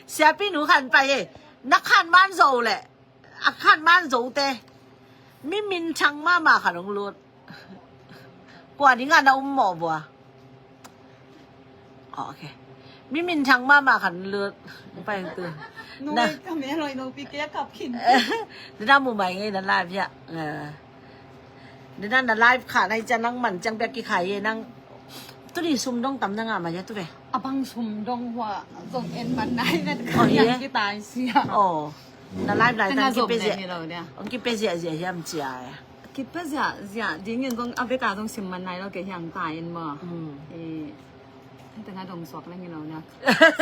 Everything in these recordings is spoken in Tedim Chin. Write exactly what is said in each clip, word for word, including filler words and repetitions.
Siapi nu khan pai e. Na khan man zo le. A khan man zo te. Mi minthang mahmah khan hong lut. Kua ding a na um mawh bua. Oh, okay. Mi minthang mahmah khan lut. Pai tu. Nung na ai kame loi no pi ke kap khin. Dina mu mai ngei na live ya. Dina na live kha nai cha nang man chang pia ki khai ye nang. Tu ni sum dong tam na nga ma ya tu ve. A bang sum dong hua zong en man nai na. Oh, yang ye. Ki tai sia. Oh. Na live lai tang ki pe zia. Ang ki pe zia zia hiam cia. Ki pe zia zia ding in zong a beka zong sim man nai lo ke hiang ta in mo. Hmm. Eh, hei tanga dong suak leng in lo na.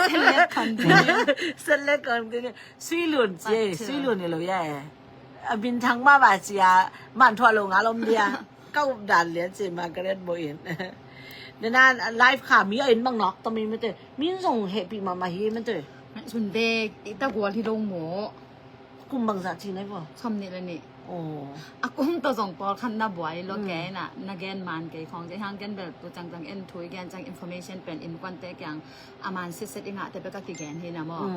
Select continue. Select continue. Sui lun cia, sui lun in lo ya. A minthang mahmah cia, man thua lo nga lom dia. Ka up dan lian cia Margaret bo in. Dina live kha mi a in bang nok to mi mete. Min zong hehpih mahmah hi mete. Sun ve, i ta gual hi lo mo. Kum bangzah ci nai vua? Sawm nih le nih. Oh. A kum tawh zong pawlkhat na buai lo kei na, na gen man kei khawng ci hang gen bel tu cangcang en thu i gen cang information pen innkuante kiang a man sitset i ngahte bek a kigen hi na maw.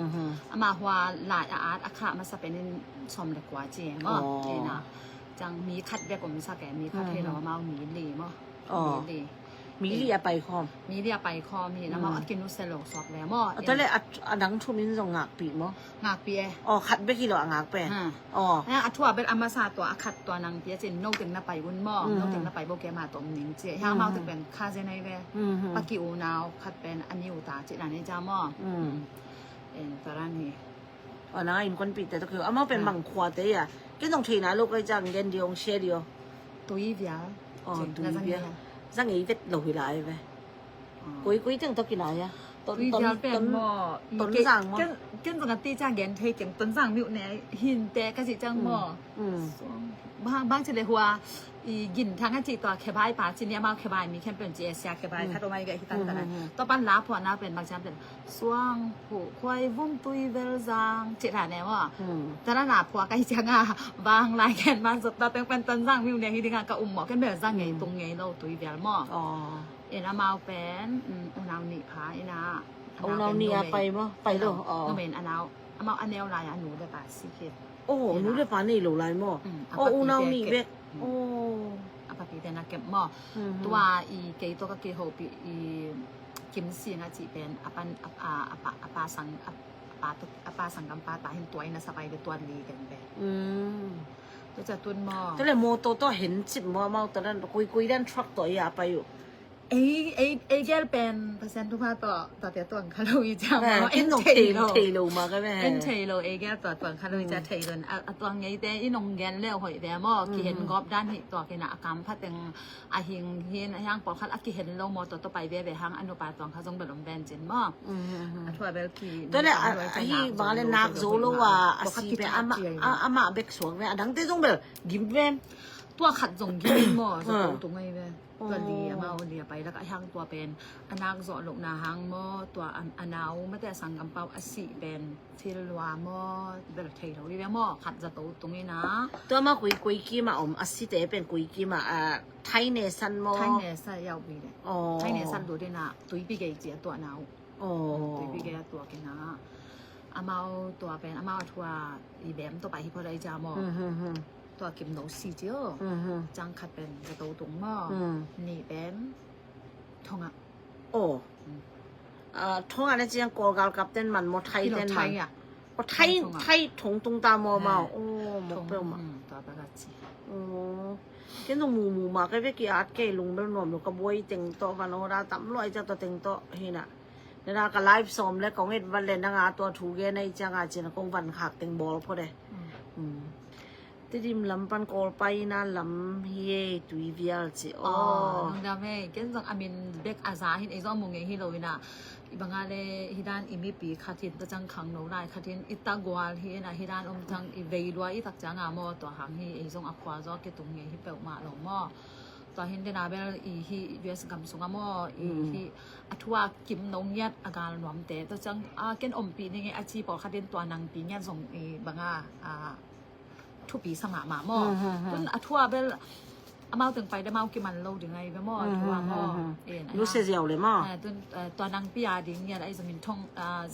Amah hua lai a at a khah masa pen in sawm le kua ci e maw. Ina cang mi khat bek om sak e, mi khat hi lo amau mi li maw. Oh. Mi li. Mi li a pai khawm. Mi li a pai khawm hi na maw, a kinu se lo suak le maw. A tale a dang thu min zong ngakpih maw. Ngakpih e. Oh, khat bek hi lo a ngak pe. Oh. A thua bek a masa tua a khat tua nang pia cin no teng na pai un maw. No teng na pai bo ke ma tom ning ci. Hiang mau teng pen kha zen ai ve. Paki u nau khat pen a ni u ta ci dan e ja maw. En taran hi. Aw, nang a innkuanpihte tawh kiho. Amau pen mang khuate a. Ken zong thei nai lo kai ciang gen dih ong share dih aw. Tui vial. Aw, tui vial. Zang ei vet lo hi lai ve. Koi koi teng tawh kinai a. Tui vial pen maw. Tonzang maw. Ken zong a ti ciang gen thei keng Tonzang miuh ne hinte ka ci ciang maw. Bang bang ci le hua. I gin thang a ci tua khebai pa ci ni amau khebai mi khempeuh ci e sia khebai khat om ai ga hi tan tan a. Tua pan la phuahna pen bang ciang pen suang phuh khuai vum tui vel zang ci dan e maw. Tan a na phuah kai ciang a bang lai gen man zop ta teng pen Tonzang miuh ne hi ding a ka um maw ken bel zang ngei tung ngei lo tui vel maw. En amau pen unau nih pha ina. Unau nih a pai maw pai lo. Numen anau amau a neu lai a nu le pa si khit. Oh, nu le pa nei lo lai maw. Oh, unau nih bek. Oh. A papite na kep maw. Tua i kei tawh ka kihopih i Kim Sing a cih pen a pan a pa sang a pa tawh a pa sanggam pa ta hin tua in a sapai le tua li ken pen. Tua ca tun maw. Tua le mawtaw tawh hen cip maw amau tua dan kui kui dan truck tawh i a pai uh. Ei, ei, ei gel pen Pasian thupha tawh tate tuang kha lo i ciang maw, en thei lo. Thei lo ma ka ve. En thei lo, ei gel tua tuang kha lo i ciang thei lo. A tuang ngei te i nong gen leu hoih ve maw, kihen gawp dan hi tua kina a kam pha teng a hing hin a hiang pawlkhat a kihen lo maw, tua tua pai ve ve hang a nupa tuang kha zong bel om ven cin maw. A thua bel ki. Tua le a hi bang le nak zo lo a a si pe amah bek suak ve a dangte zong bel gim ve. Tua khat zong gim maw, zo tung ai ve. Tua li amau li a pai lak a hang tua pen a nak zawh lohna hang maw, tua a nau mate a sanggam pau a sih pen thil lua maw, bel thei lo i ve maw, khat zato tung ina. Tua ma kui kui kim a om a site pen kui kim a Thai ne san maw. Thai ne sa yau bi le. Thai ne san du dina tuipi gei ci a tua nau. Tuipi gei a tua kina. Amau tua pen amau a thua i bem tua pai hi pho dai ja maw. Tua kim no si cio. Cang khat pen zato tung maw. Ni pen thonga. Oh. Thonga na ciang Kawl galkap ten man maw, Thai ten man. Thai thong tung ta maw mau. Oh, mok peuh mah. Tua bek a ci. Ken zong mumu mah ka vek i at kei lung bel nuam lo ka buai teng tawh van aw da tam luai ciang tua teng tawh hi na. Nana ka live sawm le kong et vat le nanga tua thu gen a i cianga cina kong van khak teng bawl phot e. Tedim lam pan Kawl paina lam hi e, tui vial ci aw. Lungdam e, ken zong a min bek a za hin ei zong a mu ngei hi lo ina. I banga le hi dan i mipi khat hin ta cang khang no lai khat hin i ta gual hi ina hi dan om cang i vei lua i tak cianga maw tua hang hi ei zong a khua zaw ke tung ngei hi peuhmah lo maw. Tua hin dena bel i hi U S gam sunga maw i hi a thua kim no ngiat a gal nuamte tua cang a ken ompih ning e a ci pawlkhat in tua nangpi ngiat zong i banga a thupi sa mahmah maw. Tun a thua bel Amau teng pai le amau kiman lo ding ahi ve maw, a thu a maw. Nusia ziau le maw. Tun tua nang pia ding ia, ahi zongin thong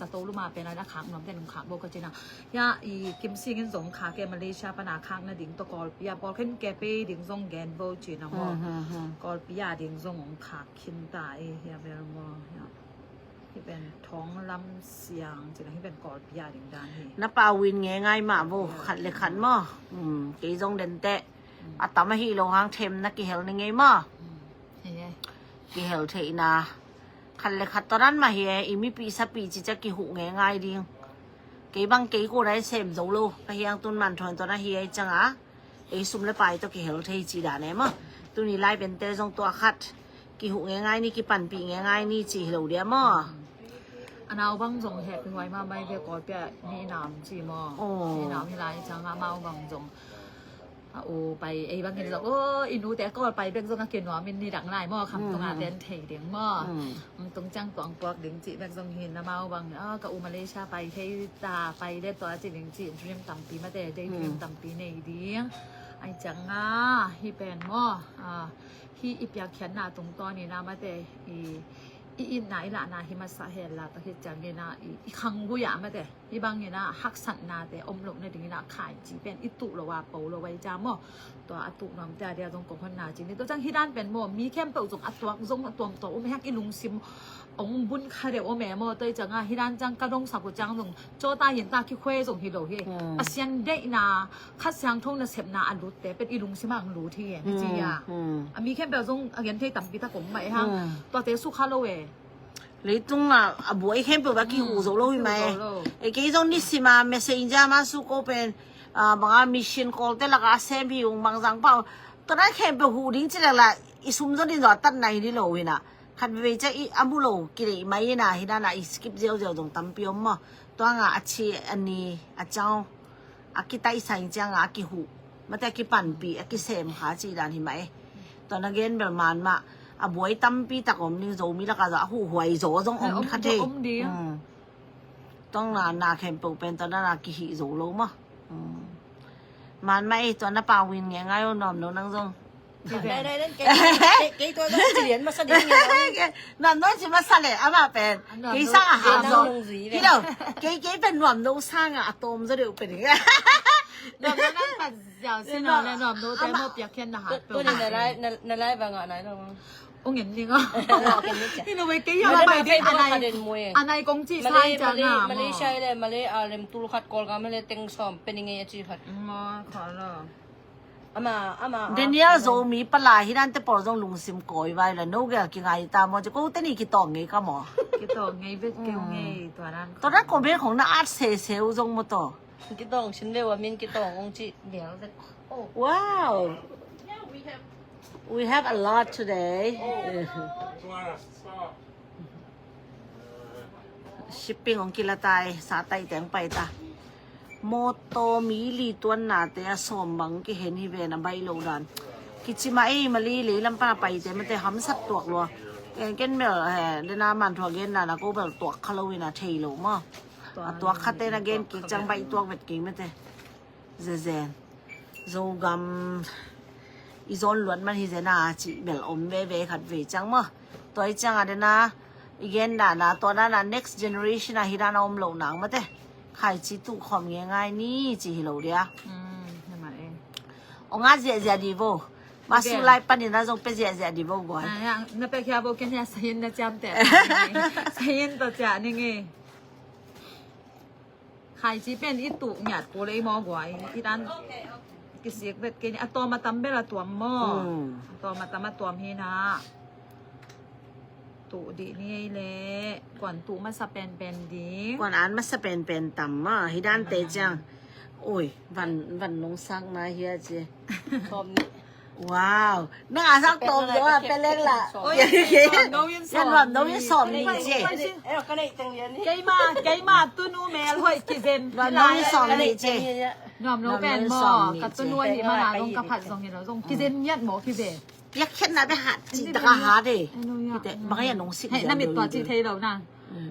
zato luma pen a khak nuam ten khak bo ka cina. Ia i Kim Sing in zong khak e, Malaysia pana khak nading tua Kawlpi a bawlkhen ke pe ding zong gen bo cina maw. Kawlpi a ding zong ong khak khin ta e, hia bel maw. Hia. Hi pen thong lam siang cina, hi pen Kawlpi a ding dan hi. Na pau in nge ngai mah bo, khat le khat maw. Kei zong den teh. A tam ahi lo hang them na kihel ni ngei maw. Kihel theihna khat le khat tua nan mah hi e, i mipi sapi cicia kihuh nge ngai ding. Kei bang kei ko nai sem zo lo ka hiang tun man thuan tua na hi e cianga. Ei sum le pai tawh kihel thei ci dan e maw. Tuni lai pente zong tua khat kihuh nge ngai ni, kipanpih nge ngai ni ci hi lo dia maw. A nau bang zong heh pi huai mah mai ve Kawlpi a ni nam ci maw. Ni nam hi lai cianga amau bang zong a u pai ei bang in zong o i nute Kawl pai bek zong a kinuam in ni dang lai maw, kham tunga ten thei ding maw. Tung ciang tuang puak ding cih bek zong hin amau bang a ka u Malaysia pai thei ta, pai le tua ci ding cih dream tampi mate, day dream tampi nei ding. Ai cianga hi pen maw. Hi i piakkhiatna tungtawn ina mate i itna i lahna hi masa hel la tak hi ciangina i khanggui a mate. Hi bangina haksatnate om loh nadingina khaici pen i tuh lo a po lo ai ca maw. Tua a tuh nuamte a dia zong kong honna ci ni. Tua ciang hi dan pen maw, mi khempeuh zong a tuak zong a tuamtuam om hek i lungsim ong bun kha deuh om e maw. Tua i cianga hi dan ciang ka dongsak uh ciang zong cawta hinta kikhue zong hi lo hi. Pasian deihna Kha Siangtho nasepna a lutte pen i lungsim ang lut hi e, hi ci a. A mi khempeuh zong a gen thei tampi tak om mah e hang. Tuate sukha lo e. Leitung a a buai khempeuh bek kihu zo lo hi mai. E kei zong nisima messenger ma su ko pen banga mission call te laka a sem hi ung bangzang pau. Tua na khempeuh hu ding ci lek la i sum zo din zo a tat nai di lo hina. Khat veve ca i a mu lo kilei mai hina, hina na i skip ziau ziau zong tampi om maw. Tua nga a ci a ni a ciang a kitaihsa in cianga a kihuh mate a kipanpih a kisem kha ci dan hi mah e. Tua na gen bel man mah a buai tampi tak om ning Zomi laka zaw a huhuai zaw zong om kha thei. Tuang na na khempeuh pen tua na na kihih zo lo maw. Man mah e, tua na pau in nge ngai o nuam lo nang zong. Nuam nuam ci masa le ama pen kei sang a ham lo. Hi lo, kei kei pen nuam lo sang a a tawm zaw deuh pen. Nuam lo nang pan ziau si no le nuam lo te maw piakkhiat na hat pe. Tuni na lai, na lai bang a nai lo. Ong en ning a. Hi lo wei kei a pai ding a nai kong ci sai ciang a maw. Malaysia le Malay a lem tul khat Kawlgam le teng sawm pe ning e a ci khat. Maw kha lo. Ama, ama, Daniel Zomi pala hi dan te pawl zong lungsim kawi vai la no gel kingai ta maw ci ko te ni kitawng ngei ka maw. Kitawng ngei vet keu ngei tua dan. Tua dan ko vet khong na at se se u zong maw taw. Kitawng sin ve wa min kitawng ong ci gel vet. Wow. We have a lot today. Shipping ong kila tai, sa tai teng pai ta. Mawtaw mi li tuannate a sawm bang kihen hi ven a baih lo dan. Kici mah ei mali lei lam pan a paite mate hamsat tuak lua. Ken ken mel dena man thua gen nana ko bel tuak kha lo in a thei lo maw. A tuak khate na gen kik ciang baih tuak vet kik mate. Zezen Zogam i zawn luat man hi zena cih bel om veve khat vei ciang maw. Tua i ciang a dena i gen dana tua dana next generation a hi dana om lo nang mate. Khaici tuh khawm nge ngai ni ci hi lo dia. Ong a ziahziah di vo. Masu lai panin a zong pe ziahziah di vo guai. Na pe khia vo ken hia sayin na ciam te. Sayin to cia ning e. Khaici pen i tuh ngiat ko lei maw guai. I dan kisik vet kei ni a tawm a tam bel a tuam maw. A tawm a tam a tuam hi na. Tuh dih ni ei le. Kuan tuh masa penpen ding. Kuan an masa penpen tam maw hi dan te ciang. Oi, van van nong sak na hi a ci. Wow. Nang a sang tom zo a pelek la. Nuam no in sawm ni ci. Keima keima tunu mel hoi kizen. Nuam no in sawm ni ci. Nuam no pen maw ka tunu a ni mana zong ka phat zong ni lo zong kizen ngiat maw kizen. Piakkhiatna bek hat ci taka hat e. Kite bang a nong sik. Hei na mit tua ci thei lo na.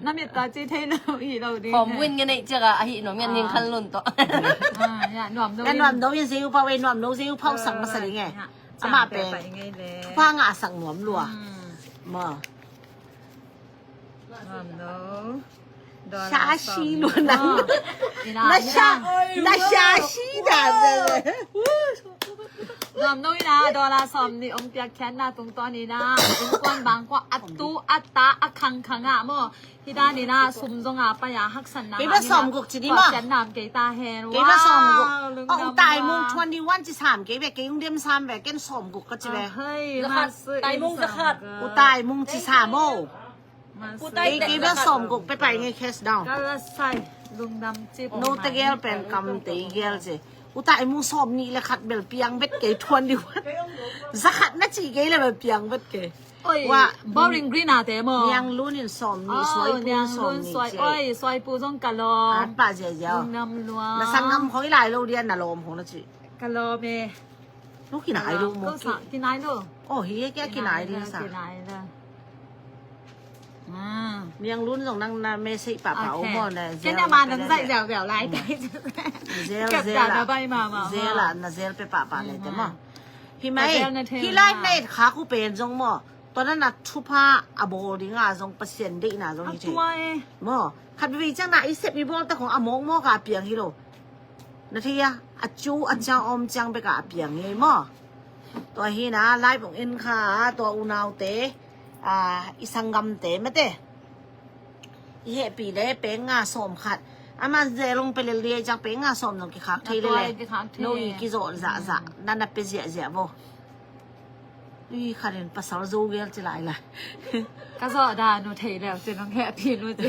Na mit tua ci thei lo hi lo ding. Khawm win nge neih ciaka ahi nuam nge ning khan lun tawh. Nuam no in zeu pau e, nuam no zeu pau sang masa ding e. အမပဲ ဖာငါအဆောင်မွမ်လွာ မ ရှာရှိလို့နော် နရှာနရှာရှိတာပဲ Nuam no ina, dollar sawm nih ong piak khiatna tungtawn ina, innkuan bangkua a tu a ta a khangkhang ah maw. Hih dan ina sum zong a pai a haksatna. Kei bel sawm guk ci ni maw. Khiatna kei ta hen. Kei bel sawm guk. Ong tai mung twenty one ci sam kei bel, kei ung dem sam bel, ken sawm guk ka ci bel. Tai mung zakhat. U tai mung ci sam o. Kei kei bel sawm guk pe pai ngei cash down. Ka la sai lungdam cip. No tegel pen kam tegel ce. U tai mung sawm nih le khat bel piang bet kei twenty one. Zakhat na ci kei le bel piang bet kei. Oi, wa Bowling Green a te maw. Niang Lun in sawm nih, suai pu in sawm nih ce. Oi, suai pu zong ka lawm. An pa zia zia. Lungdam lua. Na sang ngam hoi lai lo dia na lawm hong na ci. Ka lawm e. Lo kinai lo maw. Kinai lo. Oh, hi e kia kinai dia sa. Kinai lo. Niang Lun zong nang na message papa o maw na. Ken ama nang zai zau zau lai tai. Zel zel la. Zel la na zel pe papa lai te maw. Hi mai. Hi lai mate kha ku pen zong maw. Tua na na thupha a bawl ding a zong Pasian deihna zong hi thei. Maw. Khat vei ciang na i sep i bawl ta khong a mawkmawk a piang hi lo. Na thei a, a cu a ciang om ciang bek a piang hi maw. Tua hi na lai bong in kha tua unaute, a, i sanggamte mate. I hehpih le peng nga sawm khat. Ama zelong pe le lia ciang peng nga sawm zong kikhak thei le le. No i kizawh zahzah na na pe ziahziah bo. Ui khat in pasal zo gel ci lai lai. Ka zawh dan uh thei leu ci nong hehpih nu ci.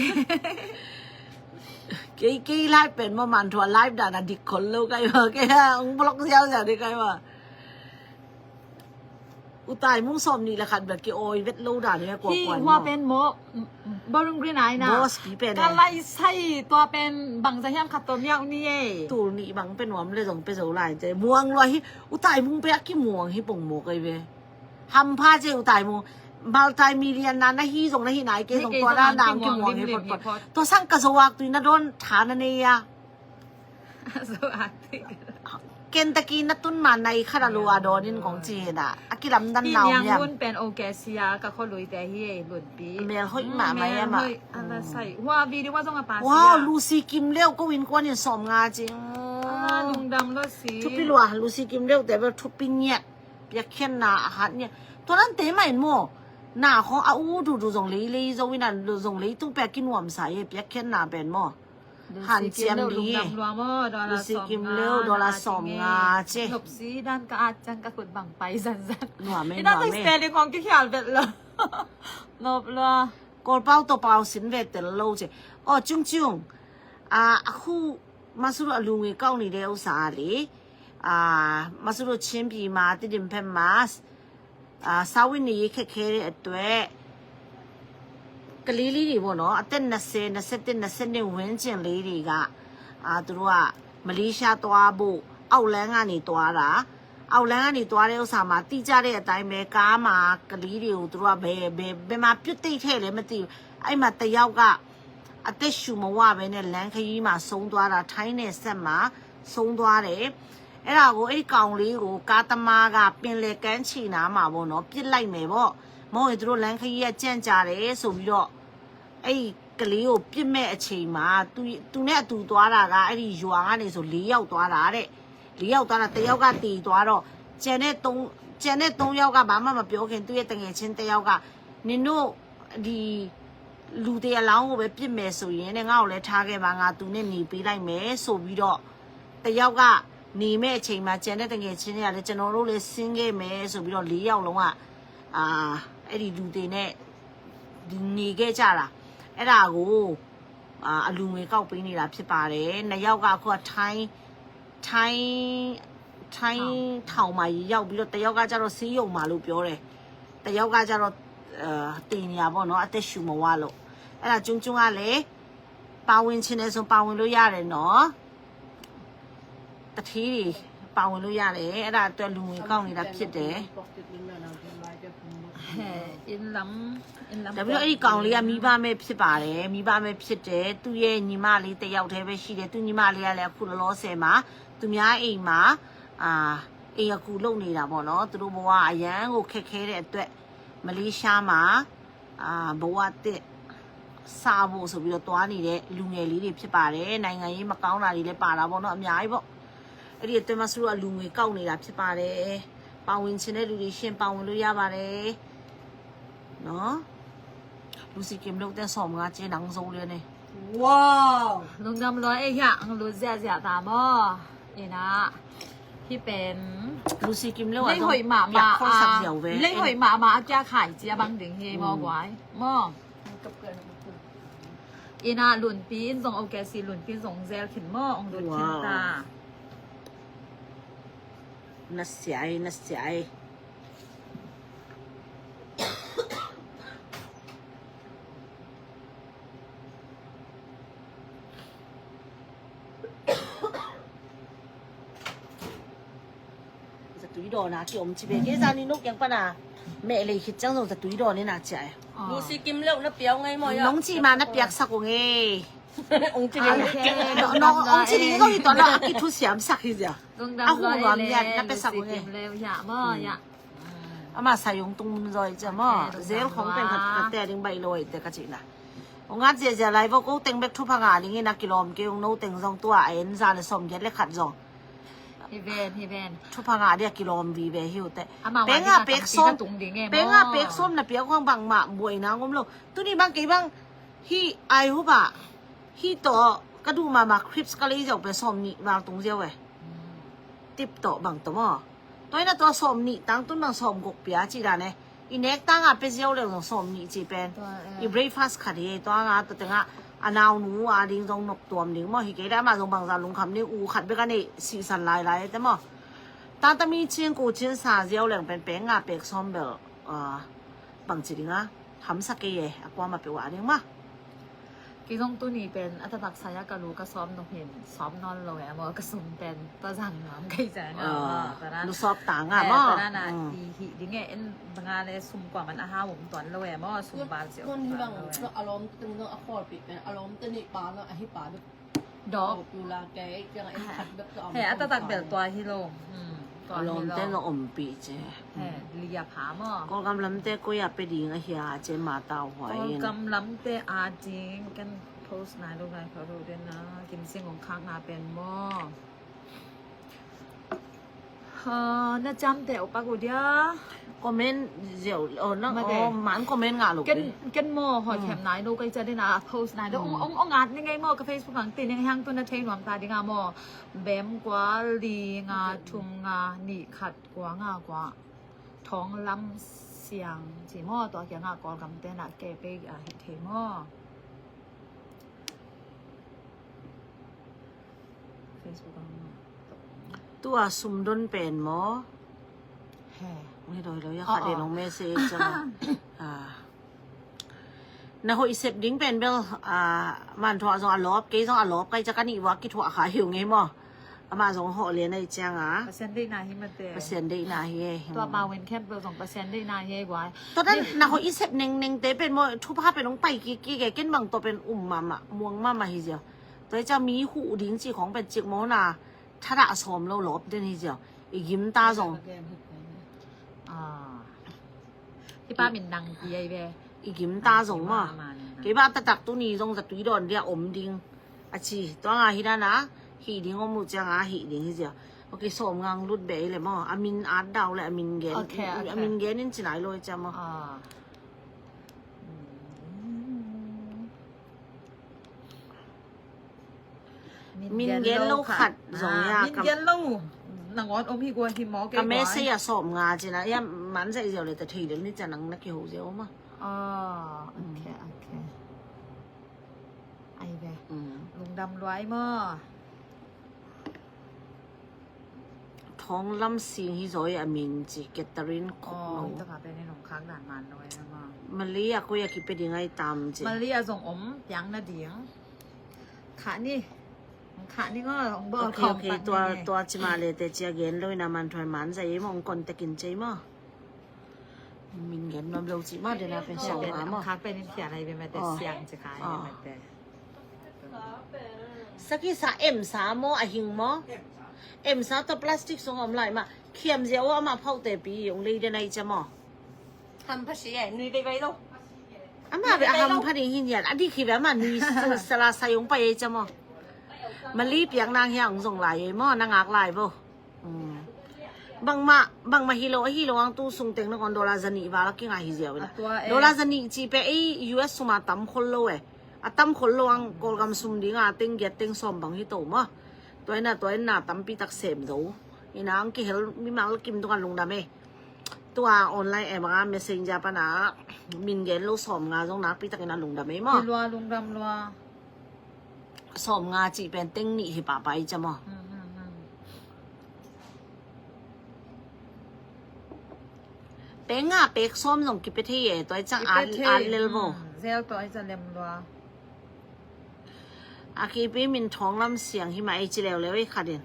Kei kei live pen maw man thua live dan a dik khol lo kai maw kei a ong block ziau ziau ding kai maw. U tai mung sawm nih le khat bel ki awi vet lo dan hi a kua kuan maw. Hi hua pen maw. Bowling Green ai na. Boss pi pen ka lai sai tua pen bangza hiam khat tua miau ni e. Tul nih bang pen nuam le zong pe zo lai te. Muang lua hi u tai mung pe a ki muang hi pong maw kai ve. Hampha ce u tai mung. Multi million na na hi zong na hi nai ke zong tua na nang ki muang hi pot pot. Tua sang ka zo ak tui na don tha na nei a. Kentucky na tun ma nai khat a lua dawn in kong ci hi na a kilamdan nau hiam. Niang Lun pen okay sia ka kholui te hi ei Lun pi. Mel hoih mah mai ama. Ana sai hua video wa zong a pa sia. Wow, Lucy Kim Leo ko in kuan in sawm nga ci. Lungdam lo si. Thupi lua Lucy Kim Leo te bel thupi ngiat. Piakkhiatna a hat ngiat. Tua nan te mah in maw. Na khong a u dudu zong lei lei zo in a zong lei tung pia kinuam sa ye piakkhiatna pen maw. Hanciam ding e. Lucy Kim Leo dollar sawm nga ce. Nopsi dan ka at ciang ka khut bang pai zanzan. Nuam e nuam e. Spelling kong kikhial vet lo. Nop lo. Kawlpau tawpau sin ve tel lo ce. Aw cungcung. A khu masuru a lungi kau ni deu sa li. A masuru chimpi ma ti dim phem mas. အာ၊စားဝတ်နေရေးခက်ခဲတဲ့အတွက်ကလေးလေးတွေပေါ့နော်၊ အသက်နှစ်ဆယ်၊ နှစ်ဆယ့်တစ်၊ နှစ်ဆယ့်နှစ်ဝန်းကျင်လေးတွေက၊ အာ၊ သူတို့ကမလေးရှားသွားဖို့အောက်လမ်းကနေသွားတာ၊ အောက်လမ်းကနေသွားတဲ့ဥစ္စာမှာ၊ သိကြတဲ့အတိုင်းပဲ၊ ကားမှာကလေးတွေကိုသူတို့ကဘယ်၊ ဘယ်၊ ဘယ်မှာပြစ်သိပ်ထည့်လဲမသိဘူး။ အဲ့မှာတစ်ယောက်က အသက်ရှူမဝဘဲနဲ့လမ်းခရီးမှာဆုံးသွားတာ၊ ထိုင်းနယ်စပ်မှာဆုံးသွားတယ်။ အဲ့ဒါကို၊ အဲ့ဒီကောင်လေးကိုကားသမားကပင်လယ်ကမ်းခြေနားမှာပေါ့နော်၊ ပစ်လိုက်မယ်ပေါ့။ မဟုတ်ရင်သူတို့လမ်းခရီးကကြန့်ကြာတယ်ဆိုပြီးတော့၊ အဲ့ဒီကလေးကိုပစ်မဲ့အချိန်မှာ၊ သူ၊ သူနဲ့အတူသွားတာကအဲ့ဒီရွာကနေဆိုလေးယောက်သွားတာတဲ့။ လေးယောက်သွားတာ၊ တစ်ယောက်ကသေသွားတော့၊ ကျန်တဲ့သုံး၊ ကျန်တဲ့သုံးယောက်ကဘာမှမပြောခင်၊ သူ့ရဲ့သူငယ်ချင်းတစ်ယောက်က၊ နင်တို့ဒီလူသေအလောင်းကိုပဲပစ်မယ်ဆိုရင်တဲ့၊ ငါ့ကိုလည်းထားခဲ့ပါ၊ ငါသူနဲ့နေပေးလိုက်မယ်ဆိုပြီးတော့၊ တစ်ယောက်ကနေမဲ့အချိန်မှာ၊ ကျန်တဲ့သူငယ်ချင်းတွေကလည်းကျွန်တော်တို့လည်းဆင်းခဲ့မယ်ဆိုပြီးတော့၊ လေးယောက်လုံးက၊ အာ၊ အဲ့ဒီလူသေနဲ့နေခဲ့ကြတာ။ အဲ့ဒါကို၊ အာ၊ အလူငွေကောက်ပေးနေတာဖြစ်ပါတယ်။ နှစ်ယောက်ကအခုကထိုင်း၊ ထိုင်း၊ ထိုင်းထောင်မှာရောက်ပြီးတော့၊ တစ်ယောက်ကကျတော့ဆေးရုံမှာလို့ပြောတယ်။ တစ်ယောက်ကကျတော့၊ အာ၊ သေနေတာပေါ့နော်၊ အသက်ရှူမဝလို့။ အဲ့ဒါကျုံကျုံကလည်းပါဝင်ချင်တယ်ဆိုပါဝင်လို့ရတယ်နော်။ သူဌေးတွေပါဝင်လို့ရတယ်။ အဲ့ဒါအတွက်လူငွေကောက်နေတာဖြစ်တယ်။ ဟဲ့၊ အင်းလမ်၊ အင်းလမ်။ ဒါပြီးတော့အဲ့ဒီကောင်လေးကမိဘမဲ့ဖြစ်ပါတယ်။ မိဘမဲ့ဖြစ်တယ်။ သူ့ရဲ့ညီမလေးတစ်ယောက်တည်းပဲရှိတယ်။ သူ့ညီမလေးကလည်းအခုလောလောဆယ်မှာသူများအိမ်မှာ၊ အာ၊ အိမ်အခုလုပ်နေတာပေါ့နော်။ သူတို့ဘဝအရမ်းကိုခက်ခဲတဲ့အတွက် မလေးရှားမှာ အာ၊ ဘဝသစ်စဖို့ဆိုပြီးတော့သွားနေတဲ့လူငယ်လေးတွေဖြစ်ပါတယ်။ နိုင်ငံရေးမကောင်းတာတွေလည်းပါတာပေါ့နော်၊ အများကြီးပေါ့။ အဲ့ဒီအတွက် မဆူတို့ကလူငွေကောက်နေတာဖြစ်ပါတယ်။ ပါဝင်ချင်တဲ့လူတွေရှင်ပါဝင်လို့ရပါတယ်နော်။ လူစီကင်လုပ်တဲ့စော်မငါကျဲနန်းစိုးလေးနဲ့ Wow! Lungdam lua ei hia, ang lut ziahziah ta maw? Ina, hi pen လူစီကင်လုပ် လ အဲ့ ဟိုက်မမ ပြတ်ခေါက် အာ စက်ပြောင်းဝဲ လ ဟိုက်မမအပြခါကြီးအဘန်းဒင်ဟေမော်ကွိုင်းမော် Ina, လွန်ပင်း zong okay si, လွန်ပင်း zong zel khin maw, ang lut khin ta. နက်စရိုင်းနက်စရိုင်း จะตุยดอนะที่อมจีเบเกซานินกยังปะนะแม่เลยคิดจังสงจะตุยดอนี่นะเจ๊ လူစီကင်လုပ်နှစ်ပြောင်းငယ်မော်ရ น้องจีมานะเปียกสักองเอ အောင်ချစ် น้ององจีนี่ก็อยู่ตอนนั้นกินทุเสียมสักทีเดียว Lungdam Ako, lua ma'am, ei yan, le, napesa ko lusi eh. kim leu ya maw ya. อามาสายงตุงมุนซอยเจ๊มอ โอเค เซลของเป็นขัด ลงมา ขัดแต่ดึงใบลอยแต่กะจินะองงัดเสียเสียไรพวกกูเต็งเบกทุพงาลิงนี่นะกิโลมเกยงโนเต็งซองตัวเอ็นซาเลยสมเย็ดเลยขัดซอง Hi ven, hi ven. ทุพงาเดียกิโลมวีเบหิวแต่ อามา เป้ง วัน อ่ะ นี้ เป๊ก ทำ ส้ม ปีกระตุงดีไง เป้งอ่ะ หม้อ เป๊กส้มนะเปียกว่างบังหมาบวยนะงมโลกตัวนี้บางกีบางฮีไอฮูบะฮีต่อกระดูมามาคลิปส์ก็เลยจะไปส้มนี่วางตรงเดียวเว้ย ติบต่อบางตัวหม้อตัวนั้นตัวส้มนี่ตั้งต้นบางส้มกกเปียจีดาเนี่ยอีเน็กตั้งอ่ะไปเดียวเลยส้มนี่จีเป็น อีเบรคฟาสต์ขัดเฮตัวงาตัวเต็งอ่ะอันเอาหนูอ่ะดิงตรงนกตัวมดิงหม้อฮีเกได้มาตรงบางจานลุงคำนี่อูขัดไปกันนี่สีสันลายลายแต่หม้อตั้งแต่มีเชียงกูเชียงซาเดียวเลยเป็นเป้งอ่ะเป๊กส้มเบลอ่าบางจีดิงอ่ะทำสักเกยอ่ะกว่ามาไปว่าดิงมา Kizong tuni pen a tatak saya ka lu ka sawm nok hin sawm nawn lo e maw, ka sum pen tua zang nuam kei cia nga maw, tua nan လူစောပ်တာငါ eh, မ tua nan a อืม i hih ding e, en banga le sum kua man a hau om tuan lo e maw, sum bal cia คน om ที่ tuan บาง lo e. อารมณ์ตึงต้องเอาคอร์ดปิดเป็นอารมณ์ตะนิปาแล้วอธิบายแบบ Dawk. อยู่ลาแกยังไอ้ขัดแบบก็เอา He a tatak bel tua hi lo. Hmm, tua hi อารมณ์ lo. แต่เราอมปีเจ He, lia pha maw. กอลกำลำแต่ก็อย่าไปดีงะเฮียเจมาตาหวาย Kawlgam lamte a ding kan post nai lo ngai kho lo den na, Kim Sing Ung khak na pen maw. Ha, na cam te upak u dia. คอมเมนต์เดี๋ยวเออนั่ง มา อ๋ เด้ อมันคอมเมนต์งะลูก Ken ken maw, hot hem nai lo kai ca den a post nai lo. Ong ong ong at ni ngai maw, ka Facebook ang ti ni hang tu na thei nuam ta ding a maw. Bem kua li nga thum nga ni khat kua nga kua. Thawng lam siang ci maw, tua kia nga Kawlgam te na ke pe a hi thei maw. Facebook ang maw. ตัวซุมดนเป็นหมอ He. ไม่โดยเราอยากขัดเดนลงเมสเซจจังอ่ะ นะโหอีเซปดิ้งเป็นเบลอ่ามันถั่วซองอลอบเกยซองอลอบใกล้จะกันอีกว่ากี่ถั่วขาหิวไงหมออามาซองห่อเลียนในเจียงอ่ะ Pasian dei na hi mate. เปอร์เซ็นต์ได้นาเฮ Tua ma wen camp lo zong Pasian dei na hi guai. ตอนนั้นนะโหอีเซปเน่งเน่งเตเป็นหมอทุพาเป็นน้องไปกี่กี่แกเก้นบางตัวเป็นอุ่มมามาม่วงมามาฮิเจียวตัวจะมีหูดิ้งจีของเป็นจิกหมอนาถ้าดะสอมเราหลบเดนฮิเจียวอีกิมตาซอง Ah. Hi pa min nang ki ai ve. อีกิมตาซองมาเกบ้าตะตักตุนีซองจะตุยดอนเดียอมดิงอาชีตัวงาฮิดานะฮีดิงอมลูเจียงอาฮีดิงฮิเจียโอเคสอมงางลุดเบยเลยมออามินอาร์ตดาวเลยอามินเกน โอเคโอเค อามินเกนนินจินายโลยเจียมอ Ah. มินเกนโลขัดซองยา Min gen lo. Nangon om hi gua hi maw ke. กะเมสเซียสอมงาจินะยามันใส่เจียวเลยแต่ทีเดียวนี่จะนังนักกิโฮเจียวมา Ah, okay, okay. Ai ve. อืม Lungdam luai maw. ท้องลำสิงฮิโซยอามินจิเกตเตอรินคอก Oh, โน hi taka pe ni nong khak dan man luai na maw. มาเลียก็อยากกินไปดีไงตามจิ Malia zong om piang na ding. Kha ni. Kha ni ngo ong bo. โอเคโอเคตัวตัวจิมาเลยแต่เจียเกนเลยนะมันถอยมันใส่มองก่อนแต่กินใจมามินเกนนมเร็วจิมาเดี๋ยวนะเป็นสองมามา Kha pe ni pia lai pe ma te siang ci kha ni ma te. สกิสาเอ็มสามโมอาหิงโม Em sa tawh plastic sung om lai mah. Khiam ziau amah phauh te pi ong lei den ai cam aw. Ham pha si e, nui vei vei lo. Amah ve a ham pha ding hin yan. A dik hi ve amah nui sala sai ong pai ai cam aw. Mali piak nang hiang zong lai e maw, na ngak lai bo. Bangmah, bangmah hi lo, a hi lo ang tu sung teng na kon dollar zanih val a kinga hi ziau ina. Dollar zanih ci pe ei U S suma tam khol lo e. A tam khol lo ang Kawlgam sum dinga teng giat teng sawm bang hi to maw. Tua ina, tua ina tampi tak sem zo. Ina ang kihel mimal kim tung a lungdam e. Tua online em anga messenger pana min gen lo sawm nga zong nakpi takin a lungdam e maw. Lua lungdam lua. Sawm nga cih pen teng nih hi pahpah i cam aw. Pek nga pek sawm zong kipia thei e, tua i cang at lel bo. Zel tua i cang lem lua. A kipi min thawng lam siang hi mah ei ci leuleu ei khatin.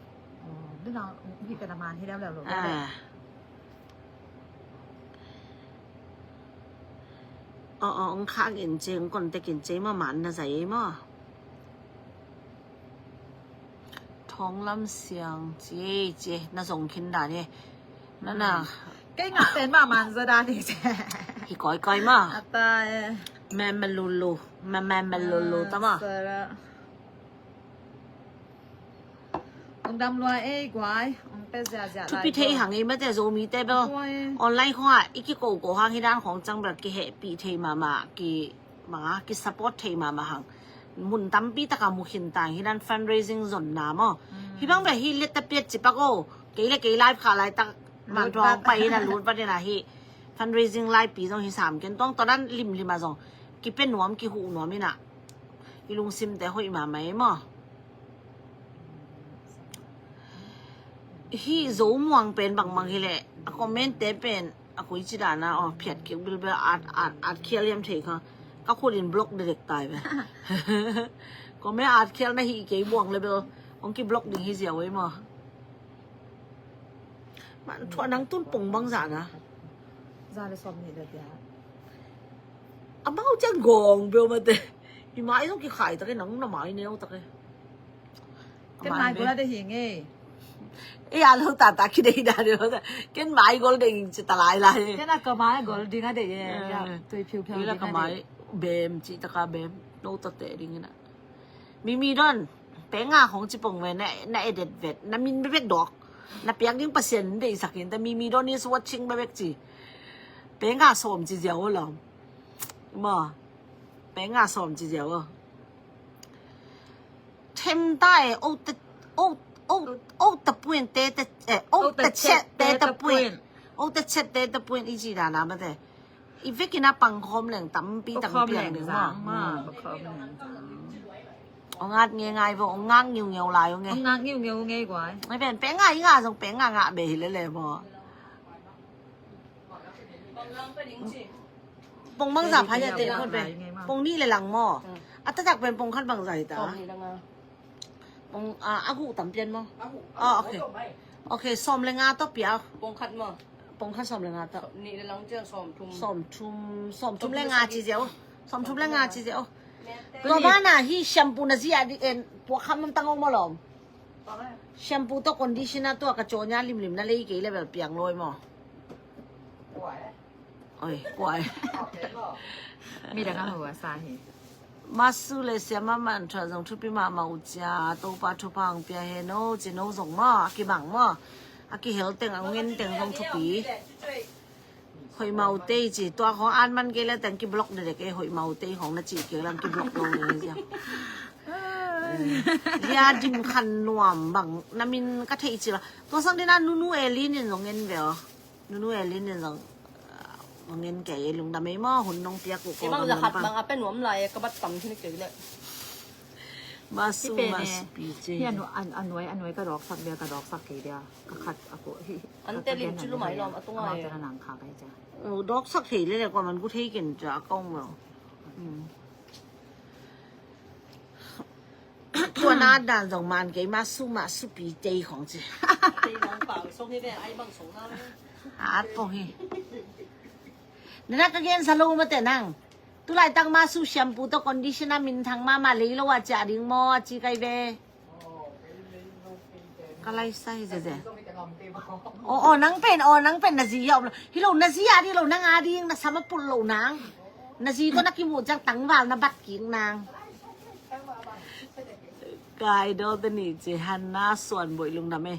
Aw, ong khak in cing, ong kontek in cing, maw man na zai ei maw. Thawng lam siang ci ei ci ei, na zong khin dan ei. Na na. Kei ngak ten mah man za dan ei ci. Hi koi koi maw. Ata e. Mem melulu, mem melulu ta maw. Ong dam lua ei guai, ong pe ziazia lai. Thupi thei hang ei mate Zomite bel. Online khong a i kikoko hang hi dan khong cang bel kihehpih thei mahmah, ki manga ki support thei mahmah hang. Mun tampi taka mu khin tang hi dan fundraising zonna maw. Hi bang bel hi let ta piat ci pak o. Kei le kei live kha lai tak man thuang pai hi dan lut vat hi na hi. Fundraising lai pi zong hi sam ken tuang tua dan limlim a zong. Kipia nuam kihuh nuam hi na. I lungsimte hoih mahmah ei maw. Hih Zo muang pen bangbang hileh a comment te pen a koi ci dana aw phiat kik bilbel at at at khial hiam thei kha. Ka khut in block direct tai ve. Comment at khial na hih kei muang le bel ong ki block ding hi ziau ei maw. Man thuah nang tun pong bang zah na. Za le sawm nih le tia. Amau ciang gong bel mate. I mai zong kikhai tak e, nang na mai neu tak e. Ken mai gol a de hi ngei. E a lo tata kidei da de lo ta. Ken mai gol de ing ci ta lai lai. Ken a ka mai gol ding a de e. Ya, tui phiu phiu ding a de. Bem ci taka bem. No ta te ding ina. Mimi don. Pek nga khong ci pong ve na, na edit vet. Na min bebek dok. Na piak ding Pasian deihsak in ta Mimi don is watching bebek ci. Pek nga sawm ci ziau lo. Ma. Pek nga sawm ci ziau. Them ta e, o ta, o, o, o ta puin te ta, eh, o ta chet te ta puin. O ta chet te ta puin i ci dana mate. I vekin a pangkhawm leng tampi tampi ang ding maw. Ong at nge ngai vo, ong ngak ngiu ngeu lai ong nge. Ong ngak ngiu ngeu nge guai. Ngai pen pek nga i nga zong pek nga nga be hi lele maw. Pong bang za phai ya te khot be. Pong nih le lang maw. A tatak pen pong khat bang za hi ta. Pong a, a hu tam pian maw. Ah, okay. Okay, sawm le nga to pia. Pong khat maw. Pong khat sawm le nga to. Nih le lang ciang sawm thum. Sawm thum, sawm thum le nga ci ziau. Sawm thum le nga ci ziau. Tua bana hi shampoo na zia di en puak kham tang ong maw lom. Shampoo to conditioner to ka chonya limlim na lei kei level piang loi maw. Oi, kuai. Mi dang a hua sa hi. Masu le siama man thua zong thupi mahmah uh cia Topa thupha ang pia he no ci no zong maw a kibang maw a kihel teng a ngen teng zong thupi. Hoih mau tei ci tua khong an man kei le teng ki block de de kei hoih mau tei khong na ci kei lang ki block lo ne zia. Zia dim khan nuam bang na min ka thei ci la tua sang dina nunu elin in zong ngen ve aw. Nunu elin in zong ngen kei lungdam ei maw hun nong piak uh ko. Bang zahat bang a pe nuam lai ka bat tam khin kei le. Masu masu pi ce. Hi a nuai a nuai ka dawksak bia ka dawksak kei bia ka khat a ko hi. An te lim ci lu mai lom a tunga e. Dawksak thei le le kua man gu thei ken ca a kong lo. Tua na dan zong man kei masu masu pi tei khong ci. Tei nang pau song hi ve ai bang song na le. At pong hi. Nana ka gen sa lo mate nang. Tulaitak masu shampoo to conditioner minthang mama leilo a cia ding maw a ci kai ve. Lai sai zeze. O, o, nang pen, o, nang pen na zi a om lo. Hi lo, na zi a di lo, nang a ding, na sam a pul lo nang. Na zi tawh na kimu ciang tangval na bat kik nang. Kai do te ni ci han na suan boih lungdam e.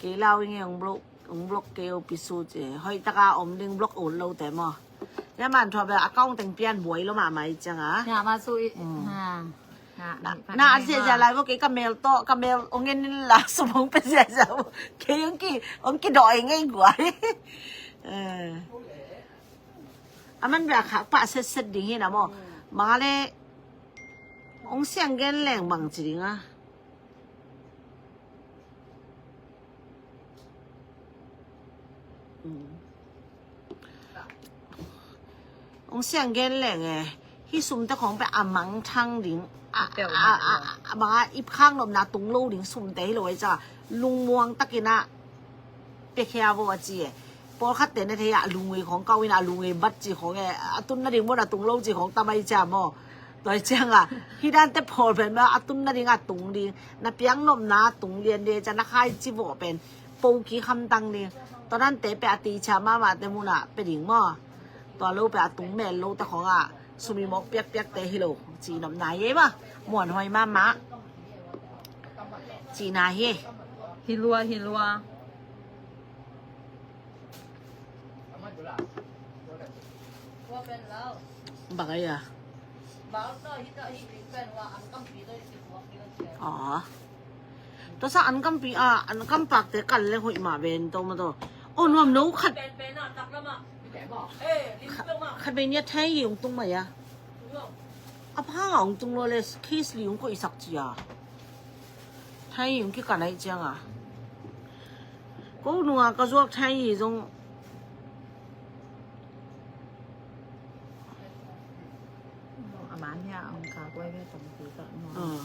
Kei lau ing e, ong blok, ong blok kei o pisu ci. Hoih taka om ding blok ol lo te maw. Ya man thua bel account teng pian buai lo mahmah i ciang a. Ya, ma su i. Mm. Ha. Na, na, na, an sia sia lai bo kei ka mel to, ka mel ong en in la sumong pe sia sia bo. Kei ong ki, ong ki do eng ei guai. Eh. Aman bia khak pa set set ding hi na mo. Mangale ong siang gen leng bang ci ding a. Mm. Ong siang gen leng e, hi sum te khong pe a mang thang ding, a, a, a, a, a, bang a ip khang nopna tung lo ding sum te hi lo e ca, lungmuang takin a, pe khia vo a ci e. Pawlkhat te na thei a lungei khong kau in a lungei bat ci khong e, a tun na ding mo na tung lo ci khong ta mai ca mo. Tua ciang a, hi dan te pawl pen ma a tun na ding a tung ding, na piang nopna tung lian de ca na khai ci vo pen. Poki khamtang ding. Tua dan te pe a ti cha mama te muna pe ding maw. Tua lo pe a tung mel lo ta khong a. Sumi mok piak piak te hi lo. Ci nop na ye ma. Muan hoi mama. Ci na hi. Hi lua, hi lua. Bang a ya. Aw. Tua sa an kampi a, an kampak te kal le hoih mah ven to ma to. O nuam no khat. Khat ven ya thai hi ung tung ma ya. A pha nga ung tung lo le case li ung koih sak ci a. Thai hi ung ki kan ai ciang a. Ko nunga ka zuak thai hi zong. A man hi a ong ka kuai ve tong ti ka mo. Ah.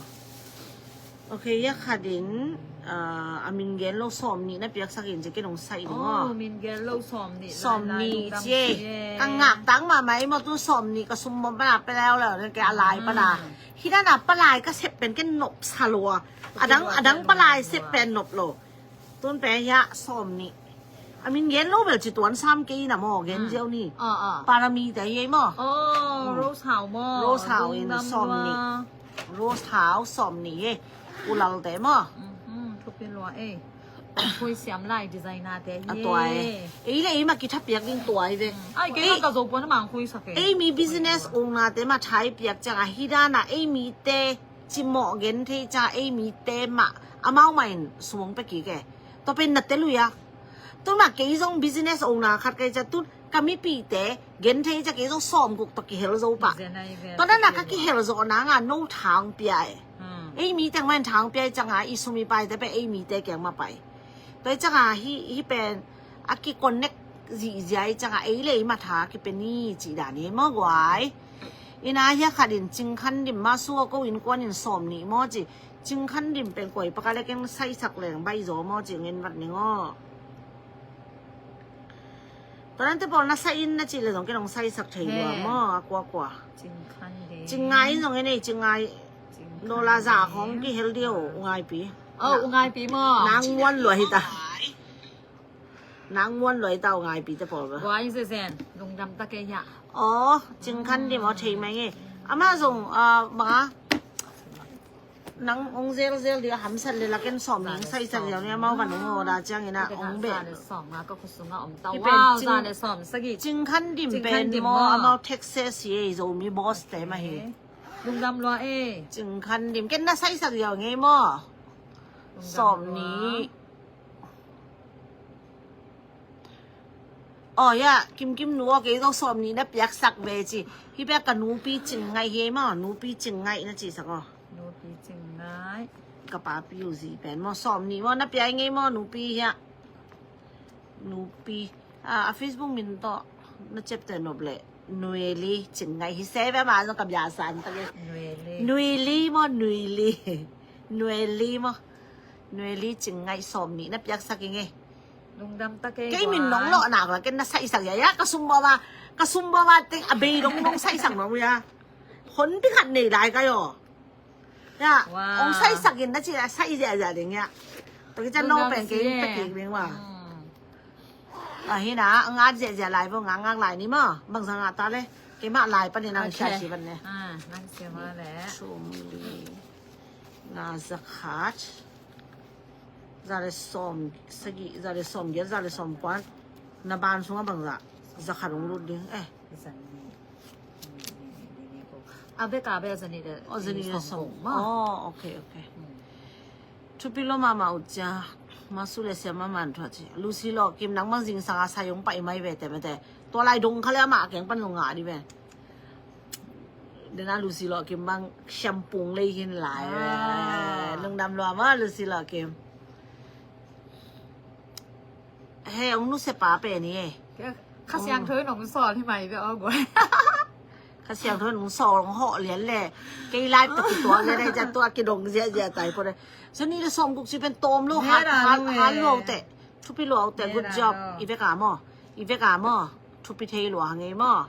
Ok, ya khat in, ah, a min gen lo sawm nih na piaksak in ci ken ong sai ding aw. Oh, min gen lo sawm nih. Sawm nih ci e. Ka ngak tang mahmah i maw tu sawm nih ka sum bom pana pe leu leu nen ke a lai pana. Hi dan a palai ka sep pen ken nop sa lo a. Adang, adang palai sep pen nop lo. Tun pe hia sawm nih. A min gen lo bel ci tuan sam kei na maw gen ziau ni. Ah, ah. Parami te hi ei maw. Oh, Rose Hau maw. Rose Hau in sawm nih. Rose Hau sawm nih hi. Ulal te maw. Thupi lua ei. Khui siam lai designer te hi. A tuai. Ei le ei ma ki thapiak ding tuai ve. Ai kei ka zo puan mang khui sak ei. Ei mi business owner te ma thai piak ciang a hi dan a ei mi te cimawh gen thei ca ei mite mah amau mah in sumong pe kik e. Tua pen na te lui a. Tun mah kei zong business owner khat kei ca tun ka mipite gen thei ca kei zong sawm guk tawh kihel zo pah. Tua na na ka kihel zawh nanga no thang pia e. Ei mi teng mah in thang pia i canga i sum i paite pe ei mite keng mah pai. Tua i canga hi, hi pen a ki connect zihziah i canga ei le ei matha a kipe ni cih dan hi maw guai. Ina hia khat in Cing Khan Dim ma sua ko innkuan in sawm nih maw ci. Cing Khan Dim pen koi paka le keng saisak leng bai zaw maw ci ngen vat ning aw. Tua nante pawl na sai in na cih le zong keng hong saisak thei lua maw a kuakua. Cing Ngai in zong en ei Cing Ngai. Nola za khong kihel dio u ngaipi. Oh, u ngaipi maw. Nang muan lua hita. Nang muan lua hita u ngaipi te pawl ba. Guai zezen lungdam ta kei hia. Oh, Cing Khan Dim aw thei mai nge. Ama zong ah, banga nang ong zel zel dia hamsat le laken sawm ning saisak ziau ni amau van ong aw da ciang ina ong be. Sawm nga ka khusunga om ta. Wow, zane sawm sagi. Cing Khan Dim pen maw amau Texas hi ei Zomi boss te ma hi. Lungdam lua e. Cing Khan Dim ken na saisak ziau ngei maw. Sawm nih. Oh ya, Kim Kim nu aw kei zong sawm nih na piaksak ve ci. Hi pia ka nupi Cing Ngai hi maw, nupi Cing Ngai na cisak aw. Nupi Cing Ngai. Ka papi u zi pen maw sawm nih maw na pia ngei maw nupi hia. Nupi. Ah, a Facebook min tawh na ciapte nop le. Nueli Cing Ngai hi se ve ma zong ka bia san ta ve. Nueli. Nueli maw, Nueli. Nueli maw. Nueli Cing Ngai sawm nih na piaksak i nge. Lungdam ta kei. Kei min nong lawh nak la ken na saisak ya ya ka sum bawa. Ka sum bawa teng a bei dong nong saisak nong ya. Hon pi khat nei lai ka yo. Ya, ong saisak in na ci la sai ziahziah ding ya. Tua kician no pen kei pekik ding ma. Ahi na, ngat ziahziah lai vo, ngakngak lai ni maw. Bangzah ngah ta le. Keimah lai panin ang siasi ban ne. Sum li nga zakhat. Za le sawm sagih, za le sawm giat, za le sawm kuan. Na ban sungah bangzah zakhat hong lut ding. Eh. A vek a vek a zanih le, a zanih le sawm. Oh, okay, okay. Thupi lo mahmah uh cia. Masu le siam a man thuah ci. Lucy Lawh Kim nang bang zingsang a sai hong pai mai ve te mete. Tua lai dong kha le amah keng pan zong ngah di ve. Dena Lucy Lawh Kim bang siampung lei hin lai ve. Lungdam lua maw Lucy Lawh Kim. He hong nusia pa pen hi e. Kha Siangtho in hong sawl hi mai ve aw guai. Kha Siangtho in hong sawl hong hawh lian le. Kei live tawh kituak lian e, tua kidong ziahziah tai pawh le. Zani le sawm guk ci pen tawm lo, hat lo teh. Thupi lo teh, good job. I vek a maw. I vek a maw. Thupi thei lua hang ei maw.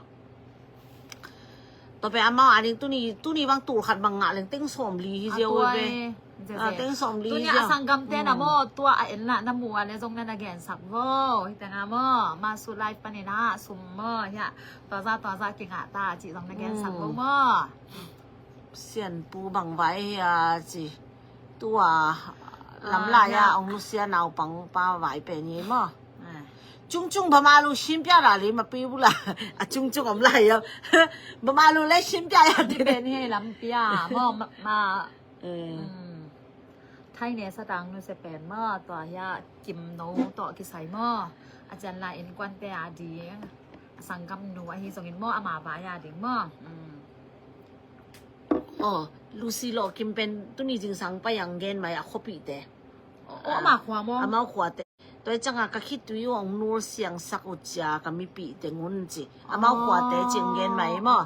Tua pen amau a ding tuni, tuni bang tul khat bang ngah leng teng sawm li hi ziau ve. Teng sawm li hi ziau. Tuni a sanggamte na maw, tua a en lah na mu a le zong na na gensak vo. Hi teng a maw, Masu live panin a sum maw, hi a tua za tua za kingah ta cih zong na gensak vo maw. Sianpu bang vai hi a ci. Tua lam lai a ong nusia naupang pa vai pen hi maw. Cungcung bamalu simpia la li mapi bula. A cungcung om lai a. Bamalu le simpia ya te. Pen hi lam pia maw ma. Thai ne satang nusia pen maw, tua hi a Kim no tawh kisai maw. A cian lai innkuante a ding. A sanggam nu ahi zongin maw, ama vai a ding maw. Aw, Lucy Lawh Kim pen tuni zingsang pai ang gen mai a khuapihte. Aw, ama khua maw? Amau khuate. Tua hi cianga ka khitui uh hong nul siangsak uh cia ka mipihte ngun ci. Amau khuate ci ang gen mai maw?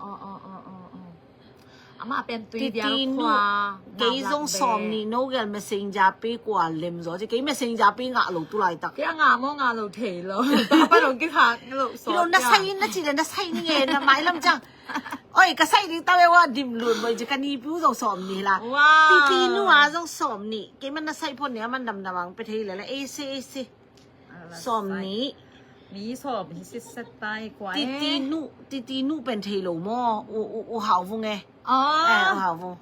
Ama pen tui dial khua. Kei zong sawm nih no gel messenger pi kua lem zaw ci. Kei messenger pi ngah lo tu laitak. Kei a ngah maw ngah lo thei lo. Tapa lo kithak lo sawm. Kilo na sai in na ci le na sai ni nge na mai lam ciang. Oi, ka sai ding tau e wa dim lun boi ci ka nipi uh zong sawm nih la. Titi nu a zong sawm nih. Kei man na sai phot nih a man damdam ang pe thei le le. Ei si, ei si. Sawm nih. Mi sawm hi sitset tai kua e. Titi nu, titi nu pen thei lo maw. U, u, u hau vung e. Eh, u hau vung.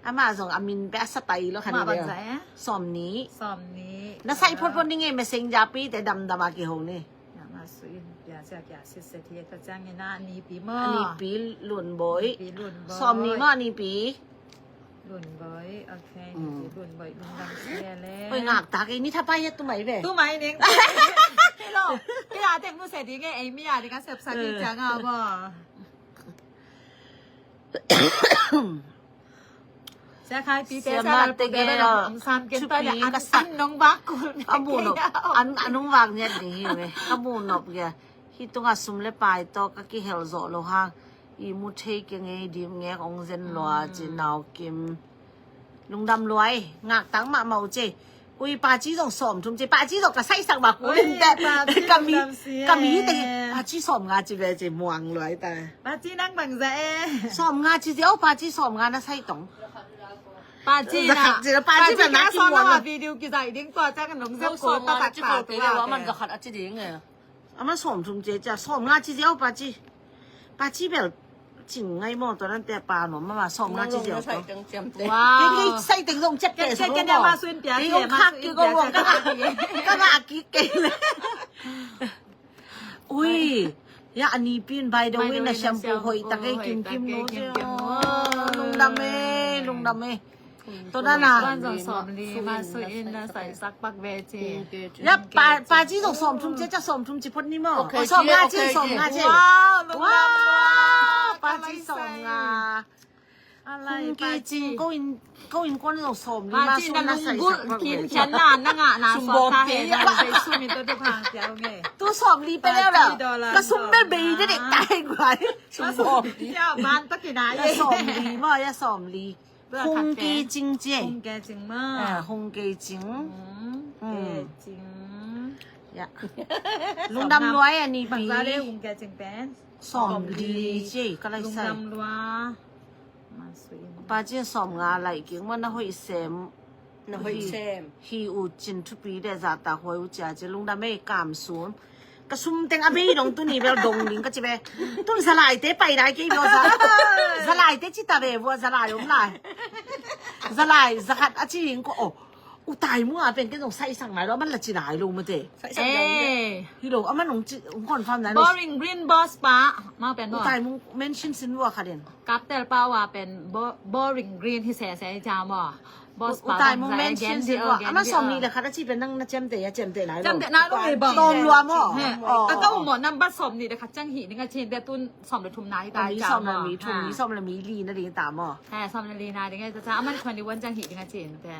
Ama zong a min pe a sa tai lo khan ni le. Sawm nih. Sawm nih. Na sai phot phot ni nge messenger pi te damdam a kiho ni. Ya ma su in pia sia kia sit set hi ta ciang ina nipi maw. Nipi Lun Boi. Nipi Lun Boi. Sawm nih maw nipi. Lun Boi, okay. Nipi Lun Boi, Lun Dam Sia le. Oi ngak ta kei ni tha pai ya tu mai ve. Tu mai ning. Hello. Kei a tem nu se ding e, ei mi a ding a sep sa ki ciang a maw. Sia khai pi te sia lal pu te ba nong sam ken ta le an an nong bak kul. Ka mu nop an an nong bak ngiat ding hi ve. Ka mu nop ngiat. Hi tunga sum le pai tawh ka kihel zawh lo hang. I mu thei keng ei dim ngek ong zen lua ci Nau Kim. Lungdam lua ei. Ngak tang mahmah uh ci. Ui, paci zong sawm thum ci, paci zong ka saisak bak kulin te. Ka mi, ka mi te, paci sawm nga ci ve ci muang luai ta. Paci nang bang za e. Sawm nga ci ziau, paci sawm nga na sai tong. Paci na, paci na ki muang video ki zai ding tua cang nong zep ko ta tak ta tua. Man zakhat a ci ding e. Ama sawm thum cia cia, sawm nga ci ziau paci. Paci bel cing ngai maw, tua nan te pa nuam mama sawm nga ci ziau. Kei kei sai teng zong ciat kei sawm maw. Kei kong khak kei kong wang ka ngah kik kei le. Ui, ya a nipi in by the way na shampoo hoih ta kei kim kim no cia. Lungdam e, lungdam e. Tua na na. Wan zong sawm li ma su in na sai sak pak ve ci. Ya pa, paci zong sawm thum cia cia sawm thum ci phot ni maw. Sawm nga ci, sawm nga ci. Wow, paci sawm nga. Hong kei cing ko in, ko in kuan zong sawm li ma su na sai sak pak ve. Kin cian na na nga na sawm ta he na bei sum in to du phang ciau nge. Tu sawm li pe leu la. Ka sum bel bei de dek tai guai. Sum bawm li. Ban to kinai. Sawm li maw, ya sawm li. Hong kei cing ci. Hong kei cing ma. Hong kei cing. Kei cing. Ya. Lungdam lua e a nipi. Bangza le hong kei cing pen. Sawm li ci ka lai sai. Lungdam lua. Paci sawm nga lai kik ma na hoih sem. Na hoih sem. Hi u cin thupi de zahtak huai u cia ci lungdam ei kam sum. Ka sum teng a bei dong tuni bel dong ding ka ci be. Tun zalaite pai dai kei bel za. Zalaite ci ta be vua zalai om lai. Zalai zakhat a ci ing ko o. U tai mu a pen ken dong sai sang ngai lo man la ci ngai lo mate. Sai sang ngai. Eh. Hi lo a man ong ci ong confirm nai lo. Boring green boss pa. Ma pen u tai mu mention sin vua kha den. Kaptel pa wa pen bo- boring green hi se se ca mo. Boss pa u tai mu mention sin vua. Ama som ni le khat a ci pen nang na cem te ya cem te nai lo. Cem te nai lo mi bang. Tom lua mo. He. Oh. Ka ka u mo number som ni le khat cang hi ding a ci de tun som le thum nai ta. Ai ca som le mo. Mi thum mi som le mi li na ding ta mo. He som le li na ding a ta ca. Ama twenty one cang hi ding a ci te.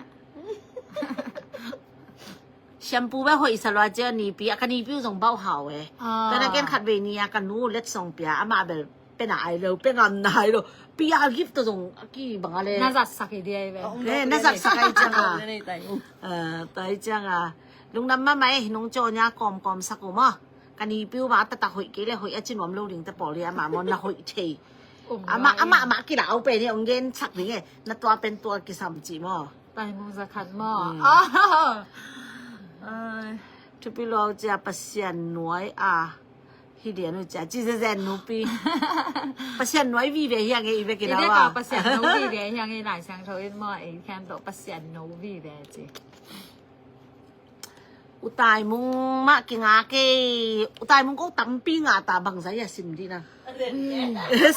Shampoo ba hoih sa lua cia nipi a ka nipi u zong bauh hau e. Ah. Ka na ken khat vei ni a ka nu let song pia ama bel pena ai lo pe ngam nai lo. Pia gift to zong a ki bang a le. Na zat sak i dia i ve. Eh, na zat sak ai ciang a. Ah, tai ciang a. Lungdam mama e nong caw nia kawmkawm sak u maw. Ka nipi u ma a tatak hoih kei le hoih a ci nuam lo ding te pawl hi ama maw na hoih thei. Ama ama ama kila au pe ni ong gen sak ding e. Na tua pen tua kisam ci maw. Taimung zakhat maw? Mm. Oh. Ai. Thupi lua u cia Pasian nuai a. Hi dian u cia ci zezen nupi. Pasian nuai vive hiang e i vekina wa. Pasian nuai vive hiang e lai siang tho in maw e khem to Pasian nuai vive ci. U tai mung mah kinga kei. U tai mung ko tampi nga ta bang zai a sim di na.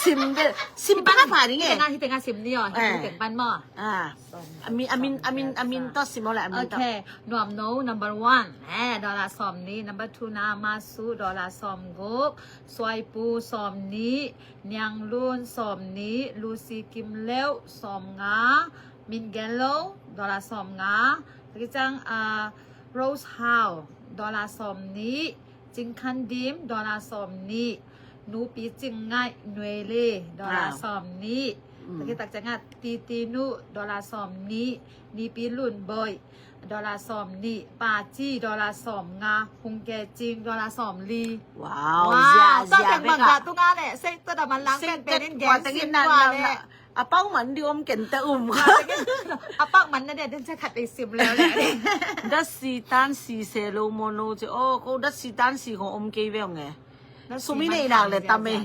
Sim de sim pan a pha ding e. Hitenga hitenga sim ni o. Hitenga pan maw. Ah. Amin amin amin amin to sim o le amin to. Okay. Nuam no number one. Eh, dollar som ni. Number two na masu dollar som guk. Suai pu som ni. Niang lun som ni. Lucy kim leu som nga. Min gen lo dollar som nga. Kicang ah Rose Hau dollar som ni. Cing Khan Dim dollar sawm nih. Nupi Cing Ngaih Nuele dollar sawm nih. Taki tak ciangah Titi Nu dollar sawm nih. Nipi Lun Boih dollar sawm nih. Paci dollar sawm nga. Hung Ke Cing dollar sawm li. Wow, zia zia bek ah. Tua teng bang ga tunga leh sei tua da man lang pen pen in gen sin tua leh. A pau man di om ken te um kha. A pau man na dia den se khat ei sim leu le. Dat si tan si se lo mo no ce o ko dat si tan si ko om kei ve ong e. Sumi nei nak le tam e.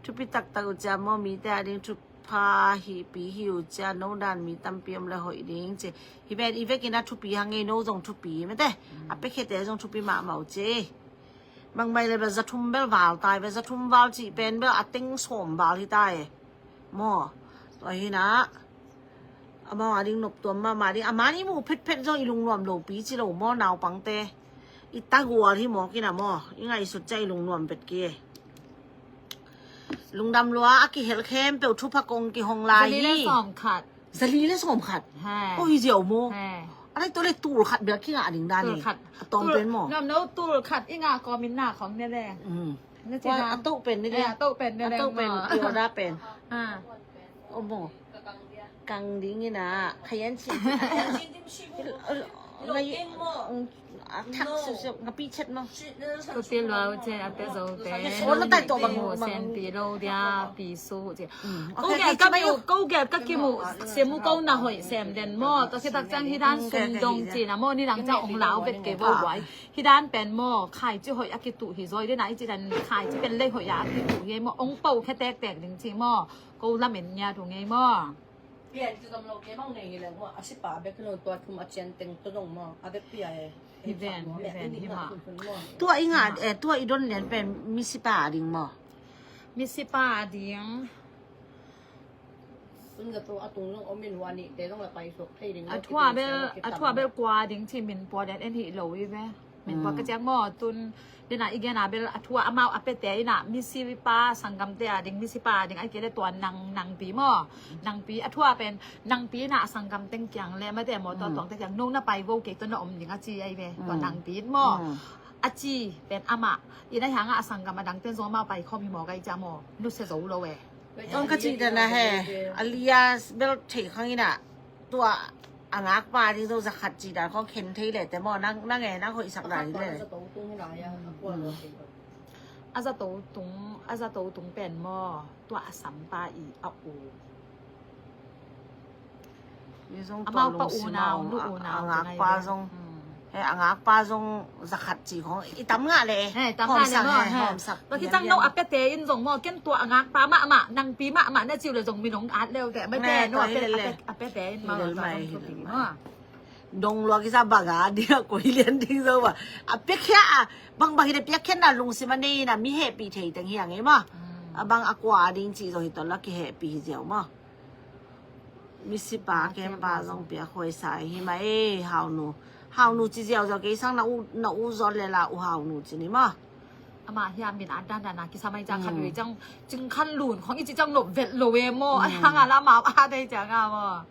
Thupi tak tak u cia mo mi te a ding thupha hi pi hi u cia no dan mi tampi om le hoih ding ce. Hi ven i vekin a thupi hang e no zong thupi mete. A pekhe te zong thupi mahmah u ce. Bangmai le bel za thum bel val tai bel za thum val cih pen bel a teng sawm val hi tai. Maw tua hi na. Amau a ding nop tuam mahmah ding a mani mu phetphet zong i lungnuam lopi ci lo maw naupangte. I tagual hi mawk ina maw i ngaihsut cia i lungnuam pet ki. Lungdam lua a kihel khempeuh thupha kong kihong lai hi. Zali le sawm khat. Zali le sawm khat. Ko hi ziau maw. A lai tua le tul khat bel kingah ding dan hi. A tawm pen maw. Nuam no tul khat i ngah kawmin na khong ne le. A toh pen ni le. A toh pen ni le. A toh pen pioda pen. Omo. Kang ding ina khayan si. Ngai a thak siusiu ngapi chet maw. Ko ti lua u ce a te zo te. Sen pi lo dia pi su u ce. Ko gel ka kimu ko gel ka kimu simu ko na hoih sem den maw. Tua khitak ciang hi dan sum dong ci na maw ni dang ciang ong lau vet kei vo buai. Hi dan pen maw khai ci hoih a kituh hi zawi dena i ci dan khai ci pen lei hoih a a kituh hi maw ong po khe tektek ding ci maw. Ko lamen nia thu ngei maw. Pian kizom lo kei bang nei hi leng hua a sipa bek no tua thum a cian teng to dong maw a bek pia e. Hi ven hi ven hi maw. Tua i nga eh tua i don lian pen mi sipa a ding maw. Mi sipa a ding. Tun zato a tung zong om in hua nih te zong la pai suak thei ding. A thua bel a thua bel kua ding ci min pua den en hi lo i ve. Min pua ka ciang maw tun dena i gena bel a thua amau a pete ina misi pa sanggamte a ding misi pa a ding ai kele tua nang nangpi maw. Nangpi a thua pen nangpi ina a sanggam teng kiang le mate maw tua tuang te kiang no na pai vo kei tua na om ding a ci ai ve tua nangpi in maw. A ci pen amah ina hianga a sanggam a dang ten zong amau pai khawm hi maw gai cia maw. Nusia zo lo e. Ong ka cih dan a he a lias bel thei khang ina tua a ngakpa ding zo zakhat cih dan khong khen thei le te maw nang nang e nang hoihsak dan hi le. A zato tung a zato tung pen maw tua a sampa i a u. Amau pa unau, nu unau, a ngakpa zong, he, a ngakpa zong zakhat ci khong i tam ngah le. He, tam ngah le maw, he. Tua khit ciang no a piate in zong maw, ken tua a ngakpa mahmah, nangpi mahmah na ci uh le zong min hong at le uh teh. Mate, no, a piate in maw, zong thupi maw. Dong lua kisa bang a ding a koi lian ding zo ba. A piakhia a, bangbang hi le piakhia na lungsim a nei na mi hehpih thei teng hi a ngei maw. A bang a kua ding ci zo hi tawh la kihehpih hi ziau maw. Misipa kempa zong piak huai sa hi mah ei, Haunu. Haunu ci ziauziau kei sang na u, na u zon le la u Haunu ci ni maw. Amah hiam min a dandan a kisam ai ciang khat vei ciang cing khan lun khong i ci ciang nop vet lo e maw. A hang a la mau a dei ciang a maw.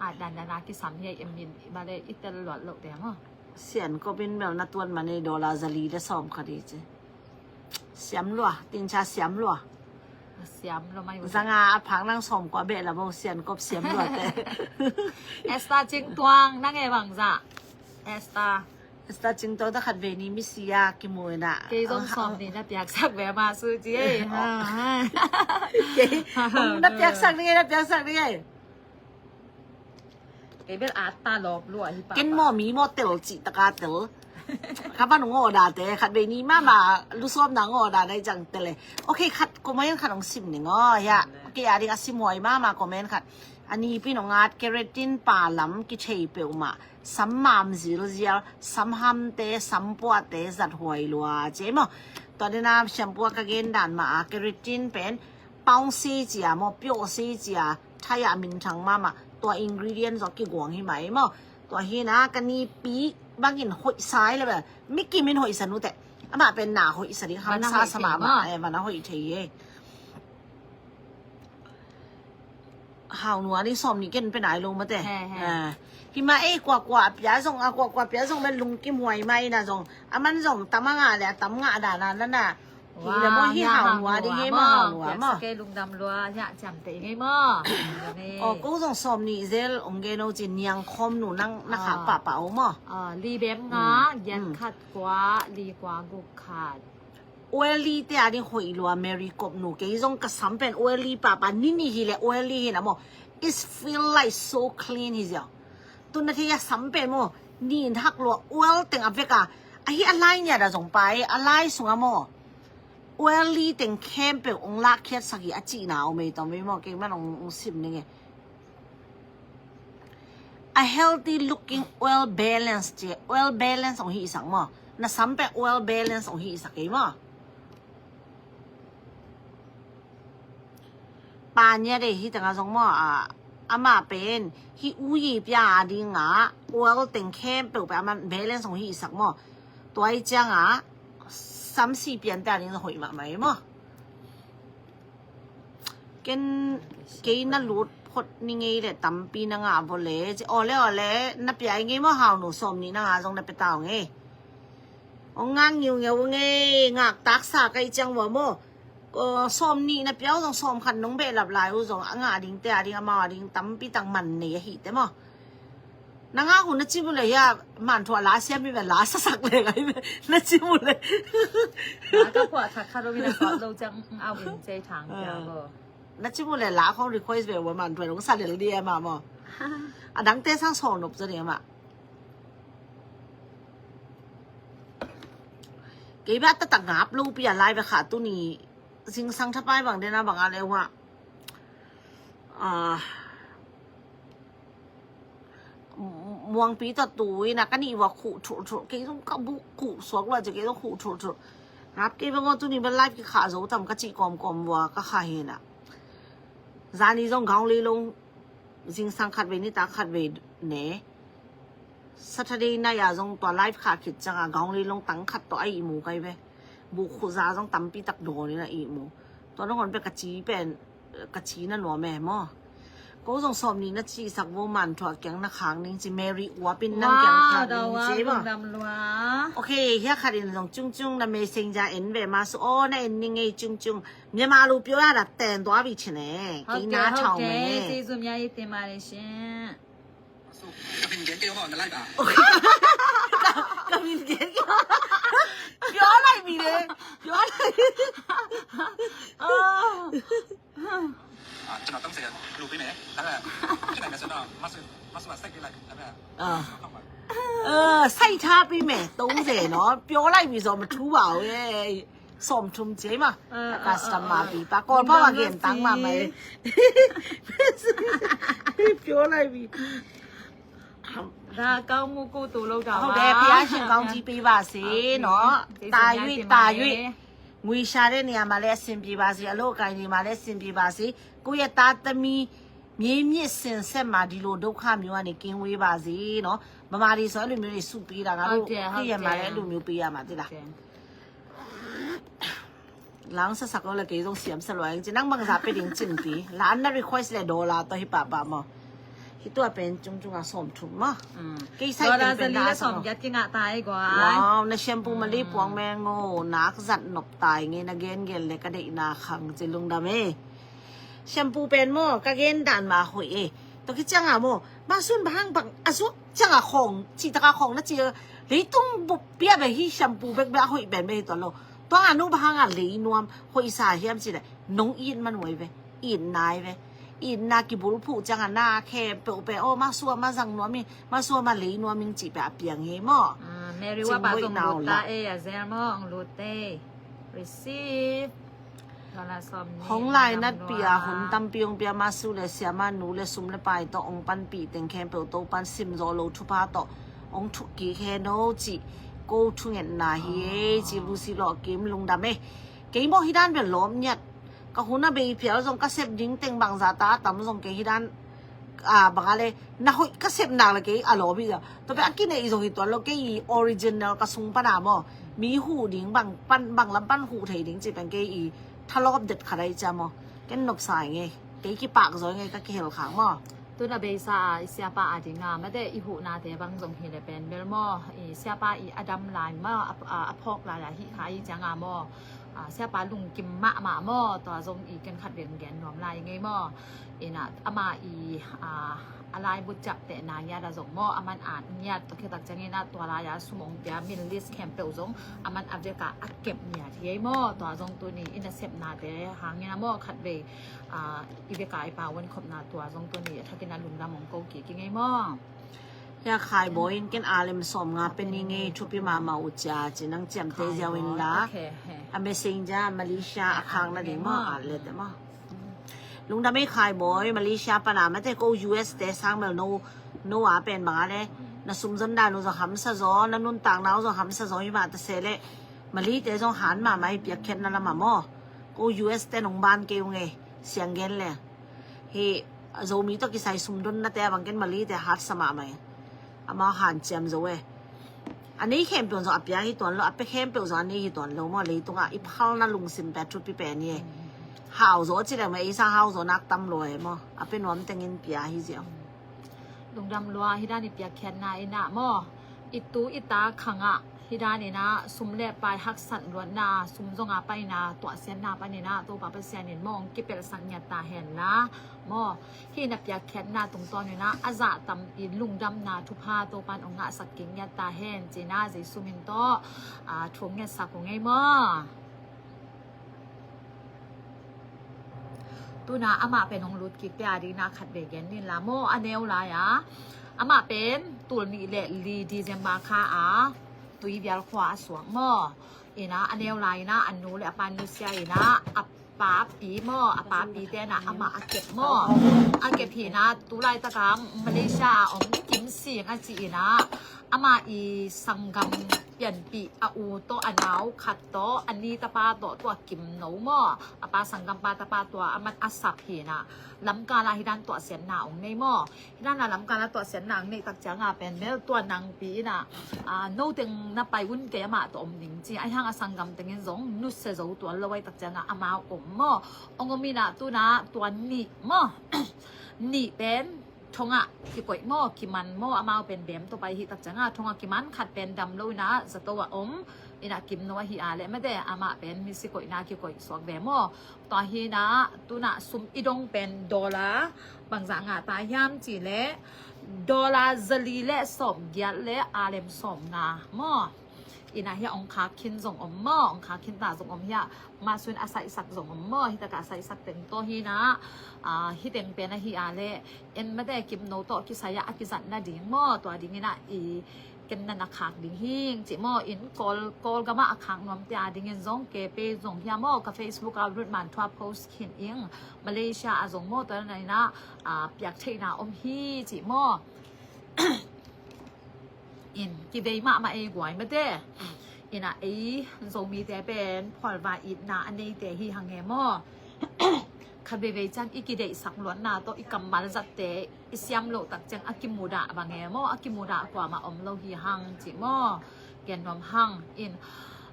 A dandan a kisam hi a i min i ba le i tel luat lo te maw. Sian kop in bel na tuan man ei, dollar zali le sawm khat i ci. Siam lua, tincha siam lua. Siam lua mai. Zanga a phak nang sawm kua beh la bo, sian kop siam lua te. Esther Cing Tuang, nang e bangza. Esther. Esther Cing Tuang ta khat ve ni misi a kimu ina. Kei zong sawm ni na piaksak ve ma su ci ei. Kei, na piaksak ni ei, na piaksak ni ei. Kei bel a ta lop lua hi pa. Ken maw mi maw tel cih taka tel. Ka van ngawh da te, khat vei ni mama lusawm na ngawh da dai cang tel e. Ok, khat comment khat hong sim ning aw, ya. Ok, a ding a sim huai mama comment khat. A nipi nong at keratin pa lam kithei peuhmah. Sam mam zilzial, sam hamte, sam puate, zat huai lua, ce maw. Tua dena shampoo ka gen dan ma a keratin pen, pawng si cia maw, pio si cia, thai a minthang mama, tua ingredient zong kiguang hi mai maw. Tua hi na ka nipi bangin hoih sai le ba, mi kimin hoih sa nute. Amah pen na hoih sa ding, hamsa sa mama, eh, mana hoih thei e. Haunu a ni sawm ni ken pen ai lo mate. Hi ma ei, kuakua a pia zong, a kuakua pia zong pen lungkim huai mai na zong. A man zong tam a ngah le a tam ngah dana nana. Hi le maw, hi Haunu a ding hi maw, Haunu a maw. Kei lungdam lua, hi a ciamteh ngei maw. Aw, ko zong sawm ni zel ong gen o ci, niang khawm nu nang na khak pahpah o maw. Li bem nga, giat khat kua, li kua guk khat. Oily te a ding hoih lua, Mary Kop nu, kei zong ka sam pen oily pahpah, nini hi le oily hi na maw. It feel like so clean hi ziau. Tuna thei a sam pen maw, nin hak lua, oil teng a vek a. Ahi a lai nia da zong pai, a lai sunga maw. Oily teng khempeuh ong lakkhiat sak hi a cihna om ei tawm vei maw, kei man ong, ong sim ning e. A healthy looking oil balance ci, oil balance ong hih sak maw. Na sam pen oil balance ong hih sak ei maw. Pa nia dei hi tanga zong maw, a, amah pen hi uyi pia a dinga oil teng khempeuh pen amah balance ong hih sak maw. Tua i cianga samsi piante a ding zong hoih mahmah ei maw. Ken kei na lut phot ni ngei le tampi na ngah vo le ci, aw le aw le, na pia i ngei maw Haunu, sawm ni na ngah zong na pia tau ngei. Ong ngak ngiungeu ngei, ngak taksa kai ciang vua maw. Sawm nih na pia uh zong sawm khat nong behlap lai uh zong a ngah dingte a ding, amau a ding tampi tak man nei ahih te maw. Na ngak uh na cim uh le hia, manthuah la siam hi ve, la sasak le ngai ve, na cim uh le. Ka puah thak khat lo mi na kawt lo ciang au in cei thang pia maw. Na cim uh le la khong request ve ua, manthuah nong sa lel di e mah maw. A dangte sang sawl nop zaw ding e mah. Kei bia taktak ngap lo pi a lai ve kha tuni zingsang thapai bang dena bang a le ua. Muangpi tawh tu ina ka nih ua khuh thulh thulh, kei zong ka buk khuh suak lua cia, kei zong khuh thulh thulh. Ngap kei bang aw, tuni bia live kikha zo tam ka cih kawmkawm ua ka kha hi na. Zani zong gaung lei lo. Zingsang khat vei nitak khat vei ne. Saturday night a zong tua live kha khit cianga gaung lei long tang khat tawh a ihmu kai ve. Buk khuh za zong tampi tak dawn in a ihmu. Tua nangawn pe ka ci pen ka ci na nuam e maw. Ko zong sawm ni na ci sak vo, manthuah kiang na khak ning ci, Mary uap in nang kiang khak ning ci maw. Ok, hia khat in zong Cungcung na messenger en ve ma su aw, na en ning ei Cungcung. Myanmar lu pyo ya da ten tua bi chin e. Kei na chau me. Ka min gen kei maw na live a. Ka min gen kei maw. Pyo lai mi le. Pyo lai. ကျွန်တော်သုံးဆယ်လူပေးမယ်ဒါပေမဲ့ဖြစ်နိုင်မယ်ဆိုတော့မဆွေမဆွေကစိုက်ပေးလိုက်ဒါပေမဲ့ အာအဲစိုက်ထားပေးမယ်သုံးဆယ်နော်ပြောလိုက်ပြီဆိုတော့မထူးပါဘူးရဲ့စောင့်ထုံးချေမှာ အဲ ကစတမပြီးပါကော်ပါဝါကင်တန်းမှာမယ်ပြောလိုက်ပြီ ဒါကောင်းမှုကုသိုလ်လုပ်တာ ဟုတ်တယ်ဘုရားရှင်ကောင်းကြီးပေးပါစေနော် ကျေး တာ ဇူးများ ရွေး တင် တာ ပါတယ် ရွေးငွေရှာတဲ့နေရာမှာလည်းအဆင်ပြေပါစေအလုပ်အကိုင်တွေမှာလည်းအဆင်ပြေပါစေကိုယ့်ရဲ့သားသမီးမြေမြင့်စင်ဆက်မှာဒီလိုဒုက္ခမျိုးကနေကင်းဝေးပါစေနော်ဗမာတွေဆိုအဲ့လိုမျိုးတွေစုပေးတာငါတို့ ဟုတ်တယ် ခရစ်ယာန်မှာလည်း ဟုတ်တယ် အဲ့လိုမျိုးပေးရမှာသိလား ကဲ လောင်းဆက်ဆက်လို့လည်းကဲဆုံးဆီမ်ဆက်လို့ရင်ကျင်းဘางဇာเป็นจริงๆปีร้านนั้น request เลย dollar ตัวที่ป่าป่ามาที่ตัวเป็นจุงจุงอ่ะสองทุ่มมา อืม ကိစ္စ ဒေါ်လာ တင် စလီ တာ နဲ့ ဆို ဆောင်ရက်ကျင်းကတားကွာ ว้าวนะแชมพูมะลิพวงแมงโง่นักจัดหนบตายไงนะเกนเกนเลยกระเดะนาคังจิลุงดำเอ้ยแชมพูเป็นโม่กะเกนด่านมาหอยเอ้ยตัวคิดจังอ่ะโม่มาซุนบางบางอ่ะซุจังอ่ะของจีตะกาของนะจีเลยตุ้งบุบเปียแบบที่แชมพูเบกเบกหอยเป็นไปตัวโลตัวอนุบางอ่ะเลยนวมหอยสาเฮียมจีเลยน้องอินมันหวยไปอินนายไปอินนากิบุลผู้จังอ่ะนาแค่เปะเปะโอ้มาซัวมาสั่งนวมนี่มาซัวมาเลยนวมมิงจีไปอ่ะเปียงเฮโม่ อ่าแม่รู้ว่าปลาส่งลูตาเออะแซลมอนลูเต้ receive ဒေါ်လာဆောင်နေ ของลายนัดเปียหุนตำปีองเปียมาสู้เลยเสียมาหนูเลยซุมเลยไปต่อองปันปีเต็งแคมเปวโตปันซิมโจโลทุพาต่อองทุกกีแค่โนจิโกทุเงินนาฮีเอจิลูซีหลอกกิมลุงดำเอ้ยเกยบอกที่ด้านเป็นล้อมเนี่ยก็หุนน่ะเบยเปียส่งกระเซ็บดิ้งเต็งบางซาตาตำส่งเกยที่ด้าน อ่าบางอะไรนะเฮ้ยก็เสพหนักเลยกี่อารมณ์อีกอ่ะแต่ไปอักกินในอีสองอีตัวเราแกอีออริจินอลกระสุงปะนามอมีหูดิ้งบางปั้นบางลำปั้นหูไทยดิ้งจีเป็นแกอีทะเลาะเด็ดขาดใจมอแกนบสายไงแกกี่ปากซอยไงก็เกลขังมอ ตัวน่ะเบซ่าเสียป้าอาทิตย์หน้าไม่ได้อีหูนาเตบังจงฮีเลยเป็นเบลมออีเสียป้าอีอดัมไลน์มออ่ะอ่ะอ่ะพอกลายละฮิขายจังอ่ะมออ่ะเสียป้าลุงกิมมะมะมอตัวจงอีกันขัดเวียนแกนนวมลายไงมออีน่ะอามาอีอ่ะอะไรบุจับแต่นายาดาจงมออามันอ่านเงียดตัวเคตักจังไงนะตัวลายาสมองเปียมินลิสแคมเปลจงอามันอับเดกะอักเก็บเงียดเฮ้ยมอตัวจงตัวนี้อินเตอร์เซ็ปนาเตหางเงี้ยนะมอขัดเวอ่ะอีเวกายปาวันขบนาตัวจงตัวนี้ถ้ากินอาลุงดำมองโกกิกิงไงมอ อยากขายบ่อยเห็นกันอาเลมสอมงาเป็นยังไงทุบพี่มามาอุจจาจีนังเจียมเตยาวินละ โอเค อเมซิงจ้ามาเลเซียอาคางนะเดมออาเลเดมอลุงดำไม่ขายบ่อยมาเลเซียปะนะไม่แต่ก็ยูเอสแต่สร้างเมลโนโนอาเป็นบางอะไรนะซุมจนได้นุจะหำสะจอนะนุ่นต่างดาวจะหำสะจอมาแต่เสเลยมาลีแต่จงหันมาไม่เปียกแค่นั้นละมาหมอก็ยูเอสแต่นงบ้านเกลไงเสียงเกนเลย Hi Zomi tawh kisai sumdon nate a bangken Mali te hat sama mai. Amau hanciam zo e. A nei khempeuh zong a pia hi tuan lo, a pia khempeuh zong a nei hi tuan lo maw, leitungah i phalna lungsim pia thupi pen hi e. Hau zo ci leng maw, ei sa hau zo nak tam lo e maw. A pia nuam tengin pia hi ziau. Lungdam lua hi dan i piakkhiatna in ah maw, i tu i ta khangah hi dan in ah sum le pai haksat luatna, sum zonga paina tuahsiatna panin ah Topa Pasian in maw hong kipelsak ngiat ta hen la maw, hih na piakkhiatna tungtawn in ah a zah tampi lungdamna thupha Topa in hong ngahsak kik ngiat ta hen cin ah Jesu min tawh thu hong ngetsak uh ngei maw. Tuna amah pen hong lut kik pia ding na khat ve gen nin la maw, a neu lai a. Amah pen tul nih le li December kha a tui vial khua a suak maw. Ina a neu lai ina a nu le a pa nusia ina a papi maw, a papi te na amah a kep maw. A kep hi na tu laitaka Malaysia a om Kim Sing a ci ina amah i sanggam pianpih a u tawh a nau khat tawh a ni tapa tawh tua Kim No maw, a pa sanggampa tapa tua a man a sap hi na lamkala hi dan tuahsiatna ong nei maw. Hi dan a lamkala tuahsiatna ong nei tak cianga pen bel tua nangpi ina a no teng na pai un kei amah tawh om ding ci a hiang a sanggam tengin zong nusia zo tuan lo ai tak cianga amau om maw. Ong om ina tuna tua nih maw nih pen thongah kikoih maw, kiman maw, amau pen bem tawh pai hi tak cianga thongah kiman khat pen dam lo ina zato a om ina Kim No ahi a le mate amah pen misi koihna kikoih suak ve maw. Tua hi na tuna sum i dong pen dollar bangzah ngah ta hiam ci le dollar zali le sawm giat le alem sawm nga maw. Ina hia ong khak khin zong om maw, ong khak khin ta zong om hia, masu in a saihsak zong om maw, hi taka a saihsak teng tawh hi na, a, hi teng pen ahi a le, en mate kim no tawh kisai a, a kizat nading maw, tua ding ina i ken na na khak ding hing, ci maw, in Kawl, Kawl gama a khak nuam te a dingin zong, ke pe zong hia maw, ka Facebook a Ruth Manthua post khin ing, Malaysia a zong maw, tua na ina, a, piak theihna om hi, ci maw. In kivei mahmah ei guai mate. Ina ei Zomite pen phualva itna a neite hi hang e maw. Khat veivei ciang i kideihsak luatna tawh i kammal zatte i siam loh tak ciang a kimudah bang e maw, a kimudah kuamah om lo hi hang ci maw. Gen nuam hang in,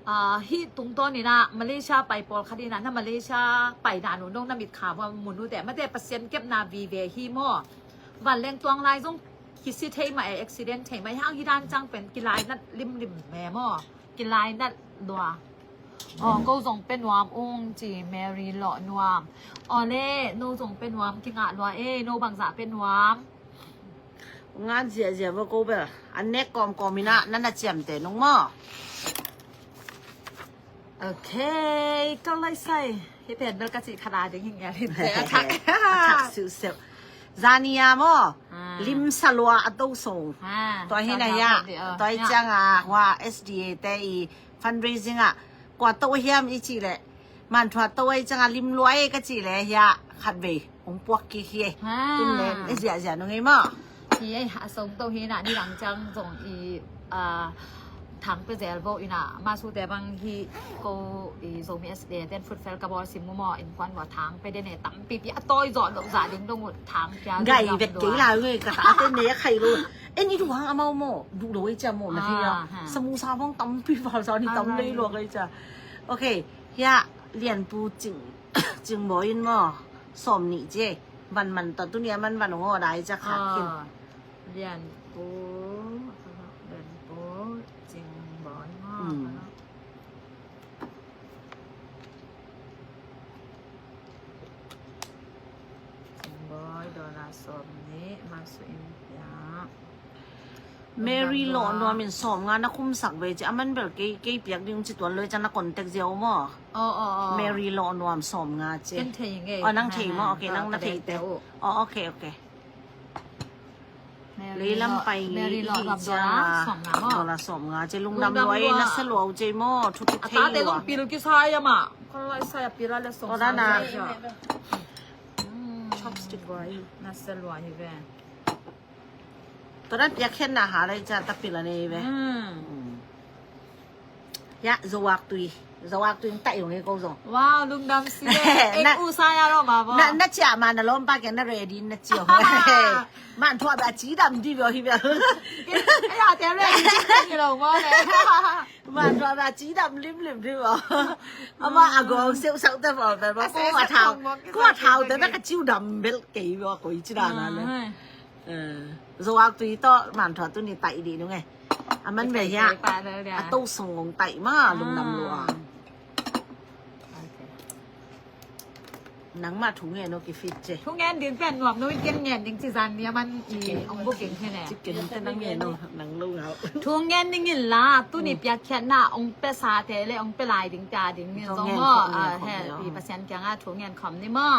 a, hih tungtawn ina Malaysia pai pawlkhat ina na Malaysia pai dan uh nong na mitkha vua mun uh te mate Pasian kepna vive hi maw. Vanleng tuang lai zong kisi thei mah e, accident thei mah e, hang hi dan ciang pen kilainat limlim me maw. Kilainat lua. Aw, ko zong pe nuam ung ci Mary Lawh Nuam. Aw le, no zong pe nuam kingah lua e, no bangzah pe nuam. Ngan ziahziah va ko bel. An nek kawmkawm ina, nan a ciamte nung maw. Ok, kal lai sai. Hi pen bel ka cih khat a ding hi ngial hi te a thak. A thak siusiu. Zania maw. Ha. Lim salua a to so. Ha. Tua hi na hia. Tua hi ciang a hua S D A te i fundraising a kua to hiam i cih leh Manthua to a hi ciang a lim lua e ka cih leh hia khat vei. Ong puak kik hi e. Ha. Tun le e ziahziah nung ei maw. Hi e, a song to hi na ni dang ciang zong i, a, thang pe zel vo ina, masu te bang hi ko i Zomi S D A ten food fair ka bawl sim mu maw, in kuan vua thang pe den e tampipi a tawi zawh loh zah ding dong uh thang kia. Gai vet kei lai nge ka ta ten ne khai lo. En i duh hang amau maw, duh lo ei cia maw na hi a. Samusa bang tampi val sa ni tam lei lo ei cia. Ok, hia Lianpu Cing, Cing Bawi in maw, sawm nih ci. Van man tawh tuni a man van ong aw dai cia khat khin. Lianpu, Lianpu Cing Bawi maw. Cing Bawi, dollar sawm nih, masu in pia. Mary Lawh Nuam in sawm nga na khumsak ve ci, a man bel kei, kei piak ding ci tuan loi ciang na contact ziau maw. Aw, aw, aw. Mary Lawh Nuam sawm nga ci. Ken thei nge. Aw, nang thei maw, ok, nang na thei te. Aw, ok, ok. Leilam pai nge i hih ciang a dollar sawm nga ci, lungdam lua e, na sa lua uh ci maw, thupi thei lua. A tate zong pil kisai a mah. Kal lai sai a pil a le sawm nga. Chopstick lua hi. Na sa lua hi ve. Tua dan piakkhiatna ha lai cia tapil a nei ve. Hia, Zoak Tui. Zoak Tui in taih hong e ko zong. Wow, lungdam si e. Ek u sa ya lo ma bo. Na, na cia ma na lawmpa kia na ready na cia hong e. Man thua ba ci dam di bo hi bo. Ai ya te ready di lo mo le. Man thua ba ci dam lim lim di bo. Ama a gong siu sau te bo be bo. Ko a thau. Ko a thau te na ka ciu dam bel kei bo ko i ci da na le. Zoak Tui tawh Man Thua tuni taih dih nung e. A man ve hia. A to sung ong taih ma lungdam lua. Nangmah thu ngen uh kifit ce. Thu ngen ding pen nuam nu in ken ngen ding ci zan ni a man i ong booking hi ne. Ci ken te nang ngen uh nang lo ngau. Thu ngen ding in la tuni piakkhiatna ong pe sa te le ong pe lai ding ta ding ni zong mo. He i Pasian kiang a thu ngen khom ni mo.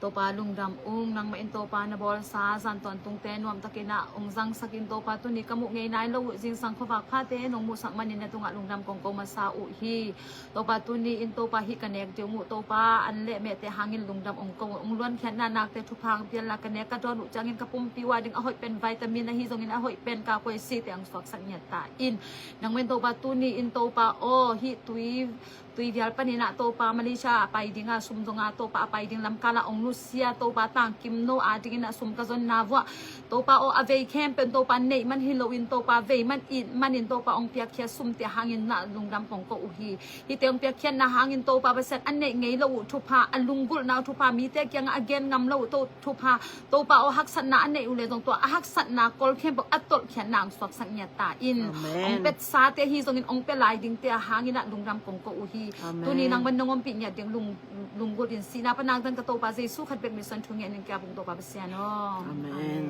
Topa lungdam ung, nangmah in Topa na bawlsa zan tawntungte nuamtakin ah ong zangsak in Topa tuni ka muh ngei nai lo uh zingsang khuavak phate nong muhsak manin na tungah lungdam kong ko masa uh hi. Topa tuni in Topa hih ka nek ding uh Topa an leh mehte hangin lungdam ong ko uh, ong luankhiatna nakte thupha ang pianla ka nek ka dawn uh ciangin ka pumpi uh a ding a hoih pen vitamin ahi zongin a hoih pen ka koisite ang suaksak ngiat ta in. Nangmah in Topa tuni in Topa aw hih tui Tui vial panin ah Topa Malaysia a pai ding a sum zong a Topa a pai ding lamkal ah ong nusia Topa tangkim no a dingin ah sum ka zonna vuah Topa aw a vei khempeuh Topa neih man hi loin Topa vei man it manin Topa ong piakkhia sumte hangin na lungdam kong ko uh hi. Hihte ong piakkhiatna hangin Topa Pasian a neih ngei lo uh thupha a lunggulhna uh thupha mite kiangah a gen ngam lo uh to thupha Topa aw haksatna a neih uh le zong tua a haksatna kol khempeuh a tolhkhiatna ang suaksak ngiat ta in. Amen. Ong petsate hi zongin ong pe lai dingte a hangin ah lungdam kong ko uh hi. Amen. Tuni nang man nong ompih ngiat ding lung, lunggulh in sihna pan nang dan ka Topa Jesu khat bek min suan thu ngiat in kia bung Topa Pasian aw. Amen. Amen.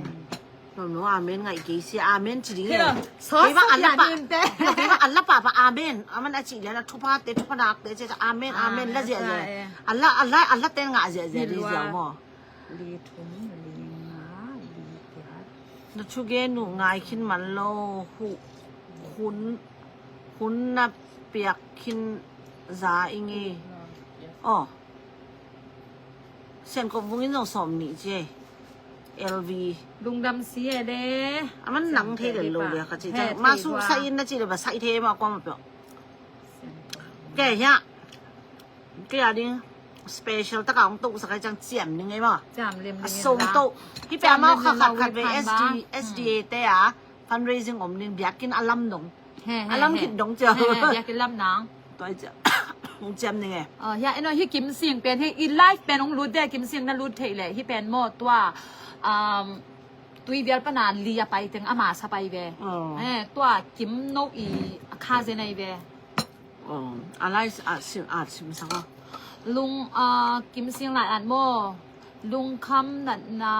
No, amen ngai kei sia, amen ci ding e. Kei bang a la pahpah, amen. Amen a ci lian a thupha te, thupha nak te, ci amen, amen la ziahziah. A la, a la, a la te ngah ziahziah ding ziau maw. Li thum, li nga, li kiat. Na thugen uh ngai khin man lo, hun, hun na piak khin za i ngei. Aw. Siankop vungin zong sawm nih ci e. L V. Lungdam si e le. A man nang thei le lo le ka ci. Ma suk sai in na ci le ba sai thei ma kua ma peuh. Kei hiah. Kei a ding special taka hong tohsak ai ciang ciam ning ei maw. A song toh. Hi pia maw kha khat khat ve S D, S D A te a fundraising om ning biakinn a lam dong. A lam khit dong cia. Biakinn lam nang. Tua i cia. Hong ciam ning e. Hiah eno hi Kim Sing pen hi i live pen hong lut de Kim Sing na lut theih leh hi pen maw tua. Tui vial pana li a pai teng ama sa pai ve. Tua Kim no i a kha zen ai ve. A lai a sim a sim saka. Lung a Kim Sing lai at maw. Lungkham natna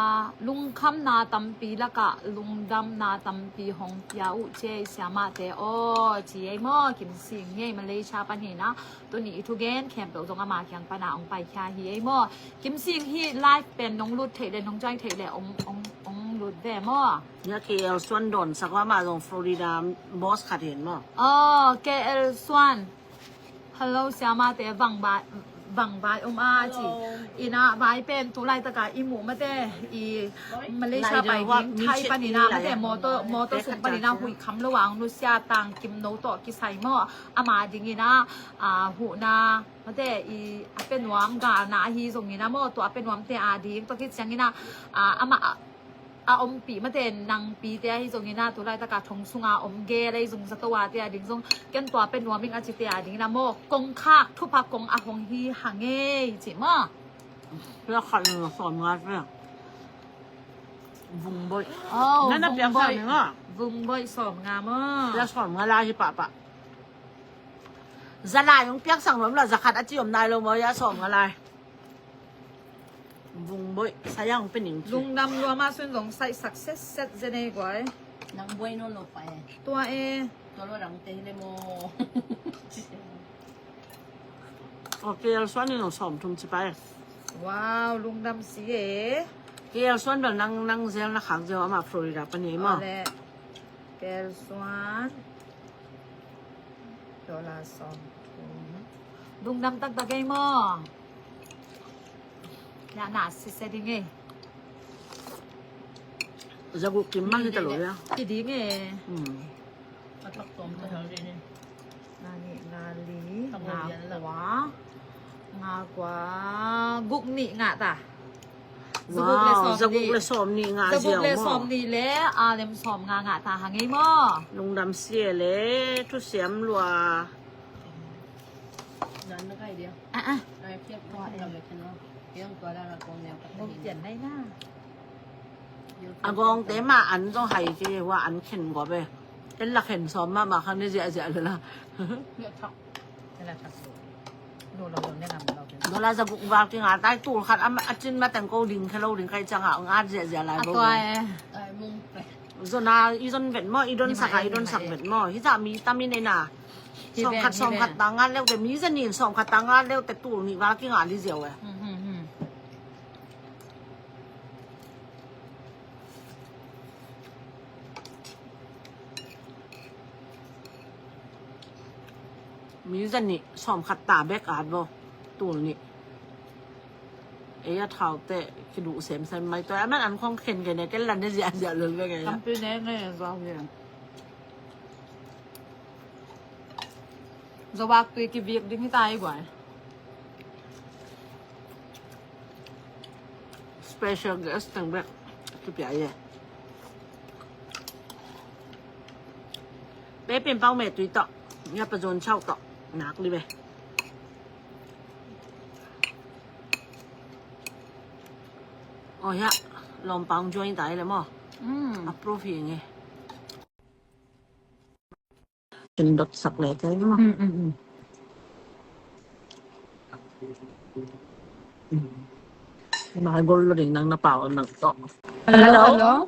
lungkhamna tampi lakah lungdamna tampi hong pia uh ci ei siamahte aw ci ei maw Kim Sing hi ei Malaysia pan hi na. Tuni i thugen khempeuh zong ama kiang pana hong paikhia hi ei maw. Kim Sing hi live pen nong lut theih le nong join theih le ong lut ve maw. Nia K L Suan dawn sak ua mah zong Florida boss khat hin maw. Aw K L Suan. Hello siamate bang vai om a ci. Ina vai pen tu laitaka i muh mate i Malaysia pai ding thai panina mate motor sung panina huih kham lo ang nusia tang kim no tawh kisai maw. Ama dingina huhna mate i a pe nuam galna ahi zongina maw tua a pe nuamte a ding tua khit ciangina amah a ompih mate nangpite ahi zongina tu laitaka thong sunga om gel ahi zong zato a te a ding zong ken tua pe nuam ing a cite a dingina maw kongkhak thupha kong a hong hi hangei ci maw. Pia khat ning sawm nga pia. Vungboih. Nana piang sa ning a. Vungboih sawm nga maw. Pia sawm nga lai hi pahpah. Za lai hong piaksak nuam la za khat a ci om nai lo maw ia sawm nga lai. Vungboih sayang pe ning ci. Lungdam lua ma sun zong saih success set zenei guai. Nang buai nawn lo pa e. Tua e. Tua lo dang te hi le maw. Aw K L Suan in zong sawm thum ci pa e. Wow lungdam si e. K L Suan bel nang nang zel na khak zel ama Florida pani e maw. K L Suan. Dollar sawm thum. Lungdam taktak ei maw. Nia na sise ding ei. Zaguk kim mang hi ta lo ia. Ki ding ei. Nga nih nga li nga kua nga kua guk nih ngah ta. Zaguk le sawm nih ngah ziau maw. Zaguk le sawm nih le a lem sawm nga ngah ta hangei maw. Lungdam sia le thusiam lua. A a. Guk tian nai na. A gawngte mah an zong hai kei hua an khen gawp e. En la khen sawm mahmah khan ne ziahziah lala. Dollar zaguk val kinga tai tul khat a cin mateng ko ding khe lo ding kai ciangah ngat ziahziah lai bo. Zona i zon vet maw i don saka i don sak vet maw hi zah mi tamin ei na. Sawm khat sawm khat ta ngat leute mi zanin sawm khat ta ngat leute tul nih val kinga li ziau e. Mi zanih sawm khat ta bek at bo tul nih. Ei a thaute kiduh semsem mai tua aman an khong khen khen e ken lan ne ziahziah lel veng ei a. Tampi ne nge zua hi. Zawak tui kivik ding hi ta i guai. Special guest teng bek kipia i e. Pe pin pau me tui tawh nia pa zon chau tawh nak li ve. Aw hiah lawmpaung join ta hi le maw. Approve hi nge. Cun dot sak le kai maw. Mai gol lo ding nang na pau nang tawh. Hello.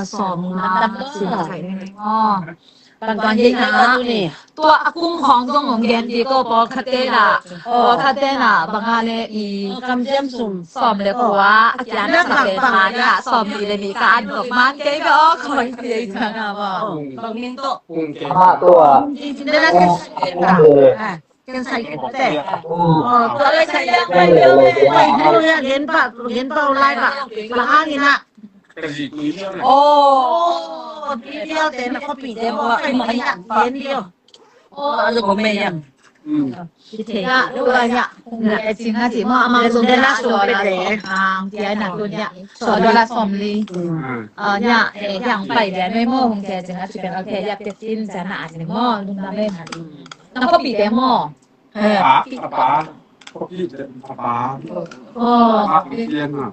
sawm nga. Sawm nga. Bang tuan gei na tu ni. Tua a kum khawng zong hong gen dih ko, pawlkhat te na. Pawlkhat te na bang a le i kamciam sum sawm le kua a kian sa te ma ni a sawm ni le ni ka an dok man kei be aw khoi ti ei tuan a maw. Bang min to. Ama tua. Ken sai kik te. Tua lai sai ya pai ya. Pai ya gen pa, gen pa lai pa. Bang hang ina. Aw, pi pial te na khuapi te maw, pai maw ya gen dio. Aw, a lo ko me ya. Ite ya, lo ya. Na e cing a ci maw, amang zong na so pe te. Ang tia na kun ya. So do la som li. A ya, e yang pai de me maw, hong te cing a ci pe a ke ya pe tin ca na a ci maw, lung na me na. Na khuapi te maw. He. Pa, a pa. Khuapi te a pa. Oh. Pa khuapi te na.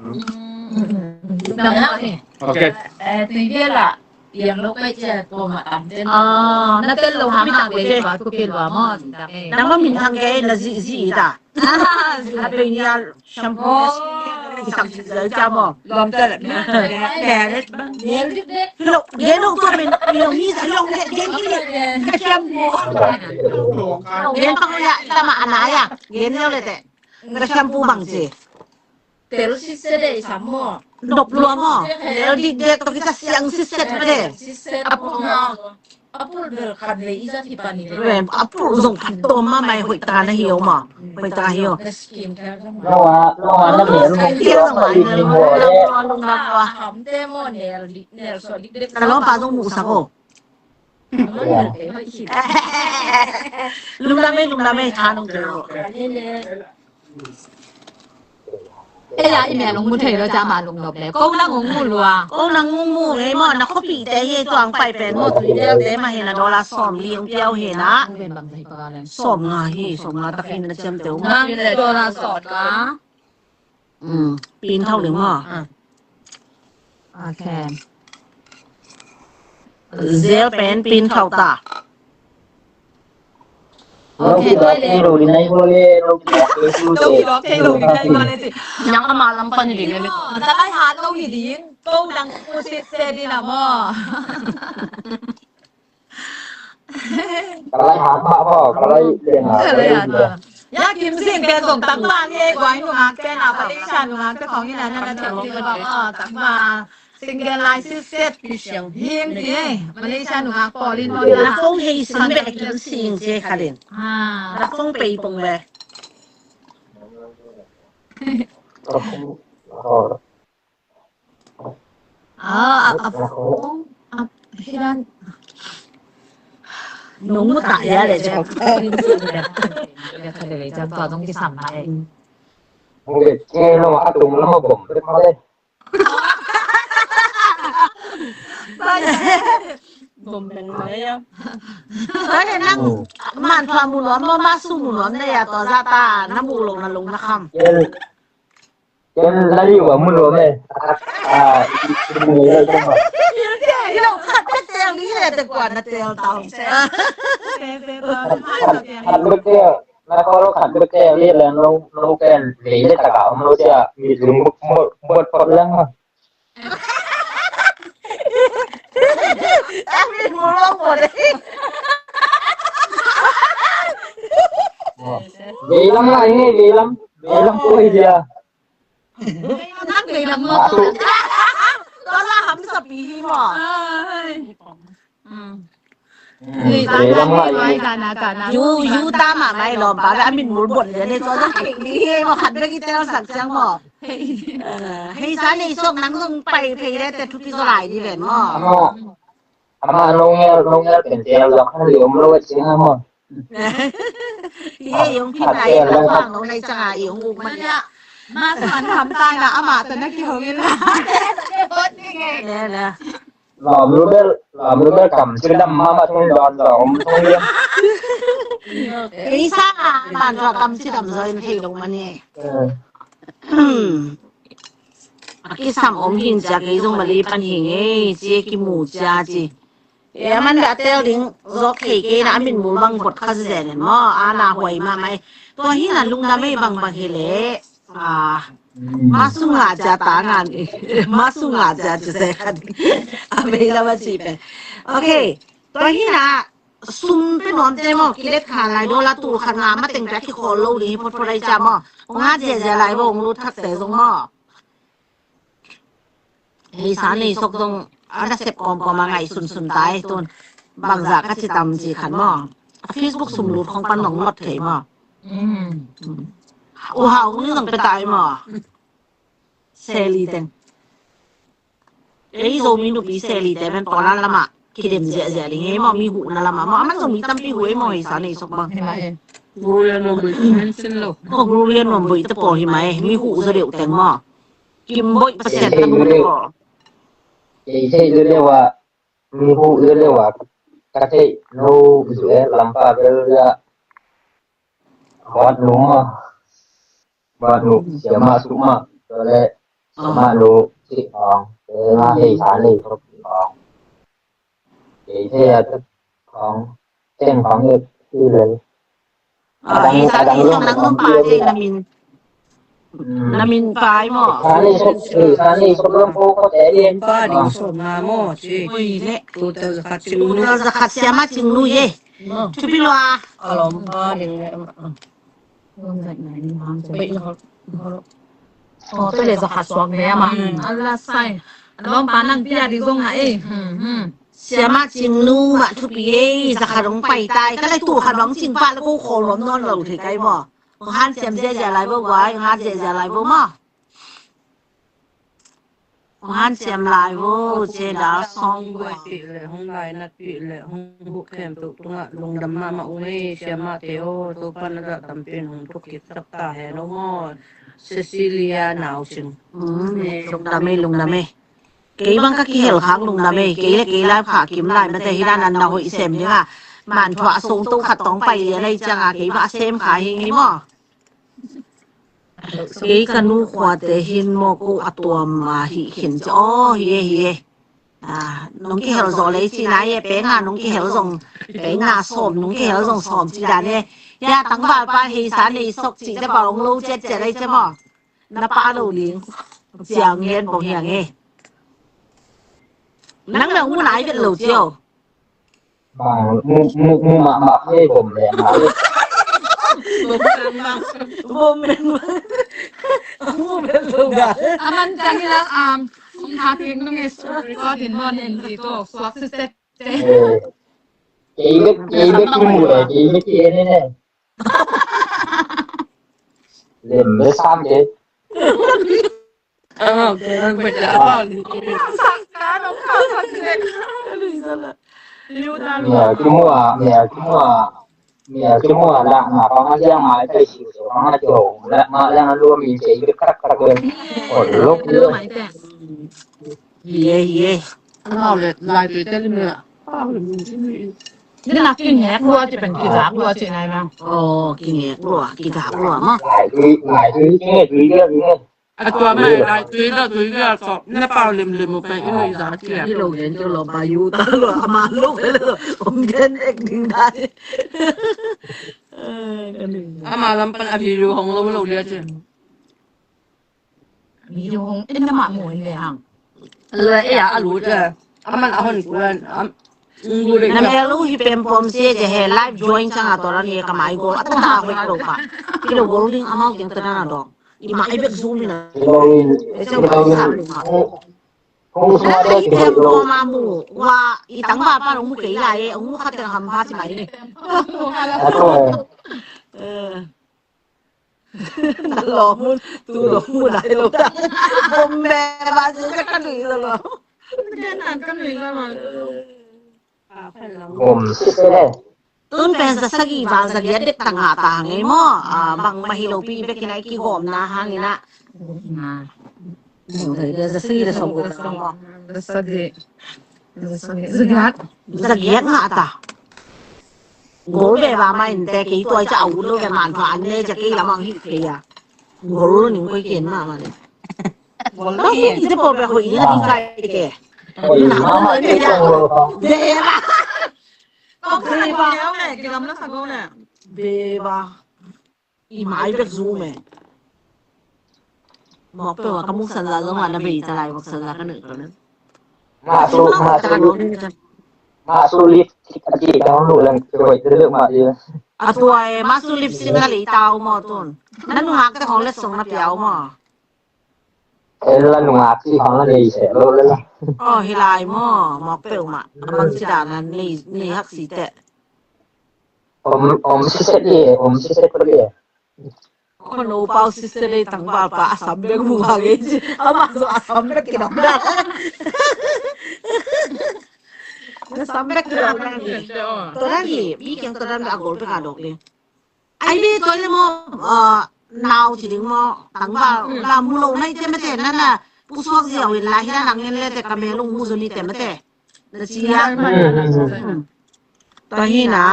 Mm, mm, mm. Dang ma ni. Okay. Eh, tui bia la. Yang lo kai cia ko ma tam ten. Ah, na tel lo ha ma ke ba ko ke lo mo. Dang ma min hang ke na zi zi ta. A pe nia. Shampoo, oh, i sak zik zai cia maw. Lawm tel. Nail dik dek. Lo, gen lo tua min, mi lo mi sa lo gen, gen ki ni. Shampoo. Gen pang ya, tama ana ya. Gen lo le te. Ka shampoo bang ci. Tel sitset de i sam maw. Nop lua maw. Nail dik dek to kita siang sitset de. Sitset. Apo maw. A pul bel khat vei i zat hi pan hi ve. Ve, a pul zong phat tawm mahmah, hoih ta na hi o maw. Hoih ta hi o. Na skin care zong maw. Nong a, nong a na mel mong skincare zong maw. Lim lim maw le. Lungdam lua. Hamte maw, nail dik, nail suah dik dek. Ka lawmpa zong muhsak o. Lungdam e, lungdam e, tha nong tel o. Ei a i mel hong mu thei lo ca ma lungnop le. Ko nang hong mu lua. Ko nang hong mu ngei maw, na khuapi te hi tuang pai pen maw, tui tel te ma hi na dollar sawm li hong piau hi na. Sawm nga hi, sawm nga tak hi na ciam te hong. Nang le dollar sawm nga. Mm, pin thau ding maw. Okay. Zel pen pin thau ta. Okay. Nang ama lam pan hi ding. Talai hat lo hi ding. Ko dang pu sit se ding a maw. Ka lai hat mah maw, ka lai lian hat. Ka lai hat mah. Ya Kim Sing pen zong takma nge, guai nungak pen a, Malaysia nungak te khawng in a, na na thei ding a, oh, takma. Single lai sit set pi siang hing ti e. Malaysia nungak pawl in maw. Na phone hei sin bek Kim Sing ci khat in. Ah. Na phone pei pong bek. Oh. Ah, a, a, a, hilan. Nong mu ta ya le, jam. Ya, ka le, jam tua dong kisam na e. Hong le, che lo, a tung lo, bom, pe ma le. Bom, pe ma le ya. Tua le nang, man tua mu lo, ma, ma su mu lo, ne ya, tua za ta, na mu lo, na lo, na kham. Ken la liu a mun lo me. Ah, i lo khat bek tel ni le te kua na tel ta hong se. Khat bek tel, na ko lo khat bek tel ni le no, no ken le le ta ka om lo sia, mi lung bot bot bot lang. Ami mu lo bot. Veilam lai ni, veilam, veilam ko hi dia. Nang veilam maw. Tua la hamsa pi hi maw. Ai. Mm. Mm, veilam lai ni. Yu, yu ta ma mai lawm pa, a min mul bot le ne, tua zong kei ni hi maw, khat bek i tel sak ciang maw. Hei. Eh, hei sa nei sok nang zong pai phei le te thupi zaw lai di ven maw. Ama, ama nong ngel, nong ngel pen tel zong khan li om lo a ciang maw. Ye, yong phin na ye, la bang lo nai chang a, yong uk man ya. Ma sa man ham tai na, ama ta na ki hong in la. Ne, ne. Lawm lu bel, lawm lu bel kam si dam ma ma thong don zong om thong yam. Ei sa, man sa kam si dam zong in thei dong ma ni. Eh. A kisam om hin cia kei zong Mali pan hi ngei, ci kimu cia ci. E, a man dah tel ding, zok thei kei na, a min mul bang bot kha zen en maw, a na huai mahmah e. Tua hi na lungdam e bang bang hi le. Ah, ma sunga cia ta ngan e. Ma sunga cia ci se kha ding. A mei la ma ci pe. Okay. Tua hi na, sum pe nuamte maw, kilet kha lai, dollar tul khat nga mateng pia kikhawl lo ding hi photphot ai cia maw. Hong hat ziahziah lai vo, hong lut thakte zong maw. Hei sa nei sok zong a nasep kawmkawm a ngaih sunsun ta ei tun. Bangzah ka ci tam ci khan maw. A Facebook sum lut khong pan mong mot thei maw. U hau ni zong pe ta ei maw. Seli teng. Ei Zomi nupi seli te pen pawlan lamah kidem ziahziah ding ei maw, mi huhna lamah maw. Aman Zomi tampi huh ei maw, hei sa nei sok bang. Hi mah e. Guru le nuam buih mention lo. Maw guru le nuam buih te pawl hi mah e, mi huh zaw deuh teng maw. Kim boih Pasian na buk maw. Kei theih zaw deuh ah, mi huh zaw deuh ah, ka theih lo zu e, lampa bel ah. Bat nu maw. Bat nu, siamah suk mah. Tua le, siamah nu, cih khawng. Te nga hei sa nei sok cih khawng. Kei thei a tuk khawng. Teng khawng le, ti le. Hei sa nei sok nang nong pa thei na min. Na min pai maw. Sa nei sok, sa nei sok lom po ko te di. Pa ding som na maw, ci. Oi le. Tutel zakhat cing nu. Tutel zakhat siamah cing nu ye. Thupi lua. A lom pa ding le. Aw, tua le zakhat suak ve ama. Ala sai. A lawmpa nang pia ding zong a ei. Siamah cingnu mah thupi ei, zakhat hong pai tai. Ka le tul khat bang cing pah le ko khawl luam nawn lo thei kai maw. Hong han siam ziahziah lai vo guai, hong han ziahziah lai vo maw. Hong han siam lai vo, ce da song guai. Hong lainat pih le hong huh khempeuh tungah lungdam mahmah ung ei, siamahte aw, Topa na zah tampi in hong thuk kik tak ta hen aw maw. Cecilia Nau Sing. Lungdam ei, lungdam ei. Kei bang ka kihel khak lungdam ei, kei le kei lai pha kim lai mate hi dan an na hoih sem ding a. Man thuah a song to khat tawng pai lian ei ciang a kei bang a sem kha hi ngei maw. Kei ka nu khuate hin maw ko a tuam a hih khin ci aw hi e hi e. Nong kihel zawh lei ci nai e, peng a nong kihel zong peng a sawm, nong kihel zong sawm ci dan e. Ya tangvalpa hei sa nei sok ci te bal hong lo ciatciat ei ci maw. Na pah lo ding ciang gen pong hiang e. Nang le hong mu nai vet lo ci aw. Bang mu mu mu mahmah hei bom le na. Bom le na. Bom le na. Bom le na. Aman ciang hi lang am. Hong tha kik nung e su record in mon en di to suak se se. Kei bek kei bek ki mu le kei bek ki en en e. Lem bek sam kei. Mia kimua, mia kimua, mia kimua la na pa ma yang mai kai siu so ma jo la ma yang lu mi sei kak kak le. Ol lok le. Ye ye. Ngau le lai tui te lim le. Ni na kingek lua ci pen kigak lua ci nai ma. Oh, kingek lua, kigak lua ma. Lai tui, lai tui, kingek tui le. A tua mai lai tui da tui da tawh na pau limlim uh pen i lui za cia. I lo gen kio lo ba yu ta lo ama lo pe lo om gen ek ding dai. Ama lam pan a video hong lo lo lia cia. Video hong en na ma mo en le hang. Lo e a lu cia. Aman a hon kuan am. Na mel uh hi pempom sia cia he live join cang a tawh la ni ka mai gol a ta ta hoih lo pa. I lo gol ding amau kiang ta na dong. I mai bek zoom na. Kong sua de kong sua de kong sua de. Wa i tangval pa long mu kei lai e, ong mu khat teng ham pa ci mai ni. Ato e. Na lo mun tu lo mun ai lo ta. Bom be ba si ka ka nui lo lo. Ka nui lo lo. Bom sisele. Tun pen za sagih val za giat dek ta ngah ta hang ei maw? Bang mah hi lopi bekin a i kigawmna hangin ah. Za sagih za sawm guk ta maw? Za sagih. Za sagih. Za giat. Za giat ngah ta. Gol be ba ma in te kei tuai ca a ut lo ve man pha an le ca kei lamang hi kei a. Gol lo ning koi ken ma ma le. Gol lo hi. Ite pawl be hoih ina ding kai te ke. Hoih ma ma te ke. Be ba. Kong sa ko le, kilam la sa ko le. Be ba. I mai bek zoom e. Mawk pe wa ka muk sanza zong a na bei ta lai mawk sanza ka nek ka nek. Mah tu, mah tu. Masu lip a ci ka hong luh leng ci hoih te deuh mah ding. A tua e, masu lip sing na lei tau maw tun. Na nungak te khong letsong na piau maw? E la nungak ci khong na lei seh lo le la. Oh, hi lai maw, mawk peuhmah. A bang ci dan a nei, nei hak si teh. Om, om siset e, om siset pah e. Ko no pau sister dei tangval pa a sam bek mu ha gei ci. Ama zo a sam bek kidong dan. Na sam bek kidong dan. Tua dan hi, mi kiang tua dan a gol bek a dok ding. Ai be tua le mo, ah, nau ci ding mo, tangval, la mu lo nai te mate na na, pusuak ziau in la hi na nang en le te ka me lung mu zo ni te mate. Na ci liang. Hmm, hmm, hmm. Hmm. Tua hi na,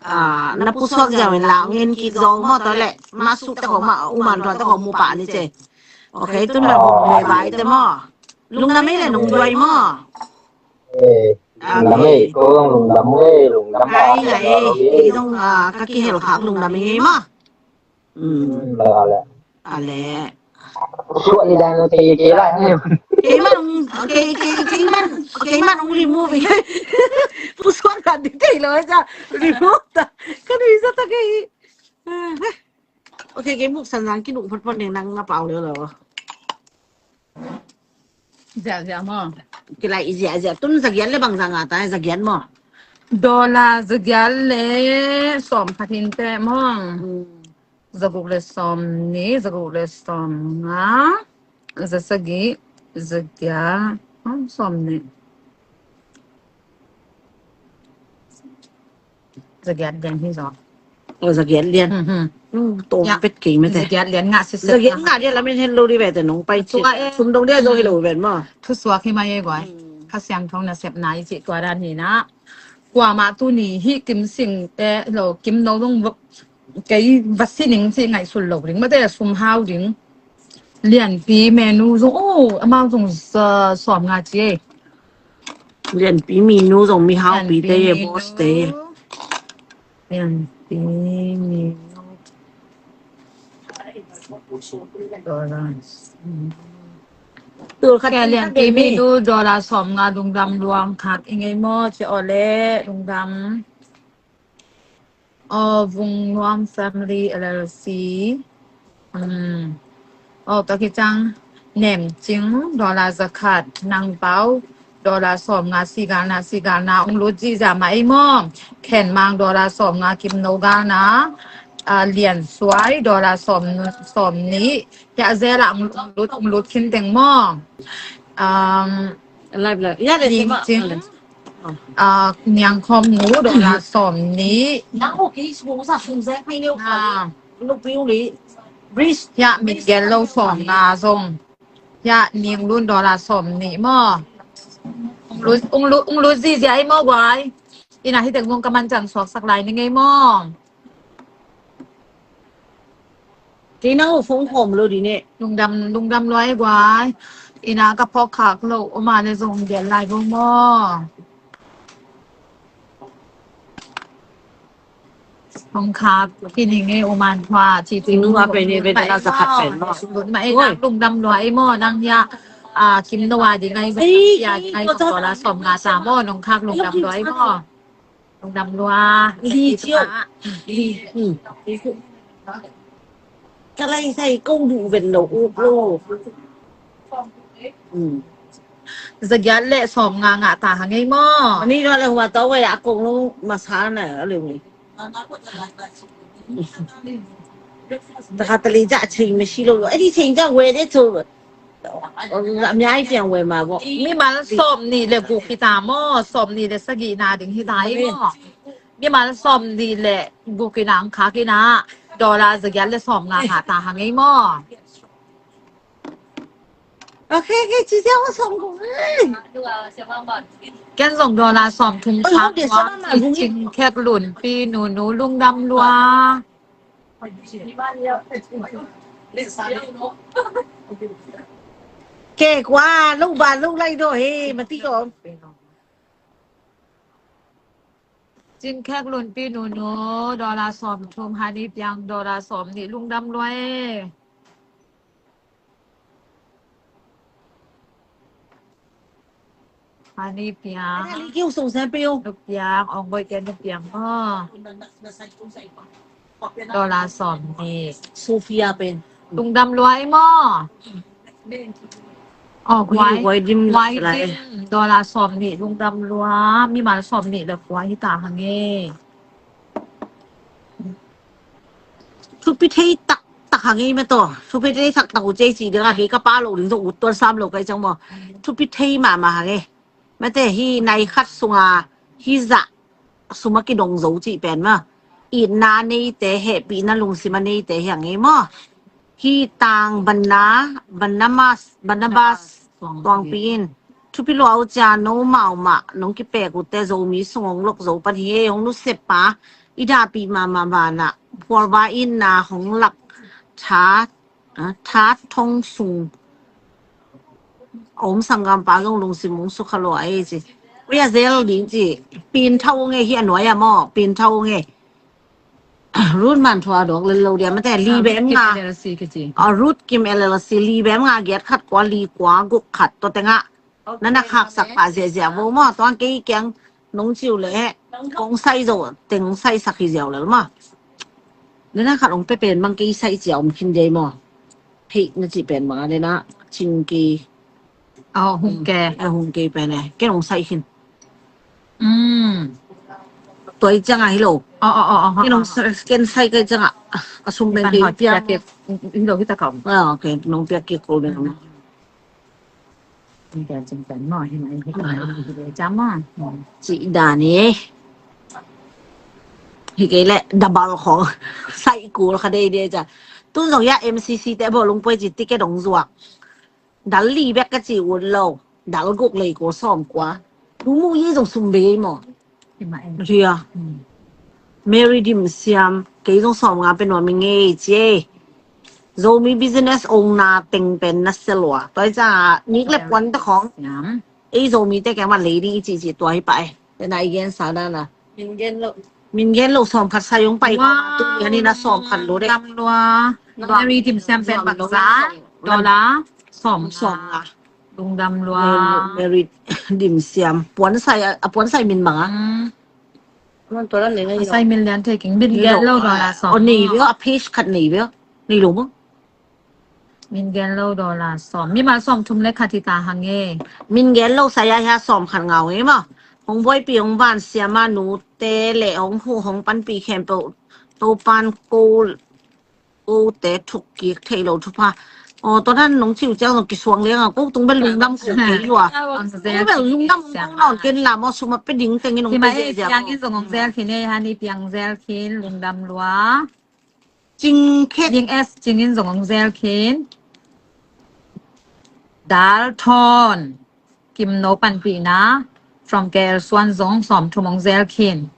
ah, na pusuak ziau in la ngen kik zong maw tua leh. Masuk te khong mah, uman tuan te khong mu pah ni ce. Ok, tun la bung le bai te maw. Lungdam ei le nungduai maw. Eh, lungdam ei, ko zong lungdam ei, lungdam ei. Ai, ai, ei zong, ah, ka kihel khak lungdam ei maw. Mm. Mm, la le. A le. Suah ni dan kei, kei la. Kei man, kei, kei, kei man, kei man remove. Pusuak dan ding kei lo sa. Remove ta. Kan ui sa ta kei. Ok, kei muk san zang ki nuk phot phot ning nang na pau leo lo. Ziahziah maw? Kilai i ziahziah. Tun zagiat le bang zang a ta, zagiat maw? Dollar zagiat le sawm khat hin teh maw? Mm. Zaguk le sawm nih, zaguk le sawm nga, zasagih, zagiat, oh, sawm nih. Zagiat lian hi zaw. Oh, zagiat lian. Hmm, hmm. Hmm, tawm pet kei mate. Zagiat lian ngah sitset. Zagiat ngah lian lamin hen lo di ve te nong pai ci. Sum dong dia zo hi lo ven maw. Thusuak hi mai e guai. Hmm. Kha Siangtho nasepna i cih tua dan hi na. Kuamah tuni hih Kim Sing te lo, Kim No zong kei va si ning ci ngaihsun lo ding mate, sum hau ding. Lianpi menu zong, oh, amau zong, uh, sawm nga ci e. Lianpi menu zong mi haupi te ye, boss te. Lianpi menu. Dollar. Tul khat. Kei lianpi menu dollar sawm nga, lungdam lua khak i ngei maw ci aw le, lungdam. Aw, Vung Nuam Family L L C. Um. Aw, tua khit ciang Nem Cing, dollar za khat, Nang Pau, dollar sawm nga, si galna, si galna, ong lut zihziah mah ei maw. Khen Mang, dollar sawm nga, Kim No galna, ah, Lian Suai, dollar sawm, sawm nih, hiah zel ah ong lut, ong lut khin teng maw. Um, Live, live. Ya, le, Ning Cing. Ah, Niang Khawm Nu, dollar sawm nih. Nang, okay, sum sa sum zek mai neu. Ah. Lu piu li. Bris. Ya, Mit Gen Lo sawm nga zong. Ya, Ning Lun, dollar sawm nih maw. Ung lu, ung lu, ung lu zi zia i maw guai. Ina hi teng mong ka man cang suak sak lai ni ngei maw. Kei nang uh phone khawm lo di ne. Lungdam, lungdam luai guai. Ina ka phawk khak lo, oma le zong gen lai vo maw. Hong khak, kini nge uman hua, ci ci nu a pe ni ve na sa khat pen maw. Lungdam luai maw, nang ya, a, Kim No a di ngai, ya di ngai, dollar sawm nga sa maw, nong khak lungdam luai maw. Lungdam lua. Li cio. Li. Hmm. Ka lai sai ko du ven lo u lo. Hmm. Zagiat le sawm nga nga ta ha ngei maw. Ani lo le hua to we a kong lo masa na le we. Ta ka ta li ja ching me si lo. Ani ching ja we de cho. Mimal sawm nih le guk hi ta maw, sawm nih le sagihna ding hi ta hi maw. Mimal sawm nih le guk in ang khak in ah, dollar zagiat le sawm nga nga ta ha ngei maw. Ok, ok, ci ziau sawm guk. Ken zong dollar sawm thum khak lua, Cing Khek Lun, Pi Nu Nu lungdam lua. Kei kua lo ba lo lai do he mati ko. Cing Khek Lun, Pi Nu Nu, dollar sawm thum, Hani Piang, dollar sawm nih, lungdam lua e. Ani piang. Ani kiu sung sen piu. Nu piang, ong boi ken nu piang mo. Dollar sawm ni. Sofia pen. Lungdam lua ei mo. Oh, guai. Guai dim. Guai dim. Dollar sawm ni, lungdam lua. Mimal sawm ni le guai hi ta hang e. Thupi thei taktak hang e mah tawh. Thupi thei taktak uh cei ci ding a, hei ka pa lo ding zong ut tuan sam lo kai cang maw. Thupi thei mahmah hang e. Mate hi nai khat sunga hi zah sum a kidong zo cih pen maw. Itna neite, hehpihna lungsim a neite hi hang e maw. Hi tang banna, banna mas, banna bas, tuangpi in. Thupi lua uh cia no mau mah nong kipek uh te Zomi sung hong lok zo pan hi e, hong nusia pa i dahpih mahmah banah phualva itna hong lak tha, a, tha thong sung a om sanggampa zong lungsim hong sukha lua e ci. Ria zel ding ci. Pin thau nge hi a nuai a maw, pin thau nge. Ruth man thua dok lel lo dia mate li bem nga. L L C ka ci. A, Ruth Kim L L C li bem nga giat khat kua li kua guk khat to tenga. Nana khaksak pah ziahziah vo maw, tuang kei kiang nong ciu le kong sai zo teng sai sak hi ziau lel maw. Nana khat ong pe pen mang kei sai cia om khin dei maw. Hei na ci pen mang a nena cing kei. Aw, hung ke. A, hung kei pen e. Ken ong sai khin. Mm. Tuai ciang a hi lo. Aw, aw, aw, aw, aw. Ken ong sai, ken sai kai ciang a. A sum pen kei piang. Hi lo hi ta ka om. A, ok. Nong piak kik ko pen. Cih dan hi. Hi kei leh dabal khong sai kul kha dei dei ca. Tun zong ya M C C te bawlung poi ci ticket hong zuak. Dal li bek ka ci ut lo. Dal guk lei kul sawm kua. Lu mu yi zong sum bei maw. Ria. Mary Dim Siam, kei zong sawm nga pe nuam i ngei ci e. Zomi business owner teng pen na sia lua. Tua hi ca nik le puan te khong. Ei Zomi te keng man lei ding i ci ci tua hi pah e. Tena i gen sa dana. Min gen lo. Min gen lo sawm khat sai ong pai ko. Tu yani na sawm khat lo de. Dam lua. Mary Dim Siam pen baksa. Dollar sawm. Sawm nga. Lungdam lua. Mary Dim Siam. Puan sai a, puan sai min mang a. Sai min lian thei keng, min gen lo dollar sawm. O nei veo, a page khat nei veo. Nei lo mo. Min gen lo dollar sawm. Mimal sawm thum le khat hi ta hang e. Min gen lo sai a hia sawm khat ngau e maw. Hong buaipi hong van siama nute le hong huh hong panpi khempeuh Topan ko kote thuk kik theih loh thupha. Aw, tua dan nong ciu ciang zong kisuang liang a, ko tung bel lungdam ko kei lua. Ko bel lungdam ko nawn ken lam aw sum a pe ding tengin nong pe ziahziah. Piang in zong hong zel khin e, hani piang zel khin, lungdam lua. Cing khek. Cing es, cing in zong hong zel khin. Dal thawn. Kim no panpihna from K L Suan zong sawm thum hong zel khin.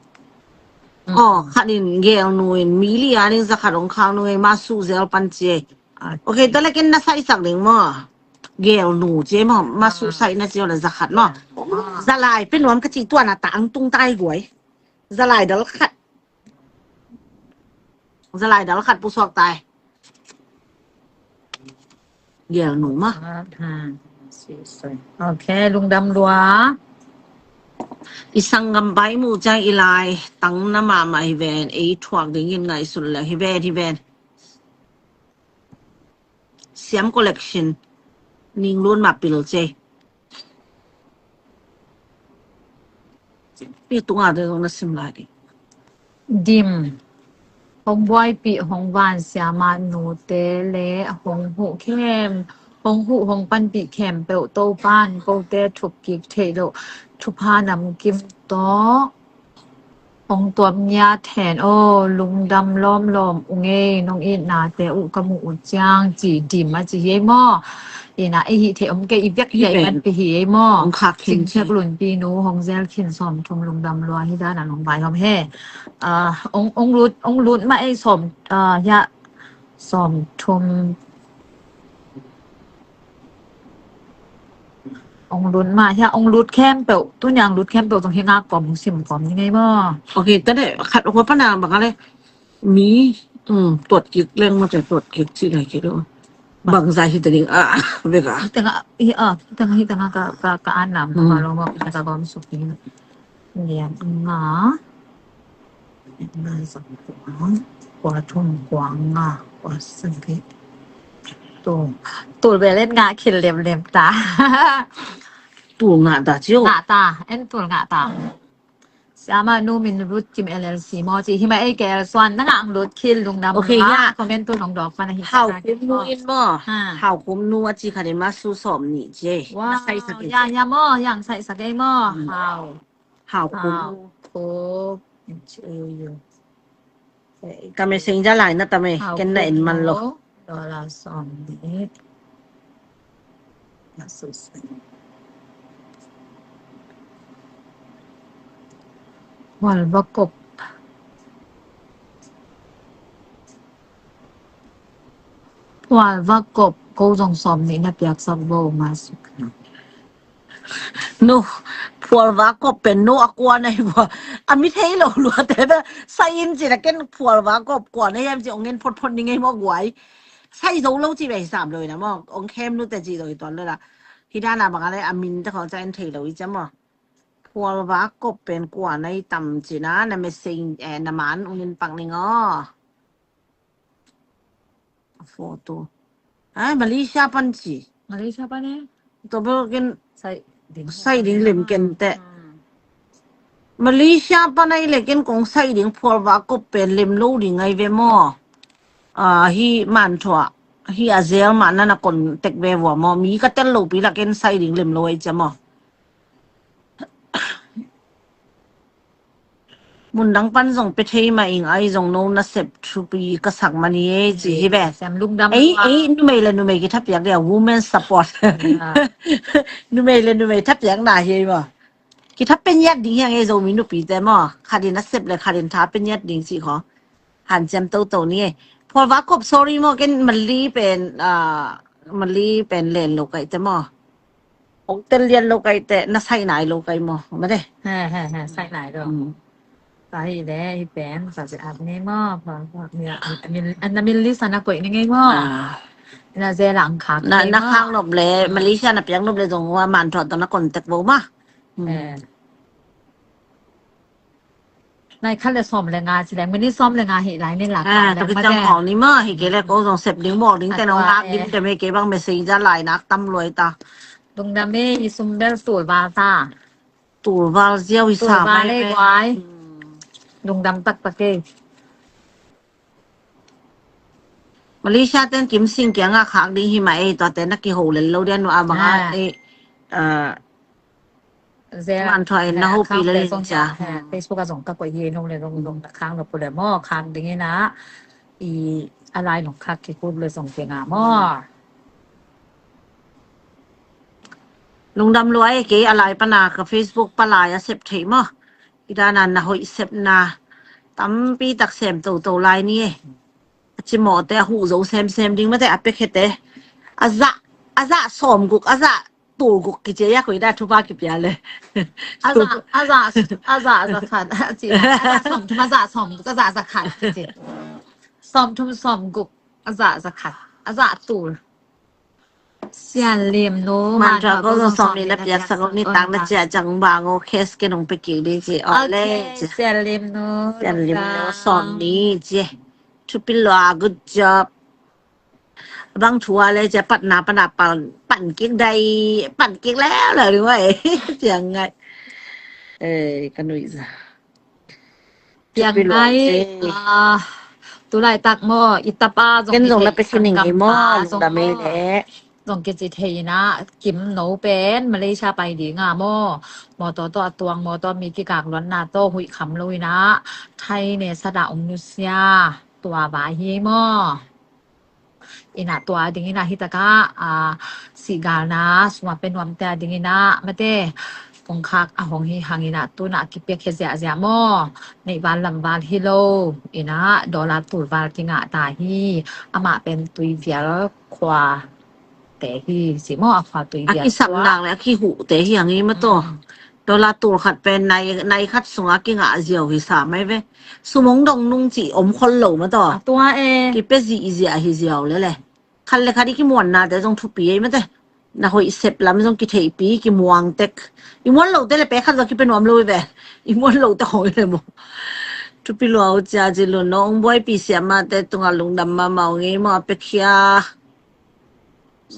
Mm. Aw, khat in gel nu in mi li a ding za khat hong khak nu ngei ma su zel pan ci e. Ok, tua le ken na sai sak ding maw. Gel nu ci e maw, ma su sai na ci e le za khat maw. Za lai pe nuam ka ci tua na ta ang tung tai guai. Za lai dal khat. Za lai dal khat pusuak tai. Gel nu ma. Ok, lungdam lua. I sanggam bai mu ciang i lai tang na mahmah hi ven, ei thuak dingin ngaihsun le hi ven, hi ven. Siam collection. Ning lun ma pil ce. Pi tunga de zong na sim lai ding. Dim. Hong buaipih hong vansiama nute le hong huh khem, hong huh hong panpih khempeuh Topan kote thup kik theih loh thupha namkim tawh hong tuam ngiat hen aw. Lungdam lawmlawm ung ei, nong itnate uh ka muh uh ciang ci Dim a ci hi ei maw. Ina i hih theih om kei, i biak hi ei, man pi hi ei maw. Cingkhek Lunpi nu hong zel khin sawm thum, lungdam lua. Hi dan a nong vai hom he. Ong lut, ong lut mah ei sawm, hiah sawm thum. Ong lut mah hiah, ong lut khempeuh, tuniang lut khempeuh zong hi ngak kawm, hong sim kawm ni ngei maw. Ok, tate khat hua pana bang a le mi tuat kik leng mah te, tuat kik ci lai kik lo. Bangza hi ta ding a, bek a. Hi ta nga, hi a, hi ta nga, hi ta nga ka, ka, ka anam, hmm, ka lo mo, ka ka gom suk ni. Nia nga. Nga sa kua, kua thum, kua nga, kua sagih. Tul. Tul belet nga khil lem lem ta. Tul nga ta cio. Nga ta, en tul nga ta. Siama nu min Ruth Kim L L C maw ci hi ma ei kel suan na nga ang Ruth khil lungdam. Okay, ya. Comment tu nong dok pa na hi. Hau kum nu in maw. Ha. Hau kum nu a ci kha de ma su sawm ni ci. Wow. Na sai sa ke. Ya, ya maw, yang sai sa ke maw. Hmm. Hau. Hau kum nu. Hau kum. Ka messenger lai na ta me, ken na en man lo. Dollar sawm ni. Phual va kop. Phual va kop, ko zong sawm ni na piak sak bo ma suk na. No, phual va kop pen no a kua na hi vua. A mi thei lo lua te be, sai in ci na ken phual va kop kua na hiam ci ong en phot phot ni ngei maw guai. Sai zo lo ci be hi sam lo na maw, ong khem nu te ci lo hi tuan lo la. Hi dana bang a le a min te khong ca en thei lo hi ca maw. Phual va kop pen kua na hi tam ci na, na message, eh, na man ong en pak ni ngo. Photo. Ai, Malaysia pan ci. Malaysia pan eh. Tua bel ken sai ding, sai ding lem ken te. Hmm. Malaysia pan ai le ken kong sai ding phual va kop pen lem lo ding ai ve maw. Ah, hi man thua. Hi a zel ma na na kon tek ve vua maw. Mi ka tel lo pi la ken sai ding lem lo ai cia maw. Mundang pan zong pe thei mah ing ai zong no nasep thupi ka sak mani e ci hi ve. Sem lungdam ei, lua. Ei, numei le numei kithapiak dia, women support. Ah. Numei le numei thapiak na hi ei maw. Kitha pe ngiat ding hiang ei Zomi nupi te maw. Khat in nasep le khat in tha pe ngiat ding ci kho. Hanciam toto ni e. Phual va kop, sorry maw, ken Mali pen, ah, Mali pen len lo kai te maw. Ong tel lian lo kai te, na sai nai lo kai maw, ma te. He, he, he, sai nai lo. Mm. Sai le, hi pen, sa se ap ni maw, phual va kop ni a, a, a, a, a, na min li sa na koih ni ngei maw. Ah. Na ze lang khak na, ni na maw. Khak nop le, mm, Malaysia na piak nop le zong wa man thot to na contact bo ma. Mm. Eh. Nai khat le sawm le nga ci leng, minit sawm le nga hi lai ni lak. Ah, leng to ki ma cang te. Hong ni ma, hi ke le ko zong sep ding bawk ding te nong lak ding te me ke bang messenger lai nak tam luai ta. Lungdam e, i sum bel tul val ta. Tul val ziau i sa mai ve. Tul val e guai. Hmm. Lungdam taktak e. Malaysia ten Kim Sing kiangah khak ding hi mah ei, tua ten na kiho lel lo dian nu a bang a ei, ah, Zia man thua in na hopi le ling cia. Facebook a zong ka koih hi, nong le nong, nong na khang lo pu le maw, khang ding in a, i a lai nong khak kikup le zong kei nga maw. Lungdam luai kei a lai pana ka Facebook palai a sep thei maw. I dana na hoih sepna tampi tak sem toto lai ni e. A cimawhte a huh zo semsem ding mate a pekhete. A zah, a zah sawmguk, a zah tulguk kici a, koi dah thupha kipia le. A zah, a zah, a zah, a zah khat, a ci, a zah sawmthum, a zah sawmguk, a zah zah khat kici. Sawmthum sawmguk, a zah zah khat, a zah tul. Sian Lim nu, man thua ko zong sawm ni na piak sak ni tang na cia cang bang o, cash ke nong pe kik ding ci. Ok, Sian Lim nu. Sian Lim nu sawm ni ci. Thupi lua, good job. Bang thua le cia patna pana pan, pan kik dai, pan kik leu leu ding wai. Piang ngai. Eh, ka nui za. Piang ngai, ah, tu laitak maw, i tapa zong ken zong na pe khin ning ei maw, lungdam ei le. Zong kici thei ina, Kim no pen Malaysia pai ding a maw. Mawtaw tawh a tuang, mawtaw mi kikak luanna tawh huih kham lo ina, Thai ne sada ong nusia, tua vai hi maw. Ina tua ding ina hi taka, a, sigalna suma pe nuamte a ding ina mate kongkhak a hong hi hang ina tuna a kipiak he ziahziah maw. Neih val lam val hi lo ina dollar tul val kingah ta hi. Amah pen Tuivial khua te hi si maw, a khua Tuivial. A kisapnak le a kihuhte hi hang i maw taw. Dollar tul khat pen nai, nai khat sunga kingah ziau hi sa mai ve. Sumong dong nung ci om khol lo maw taw. A tua e. Kipia zihziah hi ziau lele. Khat le khat i kimuannate zong thupi ei mate. Na hoih sep lam zong kitheihpi, kimuang tek. I muan lote le pek khat zong kipia nuam lo i ve. I muan lote khong i le maw. Thupi lua uh cia ci lun nong buaipi siamahte tungah lungdam mahmah uh ngei maw a pekhia.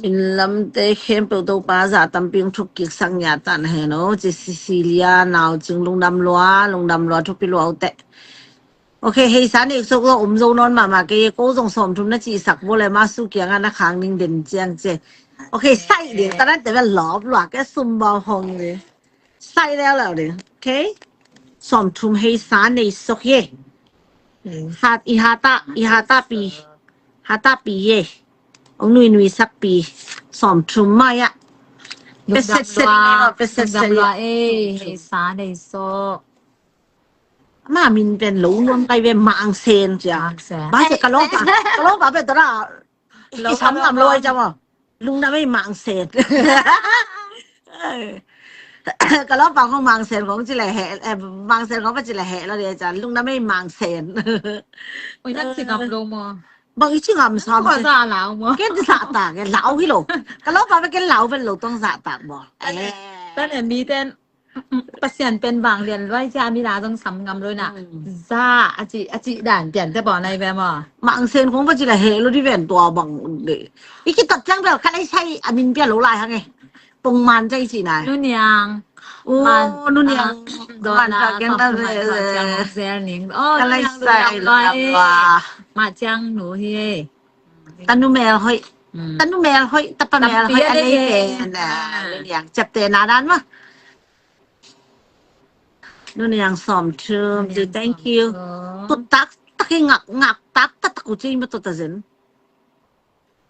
Min lamte khempeuh Topa zah tampi hong thukkiksak ngiat ta na hen aw ci Cecilia Naucing lungdam lua, lungdam lua thupi lua uh teh. Ok, heisa neih sok zong om zo nawn mahmah kei e, ko zong sawmthum na cihsak vua le masu kiangah na khang ding den ciang ci e. Ok, saih ding, ta nan te ve lawp lua ke sum bawng hong ding. Saih leuleu ding, ok? Sawmthum heisa neih sok ye. Hat, i hata, i hata pi, hata pi ye. Ong nui nui sak pi, sawmthum mai ah. Peset set lua, peset set lua e, heisa neih sok. Ma min pen lo nuam kai ve Mang Sen cia. Mang Sen. Ba se ka lawmpa, ka lawmpa pen tua ra. Lo i sam ngam lo ai cia maw. Lungdam ei Mang Sen. Ka lawmpa khong Mang Sen khong ci le he, eh, Mang Sen khong pa ci le he lo de cia. Lungdam ei Mang Sen. Oi, nan ci ngam lo maw. Bang i ci ngam sam. Ko za lau maw. Ken ci za ta ke lau hi lo. Ka lawmpa pen ken lau pen lo tong za ta maw. Eh. Tan en mi ten Pasian pen vanglian luai cia mi la zong sam ngam loi na. Za a ci, a ci dan pian te baw nai ve maw. Mang Sen khong va ci la he lo di ven tua bang de. I kitat ciang bel ka lai sai a min pia lo lai hang e. Pong Man cia i ci nai. Nu Niang. Oh, Nu Niang. Man cia kiang ta ve. Zel Ning. Oh, ka lai sai lo. Ma ciang nu hi e. Tanu mel hoih. Tanu mel hoih, tapa mel hoih a nei pen. Nu Niang ciapte na dan maw. Nu Niang sawmthum ci, thank you. Tut tak tak i ngak, ngak tak tak tak uh ci ma tut a zen.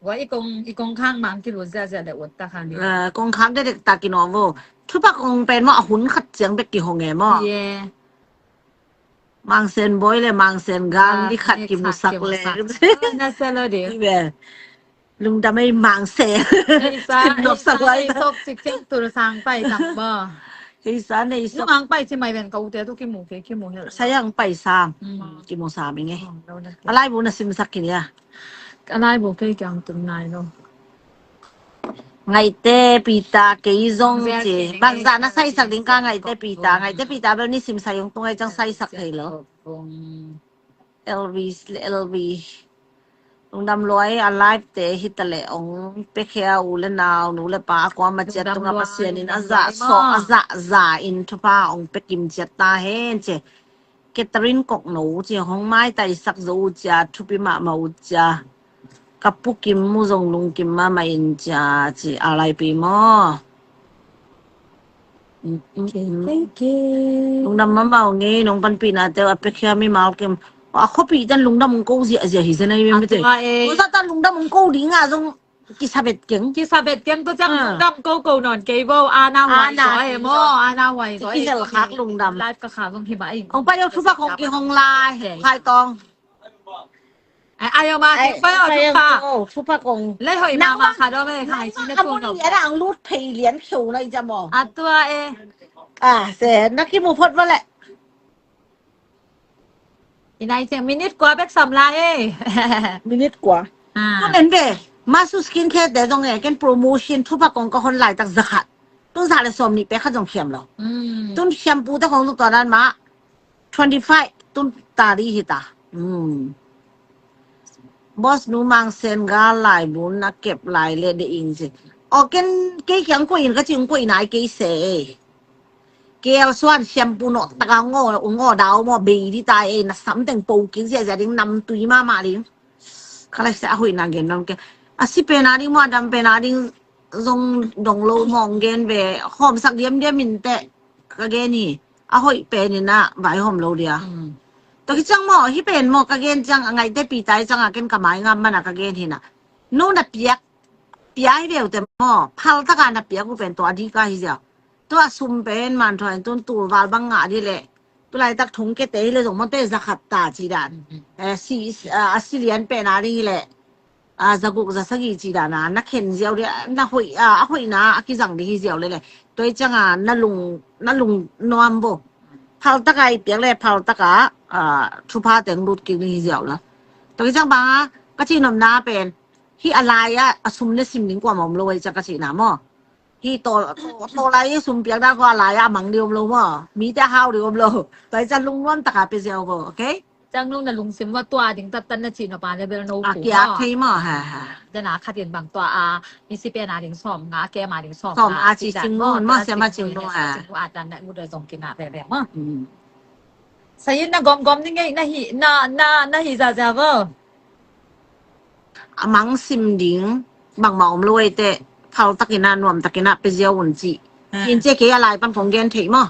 Wa i kong, i kong khang mang kilu zia zia le ut tak hang ni. Kong khang de dek tak i nuam vo. Thupa kong pen maw a hun khat ciang bek kihong e maw. Mang Sen bawi le Mang Sen gal di khat kimusak le. Na sa lo di. Lungdam ei Mang Sen. Ei sa, ei sa, ei sok cik cik tul sang pai tak maw. Ei sa nei sok. Nung ang pai ci mai ven ka ute tu kimu ke, kimu hel. Sayang pai sam. Kimu sam inge. A laibu na simsak kini a. A laibu kei kiang tum nai lo. Ngaihte Pita kei zong ci. Bangzah na saisak ding ka Ngaihte Pita. Ngaihte Pita bel nisim sai hong tung ai cang saisak thei lo. L V, L V. Lungdam luai a live te hi ta leh ong pekhia u le nau, nu le pa, a kuama ciat tunga Pasian in a zah sawh, a zah za in thupha ong pekim ciat ta hen ci. Catherine Kok No ci, hong maitaisak zo uh cia, thupi mahmah uh cia. Ka pukim mu zong lungkim mahmah in cia ci, R I P maw. Thank you. Lungdam mahmah uh ngei, nong panpihna teu a pekhia mimal kim. A khuapi tan lungdam ong ko ziahziah hi zen a hi mete. Ko zah tan lungdam ong ko ding a zong kisabet keng. Kisabet keng tu ciang lungdam ko ko nawn kei vo, a na huai zaw e maw, a na huai zaw e. Kihel khak lungdam. Live ka khak zong hi mah ing. Ong pai lo thupha kong kihong lai. Khai tong. Ai, ai, ma, ai, pai lo thupha kong. Lai hoi ma ma kha do me khai si na ko no. Ang lut thei lian kheu na i jam o. A tua e. A se na kimu phot va le. I nai ciang minute kua bek sam lai e. Minute kua. Comment ve. Masu Skincare te zong e, ken promotion thupha kong ka hon laitak za khat. Tun za le sawm nih pek khat zong khiam lo. Tun shampoo te kong zong tua dan mah. Twenty five tun ta dih hi ta. Boss nu Mang Sen gal laibu na kep lai le de ing ci. O ken kei kiang ko in ka ci ung ko in ai kei se e. Kei suan shampoo no taka ngo ngo dau mo bei di ta e, na sam teng po king zia zia ding nam tui mama ding. Ka lai sa a hoih na gen dong ke. A si pen a ding mo a dam pen a ding zong dong lo mong gen ve. Hom sak diam diam in te ka gen hi. A hoih pen in a vai hom lo dia. To ki ciang mo hi pen mo ka gen ciang a ngaih te pi tai ciang a ken ka mai ngam man a ka gen hi na. No na piak pia hi veu te maw, phal taka na piak uh pen tua a dika hi ziau. Tua sum pen man thaw in tun tul val bang ngah dih leh. Tu laitak thong kete hi le zong mawte za khat ta ci dan. Eh, si, ah, a si lian pen a ding hi leh. Ah, za guk za sagih ci dan a, na khen ziau dih, na hoih, ah, a hoihna a kizang dih hi ziau le le. Tua hi ciang a, na lung, na lung nuam bo. Phal taka i piak le, phal taka, ah, thupha teng lut kik dih hi ziau la. Tua hi ciang bang a, ka ci nopna pen. Hih a lai-ah a sum ne sim ding kuamah om lo ahi ciang ka cihna maw. Hih taw, taw, taw lai-ah sum piak dan khawng a lai-ah a mang ding om lo maw. Mite a hau ding om lo. Tua hi ciang lungnuam takin pia ziau vo, okay? Ciang nung na lungsim maw, tua ding tattan na cih nop a le bel no a kiak thei maw, ha, ha. Dena khat in bang tua a, misi pen a ding sawm nga, kem a ding sawm nga, sawm nga cih cih dan maw, maw, tua siam a cing nu, siam a cing nu, ha. A dan na mu da zong kinah veve maw. Hmm. Sai in na gomgom ni ngei, na hi, na, na, na hi zaza vo. A mang sim ding bangmah om lo ei teh, phal takin a, nuam takin a pia ziau un ci. Ha. In ci kei a lai pan kong gen thei maw.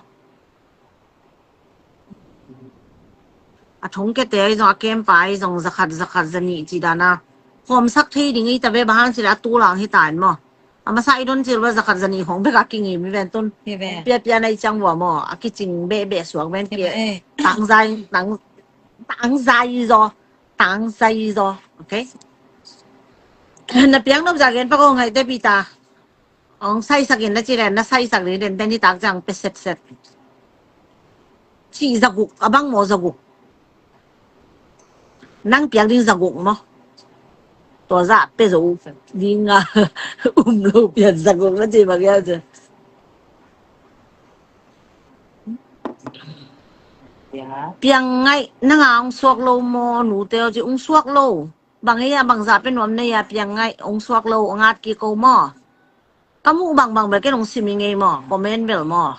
A thongkiate ahi zong, a kempa ahi zong, za khat, za khat, za nih ci dan a hawmsak thei ding ei ta ve, bang hang ci leh a tul hang hi ta in maw. A masa i don cil va za khat za nih khawng bek a kingim hi ven tun. Hi ve. Piapia na i ciang vua maw, a kicing behbeh suak ven. Hi ve, kia. Eh. Tangzai, tang, tangzai zaw, tangzai zaw. Okay. Na piang nop zah gen pak o, Ngaihte Peter. Ong saisak in na ci leh, na saisak ding den den hi tak ciang pe sepsep. Cih za guk, a bang maw za guk. Nang piak ding za guk maw. Tua zah pe zo ding a, um lo pian za guk na ci bang hiam ci. Piang Ngaih, nang a ong suak lo maw, nute aw ci, ong suak lo. Bang ei a, bang zah pe nuam nei a, Piang Ngaih, ong suak lo, ong at kik o maw. Ka muh bangbang bel ken ong sim hi ngei maw, comment bel maw.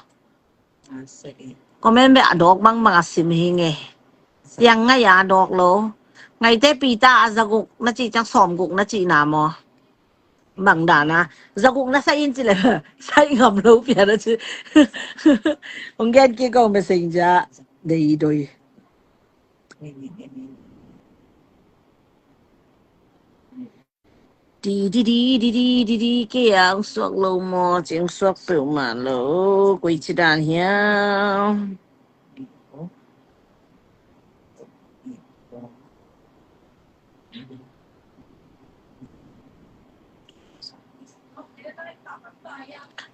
Comment bel a dawk bangbang a sim hi ngei. Piang Ngaih a dawk lo. Ngaihte Peter a za guk na cih ciang sawm guk na cihna maw. Bang dan a. Za guk na sai in ci leh, sai ngam lo pian a ci. Ong gen kik o, messenger. Dei doi. Di, di, di, kei a ong suak lo maw, ci ong suak peuhmah lo, koi ci dan hiam.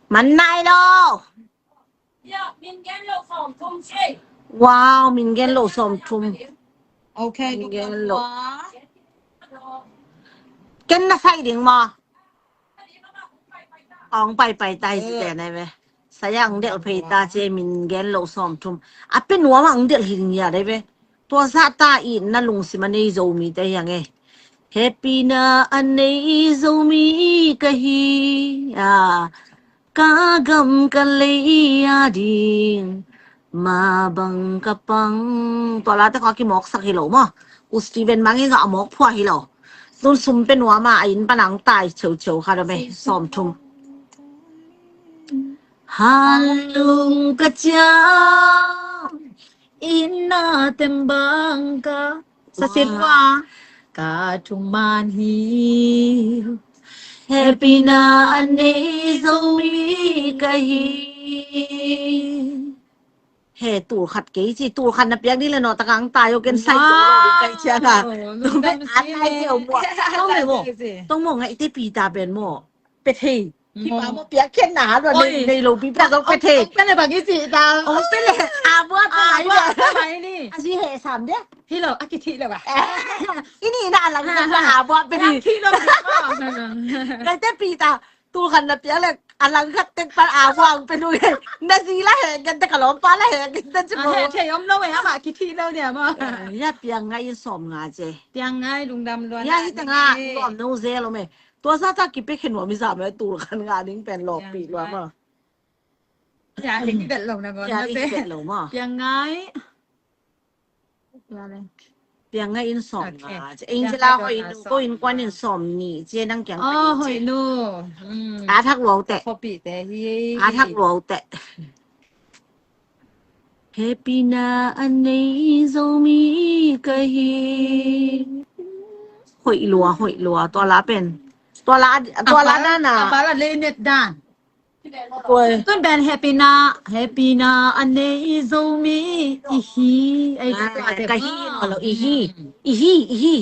Man nai lo. Wow, min gen lo sawm thum. Okay, min gen lo. Ken na sai ding maw. Ong paipai ta hi ci te nai ve. Sai a ong delh phei ta ci, min gen lo sawm thum. A pe nuam a ong delh hi ding hia dai ve. Tua zah ta itna lungsim a nei Zomite hi hang e. Hehpihna a nei Zomi ka hi a, ka gam ka lei a ding, ma bang ka pang. Tua late khawng a kimawksak hi lo maw. U Steven bang in zong a mawk phua hi lo. Tun sum pe nuam a, a inn pan a ong tai cheucheu kha dam e, sawm thum. Hanlung ka ciam, itna tembang ka sa sin wa. Ka thuman hi. Hehpihna a nei Zomi ka hi. He, tul khat kei ci, tul khat na piak ding leh nawh tak a ong tai o, ken sai zo lo ding ka hi ciang a. Wow. Tua bek a tai kei o maw. Tong mawh, tong mawh, Ngaihte Peter pen maw. Pe thei. Hih pa maw piak khen na ha lua, nei lo pi piak zong pe thei. Ong pe leh bang i cih ta. Ong pe leh a bua pe mai ni. A zi heh sam dia. Hi lo, a kithih lo a. I ni na a lang na a bua pe ni. Kithih lo. Ngaihte Peter, tul khat na piak leh a lang khat tek pan a bua ong pe nu. Na zi la heh gen te, ka lawmpa la heh gen te ci maw. Heh thei om lo e, amah kithih lo dia maw. Ya Piang Ngaih in sawm nga ci. Piang Ngaih lungdam lua. Ya hi ta nga, lawm no zel om e. Tua zah ta kipia khen nuam hi zah mah, tul khat ngah ding pen lawkpih lua maw. Piang Ngaih. Piang Ngaih. Piang Ngaih in sawm nga. Angela Hoih Nu, ko innkuan in sawm nih ci, nang kiang. Oh, Hoih Nu. A thak lua uh teh. A thak lua uh teh. Hehpihna a nei Zomi ka hi. Hoih lua, hoih lua. Tua la pen. Tua la, tua la dan a. A pa la le net dan. Tun pen hehpihna, hehpihna a nei Zomi i hi. Ka hi, i hi, i hi, i hi.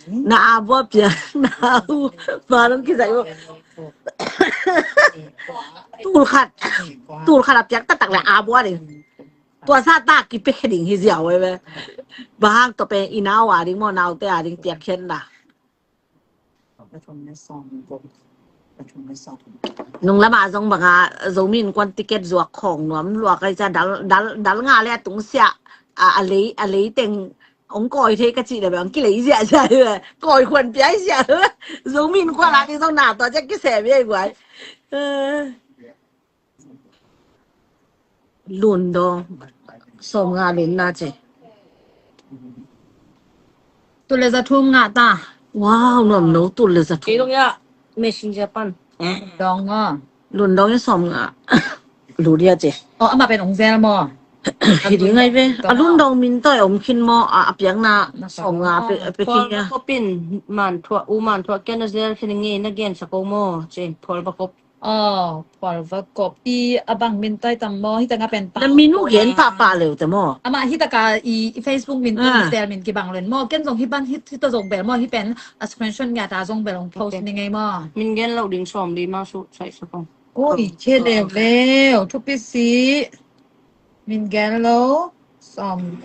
Na a bua piak, na u, ma long kizai bua. Tul khat, tul khat a piak taktak leh a bua ding. Tua zah ta kipia khe ding hi ziau e ve. Bang hang tua pen i nau a ding maw, naute a ding piak khen la. Nung lama zong banga Zomi Innkuan ticket zuak khawng nuam lua ka hi cia, dal, dal, dal nga le a tung sia, a, a lei, a lei teng ong kawi thei ka cih le bang kilei ziahziah hi ve. Kawi khuan piai ziah hi ve. Zomi Innkuan a ding zong na tua cia kisem hi guai. Eh. Lundong. Sawm nga lun na ci. Tul le za thum nga ta. Wow, nuam no, tul le za thum. Kei dong ya, messenger pan. Dong maw. Lundong i sawm nga. Lu dia ci. Oh, ama pen ong zel maw. Hi ding ngai ve. A Lundong min tawh om khin maw, a, a piakna sawm nga pe, pe khin ya. Paul Bakop in man thuah, u man thuah kia na zel khin nge na gen sa ko maw ci, Paul Bakop. Oh, Paul Bakop. I a bang min tai tam maw, hi ta nga pen pa. Na min u gen pa pa leu te maw. Ama hi ta ka i, i Facebook min tu, ah, i sel min kibang len maw. Ken zong hi ban hi, hi ta zong bel maw, hi pen a screenshot ngiat a zong bel ong post ni ngei maw. Min gen lo ding sawm li ma su sai sa kong. Ui, khe leu leu, thupi si. Min gen lo sawm.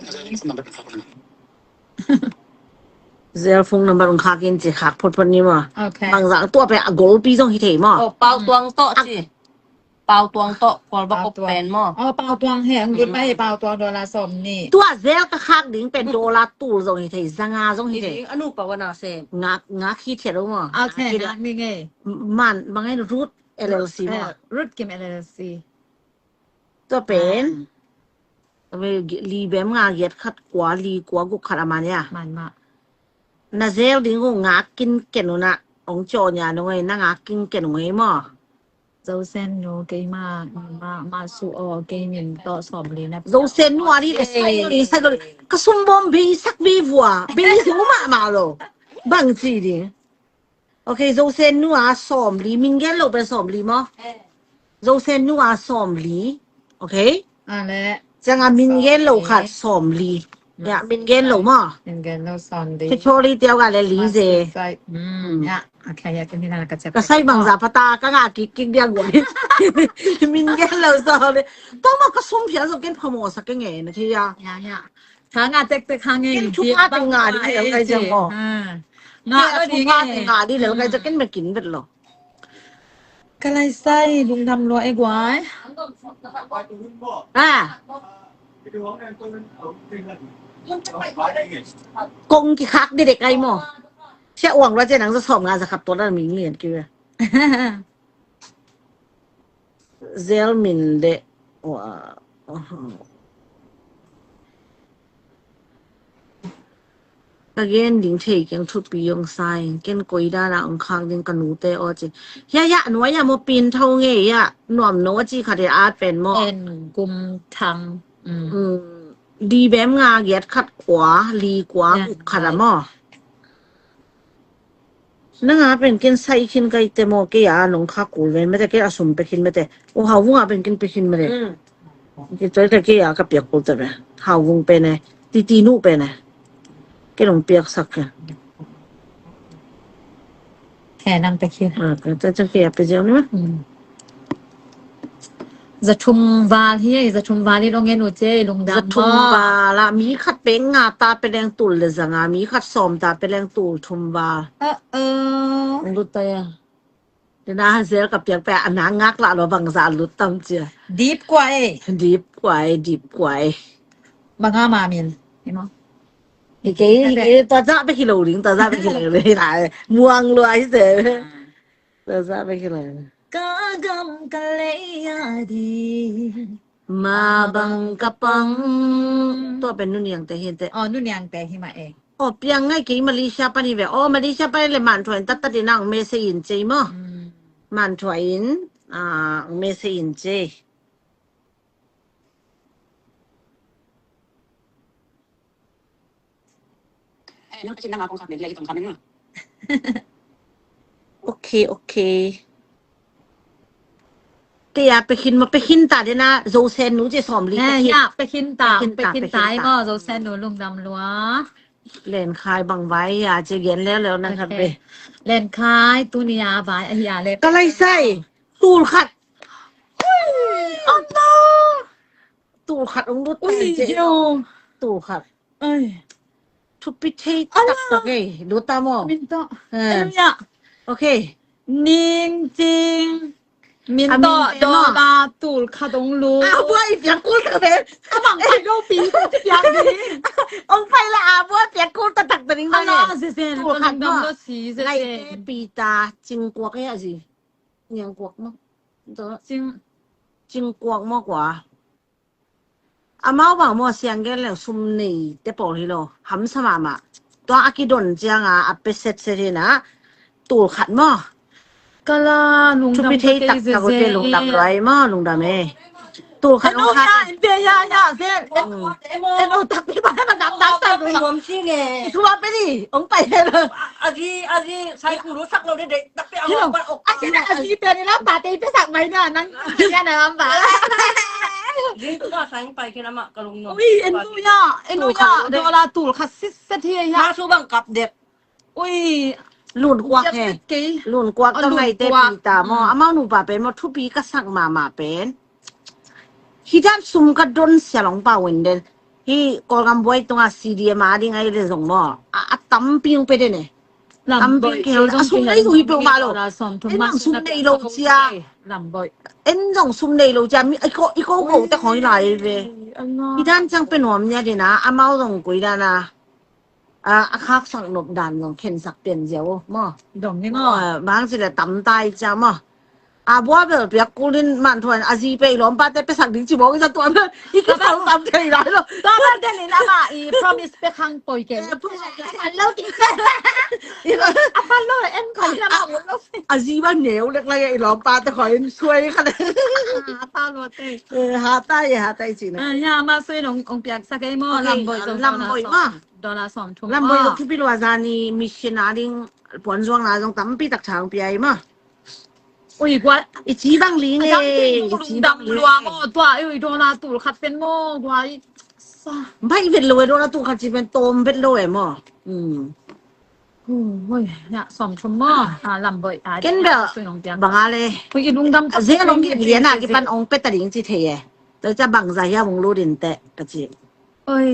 Zel phone number ong khak in ci, khak photphot ni maw. Okay. Bangzah tua pen a golpi zong hi thei maw. Oh, Pau Tuang tawh ci. Pau Tuang tawh, Paul Bakop pen maw. Oh, Pau Tuang he, ang lut mai Pau Tuang dollar sawm ni. Tua zel ka khak ding pen dollar tul zong hi thei, za nga zong hi thei. Hi ding, a nu pa wana se. Nga, nga khi thei lo maw. Okay, nga ni ngei. Man, mangai Ruth L L C maw. Eh, Ruth Kim L L C. Tua pen. Ah. Li bem nga giat khat kua li kua guk khat a man ya. Man mah. Na zel ding uh ngak kin ken uh na ong caw nia nung ei, na ngak kin ken uh ngei maw. Zosen nu kei ma, ma, ma su o kei min tawh sawm li na. Zosen nu a di le sai lo, sai lo. Ka sum bom bei sak bei vua, bei sak mah mah lo. Bang ci ding. Okay, Zosen nu a sawm li, min gen lo pen sawm li maw? Eh. Zosen nu a sawm li. Okay? A le. Ciang a min gen lo khat sawm li. Ya, min gen lo maw? Min gen lo sawm li. Ki chori tiau ga le li ze. Hmm, ya. Okay, ya, ken ni na ka cep. Ka sai bangza pata, ka nga kik kik dia guai. Min gen lo sawm li. Tawma ka sum phial zo ken phamo sa ke nge na thei ya. Ya, ya. Ka nga tek tek ha nge. Ken thu ka te nga di lel kai jang ko. Nga di nga di lel kai jang ken me kin bet lo. Ka lai sai lungdam lua e guai. Ah. Kong ki khak di dek ai mo. Sia uang lua cia nang za sawm nga za khat tua na ming lian ki. Zel min de. Ka gen ding thei keng thupi ong sa in, ken koi dana ong khak ding ka nute aw ci. Hia hia nuai a mo pin tho nge hia nuam no a ci khat hia at pen mo. En gum thang. Di bem nga giat khat kua li kua guk khat a mo. Nang a pen ken sai khin kai te mo, kei a nong kha kul ven mete, kei a sum pe khin mete. O hau vung a pen ken pe khin mete. Kei toi te kei a ka piak kul te be. Hau vung pe ne. Titi nu pe ne. Kei nong piak sak ke. Kei nang pe khin. A, kei te kei a pe jeng ni ma. Za thum val hi, za thum val hi lo ngen u ce, lungdam. Za thum val a, mi khat peng nga ta pe leng tul le za nga, mi khat sawm ta pe leng tul thum val. Uh-oh. Lut ta ya. Dena zel ka piak pe a na ngak la lo bang za lut tam cia. Dip kua e. Dip kua e, dip kua e. Bang a ma min. Hi mo. Hi kei, hi kei, ta za pe hi lo ding, ta za pe hi lo ding. Muang lua hi se. Ta za pe hi lo ding. Ka gam ka lei a di. Ma bang ka pang. Tua pen Nu Niang te hi te. Oh, Nu Niang te hi ma e. Oh, piang ngai kei Malaysia pan hi ve. Oh, Malaysia pan le man thuai in tat tat in ang me se in cei mo. Man thuai in, ah, ang me se in cei. Ok, ok. Kei a pe khin ma, pe khin ta dena, Zosen nu ci sawm li. Eh, pe khin. Ya, pe khin ta, pe khin ta, pe khin ta, pe khin ta. Ai mo, Zosen nu lungdam lua. Len khai bang vai ya, ci gen leo leo na khat pe. Len khai, tu ni a vai, a hi a le. Ka lai sai, tul khat. Oh no. Tul khat ong lut tai ce. Tul khat. Ai. Thupi thei tak tak ei. Lut ta mo. Min ta. Eh. Ai ya. Okay. Ning Cing. Min tawh dollar tul khat hong lut. A buai piak kul ta ve. A bang pai lo pi piak ding. Hong pai la a buai piak kul ta tak ta ding. Tul khat maw. Ngai te pi ta Cing Kuak e a zi. Niang Kuak maw. Cing Cing Kuak maw kua. Amau bang maw siang gen leng sum nei te pawl hi lo. Hamsa mahmah. Tua a kidon cianga a pe setset hi na. Tul khat maw. Kala lungdam. Thupi thei tak tak ute lungdam luai maw lungdam e. Tul khat hong khat. En pe ya ya zen. En o tak pi ba ma dam dam ta lu. Nuam si nge. Tua pe ni. Hong pai he lo. A zi a zi sai ku lu sak lo de de. Tapi a zi pe ni la pa te pe sak mai na nang. Ya na lam ba. Ui, en nu ya, en nu ya, dollar tul khat sitset hi ya. Masu bang kap dek. Ui, Lun Kuak he. Lun Kuak tawh Ngai te pi ta maw. Amau nupa pen maw thupi ka sak mahmah pen. Hi dan sum ka don sia long pa wen den. Hi Kawlgam buai tunga C D M a ding ai le zong maw. A tampi ung pe den e. Tampi kihel a sum nei zong hi peuhmah lo. En zong sum nei lo cia. En zong sum nei lo cia mi i ko i ko ko te khong i lai ve. I dan ciang pe nuam nia dina amau zong koi dana. A khaksak nop dan zong khensak pian zia uh maw. Dong ni maw. Bang ci le tam tai cia maw. A bua bel piak kulin man thuan a zi pe i lawmpa te pesak ding ci mawng i za tuan i kisau tam thei lai lo. Tua bel den in ama i promise pek hang poi ke. A pal lo ti. A pal lo en koi la ma lo. A zi ba neu lek lai i lawmpa te koi in suai kha le. A pal lo te. Ha tai ha tai ci na. Ya ma sui nong ong piak sa kei mo lam boi zong lam boi ma. Dollar sawm thum. Lam boi zong thupi lua zani mission a ding puan zuang na zong tampi tak thang piai ma. Ui gua. I ci bang ling e. I ci bang lua mo tua i ui dollar tul khat pen mo gua i. Sa. Bai vet lo e dollar tul khat ci pen tom vet lo e mo. Hmm. Ui, ya sawm thum mo. A lam boi. Ken bel bang a le. Ui i lungdam. Zia long ki lian a ki pan ong pe ta ding ci thei e. Tua ca bang za hia mong lu din te ka ci. Oi.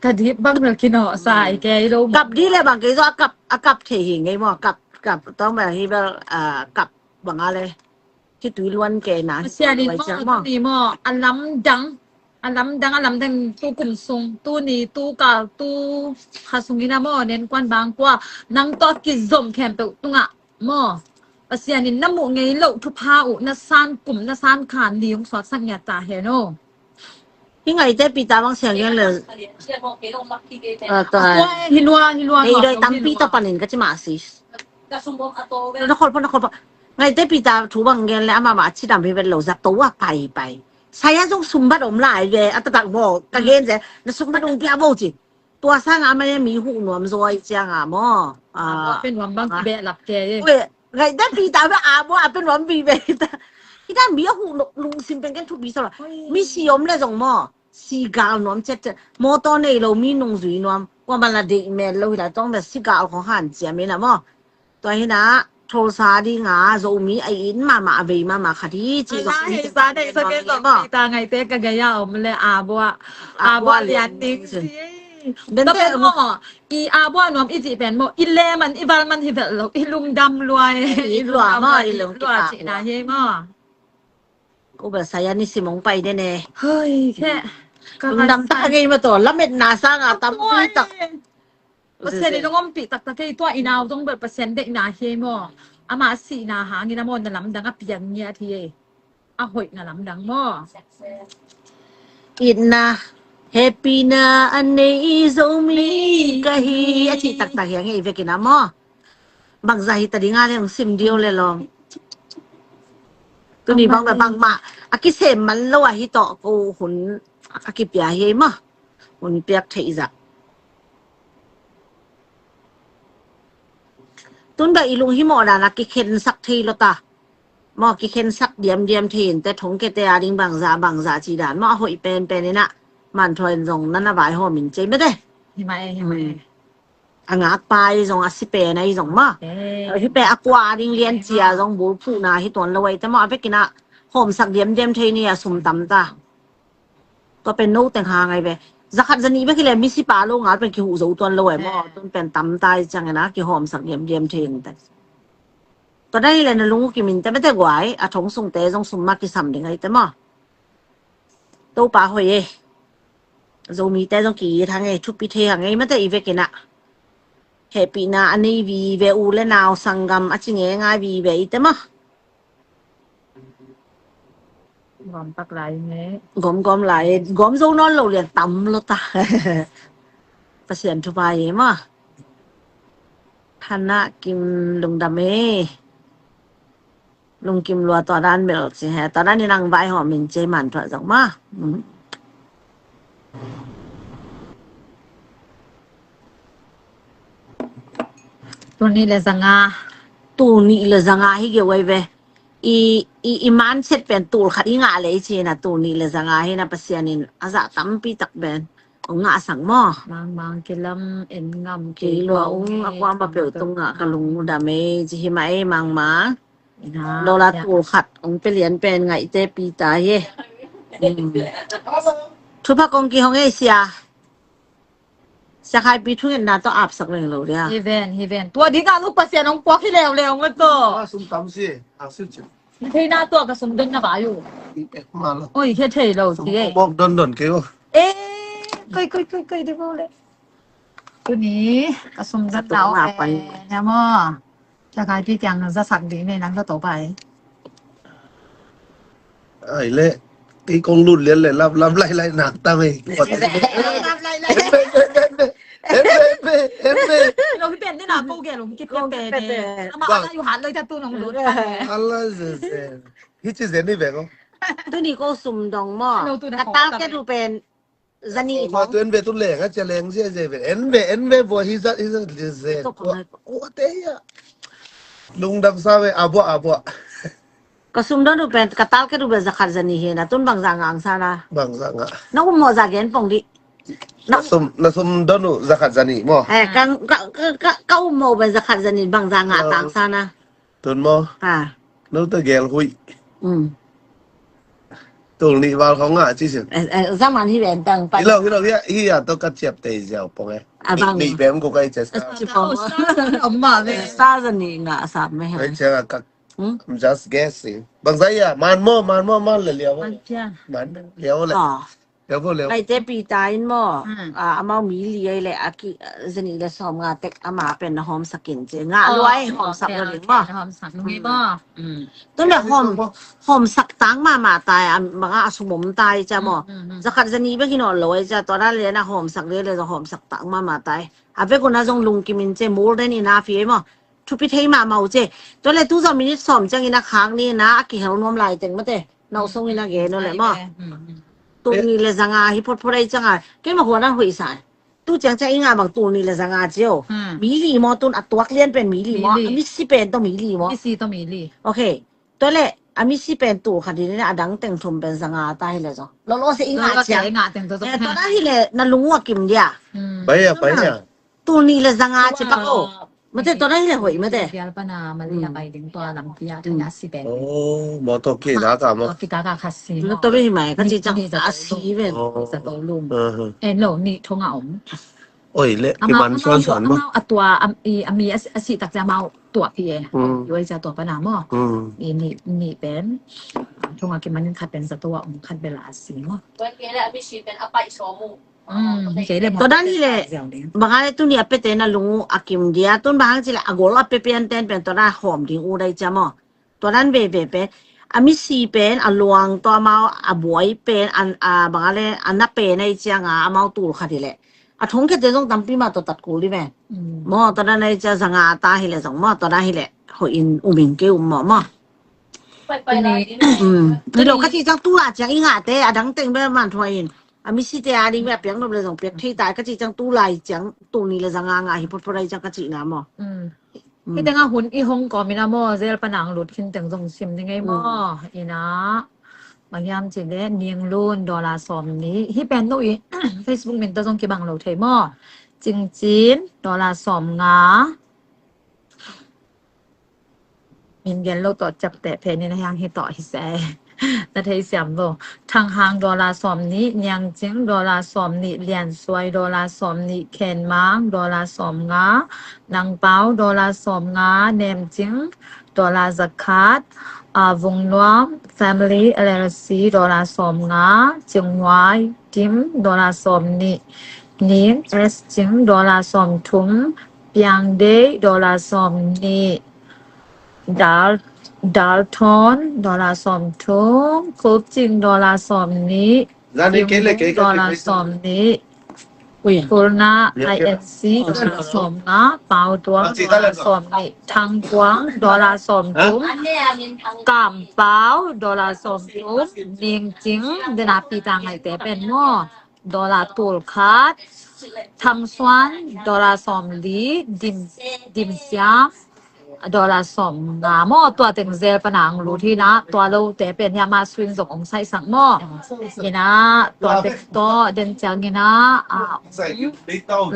Ka dip bang bel kinawh sa i kei lo. Kap di le bang kei zo a kap a kap thei hi ngei mo kap kap tong bel hi bel a kap bang a le. Ki tui luan ke na. Sia ni mo ni mo a lamdang a lamdang a lamdang tu kum sung tu ni tu kal tu kha sung ina mo nen kuan bang kua nang to ki zom khempeuh tunga mo. Pasian in na muh ngei loh thupha uh na san kum na san khan li hong suaksak ngiat ta hen aw. Hi ngaite pi ta bang siang gen le. Hi lua hi lua. Nei doi tampi ta panin ka ci mah si. Na khol pho na khol pho. Ngaite pi ta thu bang gen le ama ma ci dam hi vet lo zak to wa pai pai. Saya zong sumbat om lai ve a tatak bo ka gen ze na sumbat ong pia bo ci. Tua sanga mane mi huh nuam zaw ai cianga maw. Pen nuam bang ki beh lap ke. Ngai da pi ta ba a maw a pen nuam pi beh ta. Kita mi a huh lungsim pen ken thupi sa la. Mi si om le zong maw. Si gal nuam cet cet. Mawtaw nei lo mi nung zui nuam. Kua man la deih mel lo hi la tong da si gal khong han cia mi na maw. Tua hi na Tulsa dinga Zomi a it mahmah a vei mahmah khat hi ci. Sa nei sa ke zong pi ta ngaite ka gaya om le a bua a bua lian ning si. Tua pen maw i a bua nuam i cih pen maw i le man i val man hi vel lo i lungdam lua e. I lua maw i lung lua cih na hi maw. Ko bel saya ni simong pai den e. Hoi khe. Lungdam tak a ngei maw tawh lametna sanga tampi tak. Pasian in hong ompih taktak kei tua i nau zong bel Pasian deihna hi ei maw. Ama sihna hangin a maw na lamdang a piang ngiat hi ei. A hoihna lamdang maw. Itna happyna a nei Zomi ka hi a cih taktak hi a ngei vekin a maw. Bangzah hi ta dinga le hong sim dio le lawm. Tuni bang bel bangmah a kisem man lo a hi tawh ko hun a kipia hi ei maw. Hun piak theih zah. Tun bel i lunghimawh dan a kikhensak thei lo ta. Maw kikhensak diamdiam thei in te thongkete a ding bangzah bangzah ci dan maw a hoih penpen in ah. Manthaw in zong na na vaihawm in cei mete. Hi mah e, hi mah e. A ngakpa i zong a si pen a i zong maw. Hi pe a kua a ding lian cia zong bulphuhna hi tuan lo a i te maw a vekin ah. Hawmsak diamdiam thei ni a sum tam ta. Tua pen no teng hang ai ve. Zakhat zanih bek hi leh misi pa lo ngal pen kihuh zo tuan lo ai maw. Tun pen tamta i ciangin a kihawmsak diamdiam thei in te. Tua dan hi leh na lung uh kim in te mate guai, a thong sungte zong sum mah kisam ding ai te maw. Topa hoih e. Zomite zong ki-it hang e, thupi thei hang e, mate i vekin ah. Hehpihna a nei vive u le nau sanggam a ci ngeingai vive i te maw. Gawm tak lai nge. Gawm gawm lai, gawm zo nawn lo lian tam lo ta. Pasian thupha hi maw. Hana Kim lungdam e. Lungkim lua tua dan bel ci he. Tua dan in ang vaihawm in ci man thuah zong maw. Tul nih le zanga. Tul nih le zanga hi geu ai ve. I, i, i man set pen tul khat i ngah le i ci na tul nih le zanga hi na Pasian in a zah tampi tak pen ong ngah sang maw. Mangmang kilam en ngam kei lua ung a kuama peuh tung ngah ka lung dam e ci hi mah e Mangmang. Dollar tul khat ong pe lian pen ngaihte pi ta hi. Thupha kong kihong e sia. Sia Khai Pi thungetna tawh apsak leng lo dia. Hi ven, hi ven. Tua ding a luk Pasian ong puak hi leuleu ngat tawh. Sum tam si, a sil cin. Theina tawh ka sum don na vai uh. Oi, khe thei lo si e. Mok don don kei uh. E, koi koi koi koi de bo le. Tuni ka sum don na o e. Nya mo. Sia Khai Pi kiang zasak ding ne nang ka to pai. Ai le, kei kong lut lian le lap lap lai lai nak ta mei. Lap lai lai. En ve, en ve, en ve, en ve. Lo hi pen ne na ko ge lo ki pen pen. Ama ana yu han lo ta tu nong lut. Ala ze ze. Hi ci zen ni ve ko. Tuni ko sum dong mo. Ka tal ke du pen. Zani ma tu en ve tu leng a cia leng zia zia ve. En ve, en ve vua hi zat, hi zat zia zia. Kua te ya. Lungdam sa ve, a bua, a bua. Ka sum don u pen, ka tal ke du pen zakhat zani hi na, tun bang za ngang sa na. Bang za nga. Na um mo za gen pong di. Na sum, na sum don u zakhat zani mo. Eh, ka, ka, ka, ka, ka um mo pen zakhat zani bang za nga tang sa na. Tun maw? Ha. No ta gel hui. Mm. Tul nih val khong a ci sin. Eh, eh, zaman hi ven tang pai. Hi lo, hi lo, hi a, hi a to ka ciap tei ziau pong e. A bang. Nih pem ko kai ces ka. Ci pong. Sa za ni nga sa me ha. Kai ces ka. Hmm? I'm just guessing. Bang za ya, man mo, man mo, man le liau. Man liau le. Ah. Leu vo leu. Ngaite pi ta in maw? Hmm. Ah, amau mi li ai le a ki, ah, zani le sawm nga tek ama pen na hawmsak in ci. Nga luai hawmsak lo ding maw? Hawmsak lo ding maw? Hmm. Tun le hawm, hawmsak tang mama ta ai, a, manga a sum om ta ai cia maw? Hmm, hmm, hmm. Zakhat zani bek hi nawn lo ai cia, tua dan le na hawmsak le le zong hawmsak tang mama ta ai. A vek un a zong lungkim in ci, more than enough hi ai maw? Thupi thei mahmah uh ci. Tua le tu zong minute sawm ciangin a khak ni na a kihel nuam lai teng mate. Nau song in a gen uh le maw. Tul nih le zanga hi photphot ai cianga. Keima huan a hoih sa. Tu ciang ciang i ngah bang tul nih le zanga ci o. Mi li maw tun a tuak lian pen mi li maw. A misi pen tawh mi li maw. Misi tawh mi li. Ok. Tua le a misi pen tul khat hi le a dang teng thum pen zanga ta hi le zong. Lolo se i ngah ciang. Tua na hi le na lung uh a kim dia. Pai a, pai a. Tul nih le zanga ci pak o. Mate tua na hi le hoih mate. Bial pana Malaysia pai ding tua lam pia thana si pen. Oh, motor ke da ka mo. Tua kita ka khasi. Motor be hi mai ka ci cang a si pen. Sa to lum. En lo ni thong a om. Oi le ki man suan suan mo. Amau a tua am i ami a si tak ja mau tua pi e. Yoi ja tua pana mo. I ni ni pen. Thong a ki man khat pen sa tua om khat bela a si mo. Tua ke le ami si pen a pai so mu. Tua dan hi le bang a le tuni a pete na lung uh a kim dia tun bang hang ci le a gol a pe pian ten pen tua dan hawm ding uh dai cia maw. Tua dan veve pen a misi pen a luang tawh amau a buai pen a bang a le a na pen ai cianga amau tul khat hi le a thong khete zong tampi mah tawh tat kul hi ven. Maw tua dan ai cia zanga ta hi le zong maw tua dan hi le hoih in um in kei um maw maw. Ni lo ka ci ciang tu a ciang i ngahte a dang teng be man thuai in. A misite a ding bia piak nop le zong piak thei tai ka ci ciang tu lai ciang tul nih le zanga nga hi photphot ai ciang ka ci na maw. Hi teng a hun i hong kawm ina maw zel panang lut khin teng zong sim ding ei maw ina. Bang hiam ci le ning lun dollar sawm nih hi pen no i Facebook min ta zong kibang lo thei maw. Cingcin dollar sawm nga. Min gen lo tawh ciapteh phenin a hiang hi tawh hi se. Na thei siam lo. Thang Hang dollar sawm nih, Niang Cing dollar sawm nih, Lian Suai dollar sawm nih, Khen Mang dollar sawm nga, Nang Pau dollar sawm nga, Nem Cing dollar za khat, a, Vung Nuam Family L L C dollar sawm nga, Cing Nuai Tim dollar sawm nih, Ning S Cing dollar sawm thum, Piang Dei dollar sawm nih, Dal Dal Thon dollar sawm thum, Khup Cing dollar sawm nih, Zani Kim kei le Vung kei ka dollar kei sawm nih, Ui. Kulna Niak kei la. I N C dollar sawm nga, Pau Tuang Ah, ci dollar dollar sawm nih, Thang Kuang dollar sawm Ha? thum, Kam Pau dollar sawm thum, Ning Cing dena pi ta ngaite pen maw, dollar tul khat, Thang Suan dollar sawm li, Dim Dim Siam dollar sawm nga maw, tua teng zel pana ang lut hi na, tua lote pen hiah mah suin zong ong saihsak maw. Hi na, tua teng tawh den ciang hi na, a,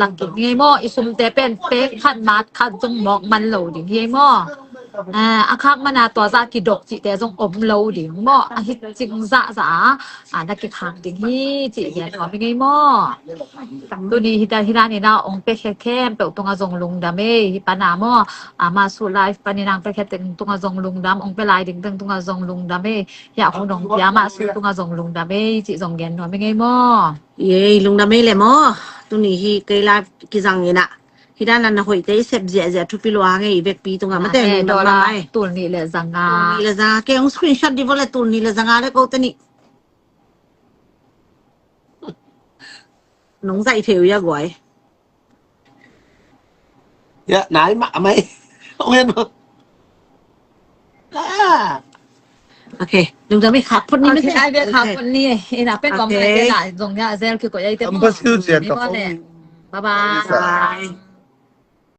langkik ngei maw, i sumte pen pek khat mat khat zong mawk man lo ding hi maw. A, a khak mana tua zah kidok cihte zong om lo ding maw, a hi cing zahzah a, a, na kikhang ding hi cih gen nuam hi ngei maw. Tuni hita hita nina ong pekhe khempeuh tunga zong lungdam ei, hi pana maw. A, Masu Live panina ong pekhe teng tunga zong lungdam, ong pe lai ding teng tunga zong lungdam ei. Hiah hun ong pia Masu tunga zong lungdam ei, cih zong gen nuam hi ngei maw. Ei, lungdam ei le maw. Tuni hi kei live kizang ina. Hita na na hoihte i sep ziahziah thupi lua ngei i vekpi tunga mate. Lungdam dollar mai. Tul nih le zanga. Tul nih le zanga. Kei ong screenshot di vo le tul nih le zanga le ko te nih. Nong zaih thei uh ia guai. Ya, nai mah mai. Ong en mah. Ah. Okay, lungdam ei, khak phot ni mate. Okay, ai ve khak phot ni. Ina pen kom ai ve la zong ya zel kikoih ai te. Bye bye.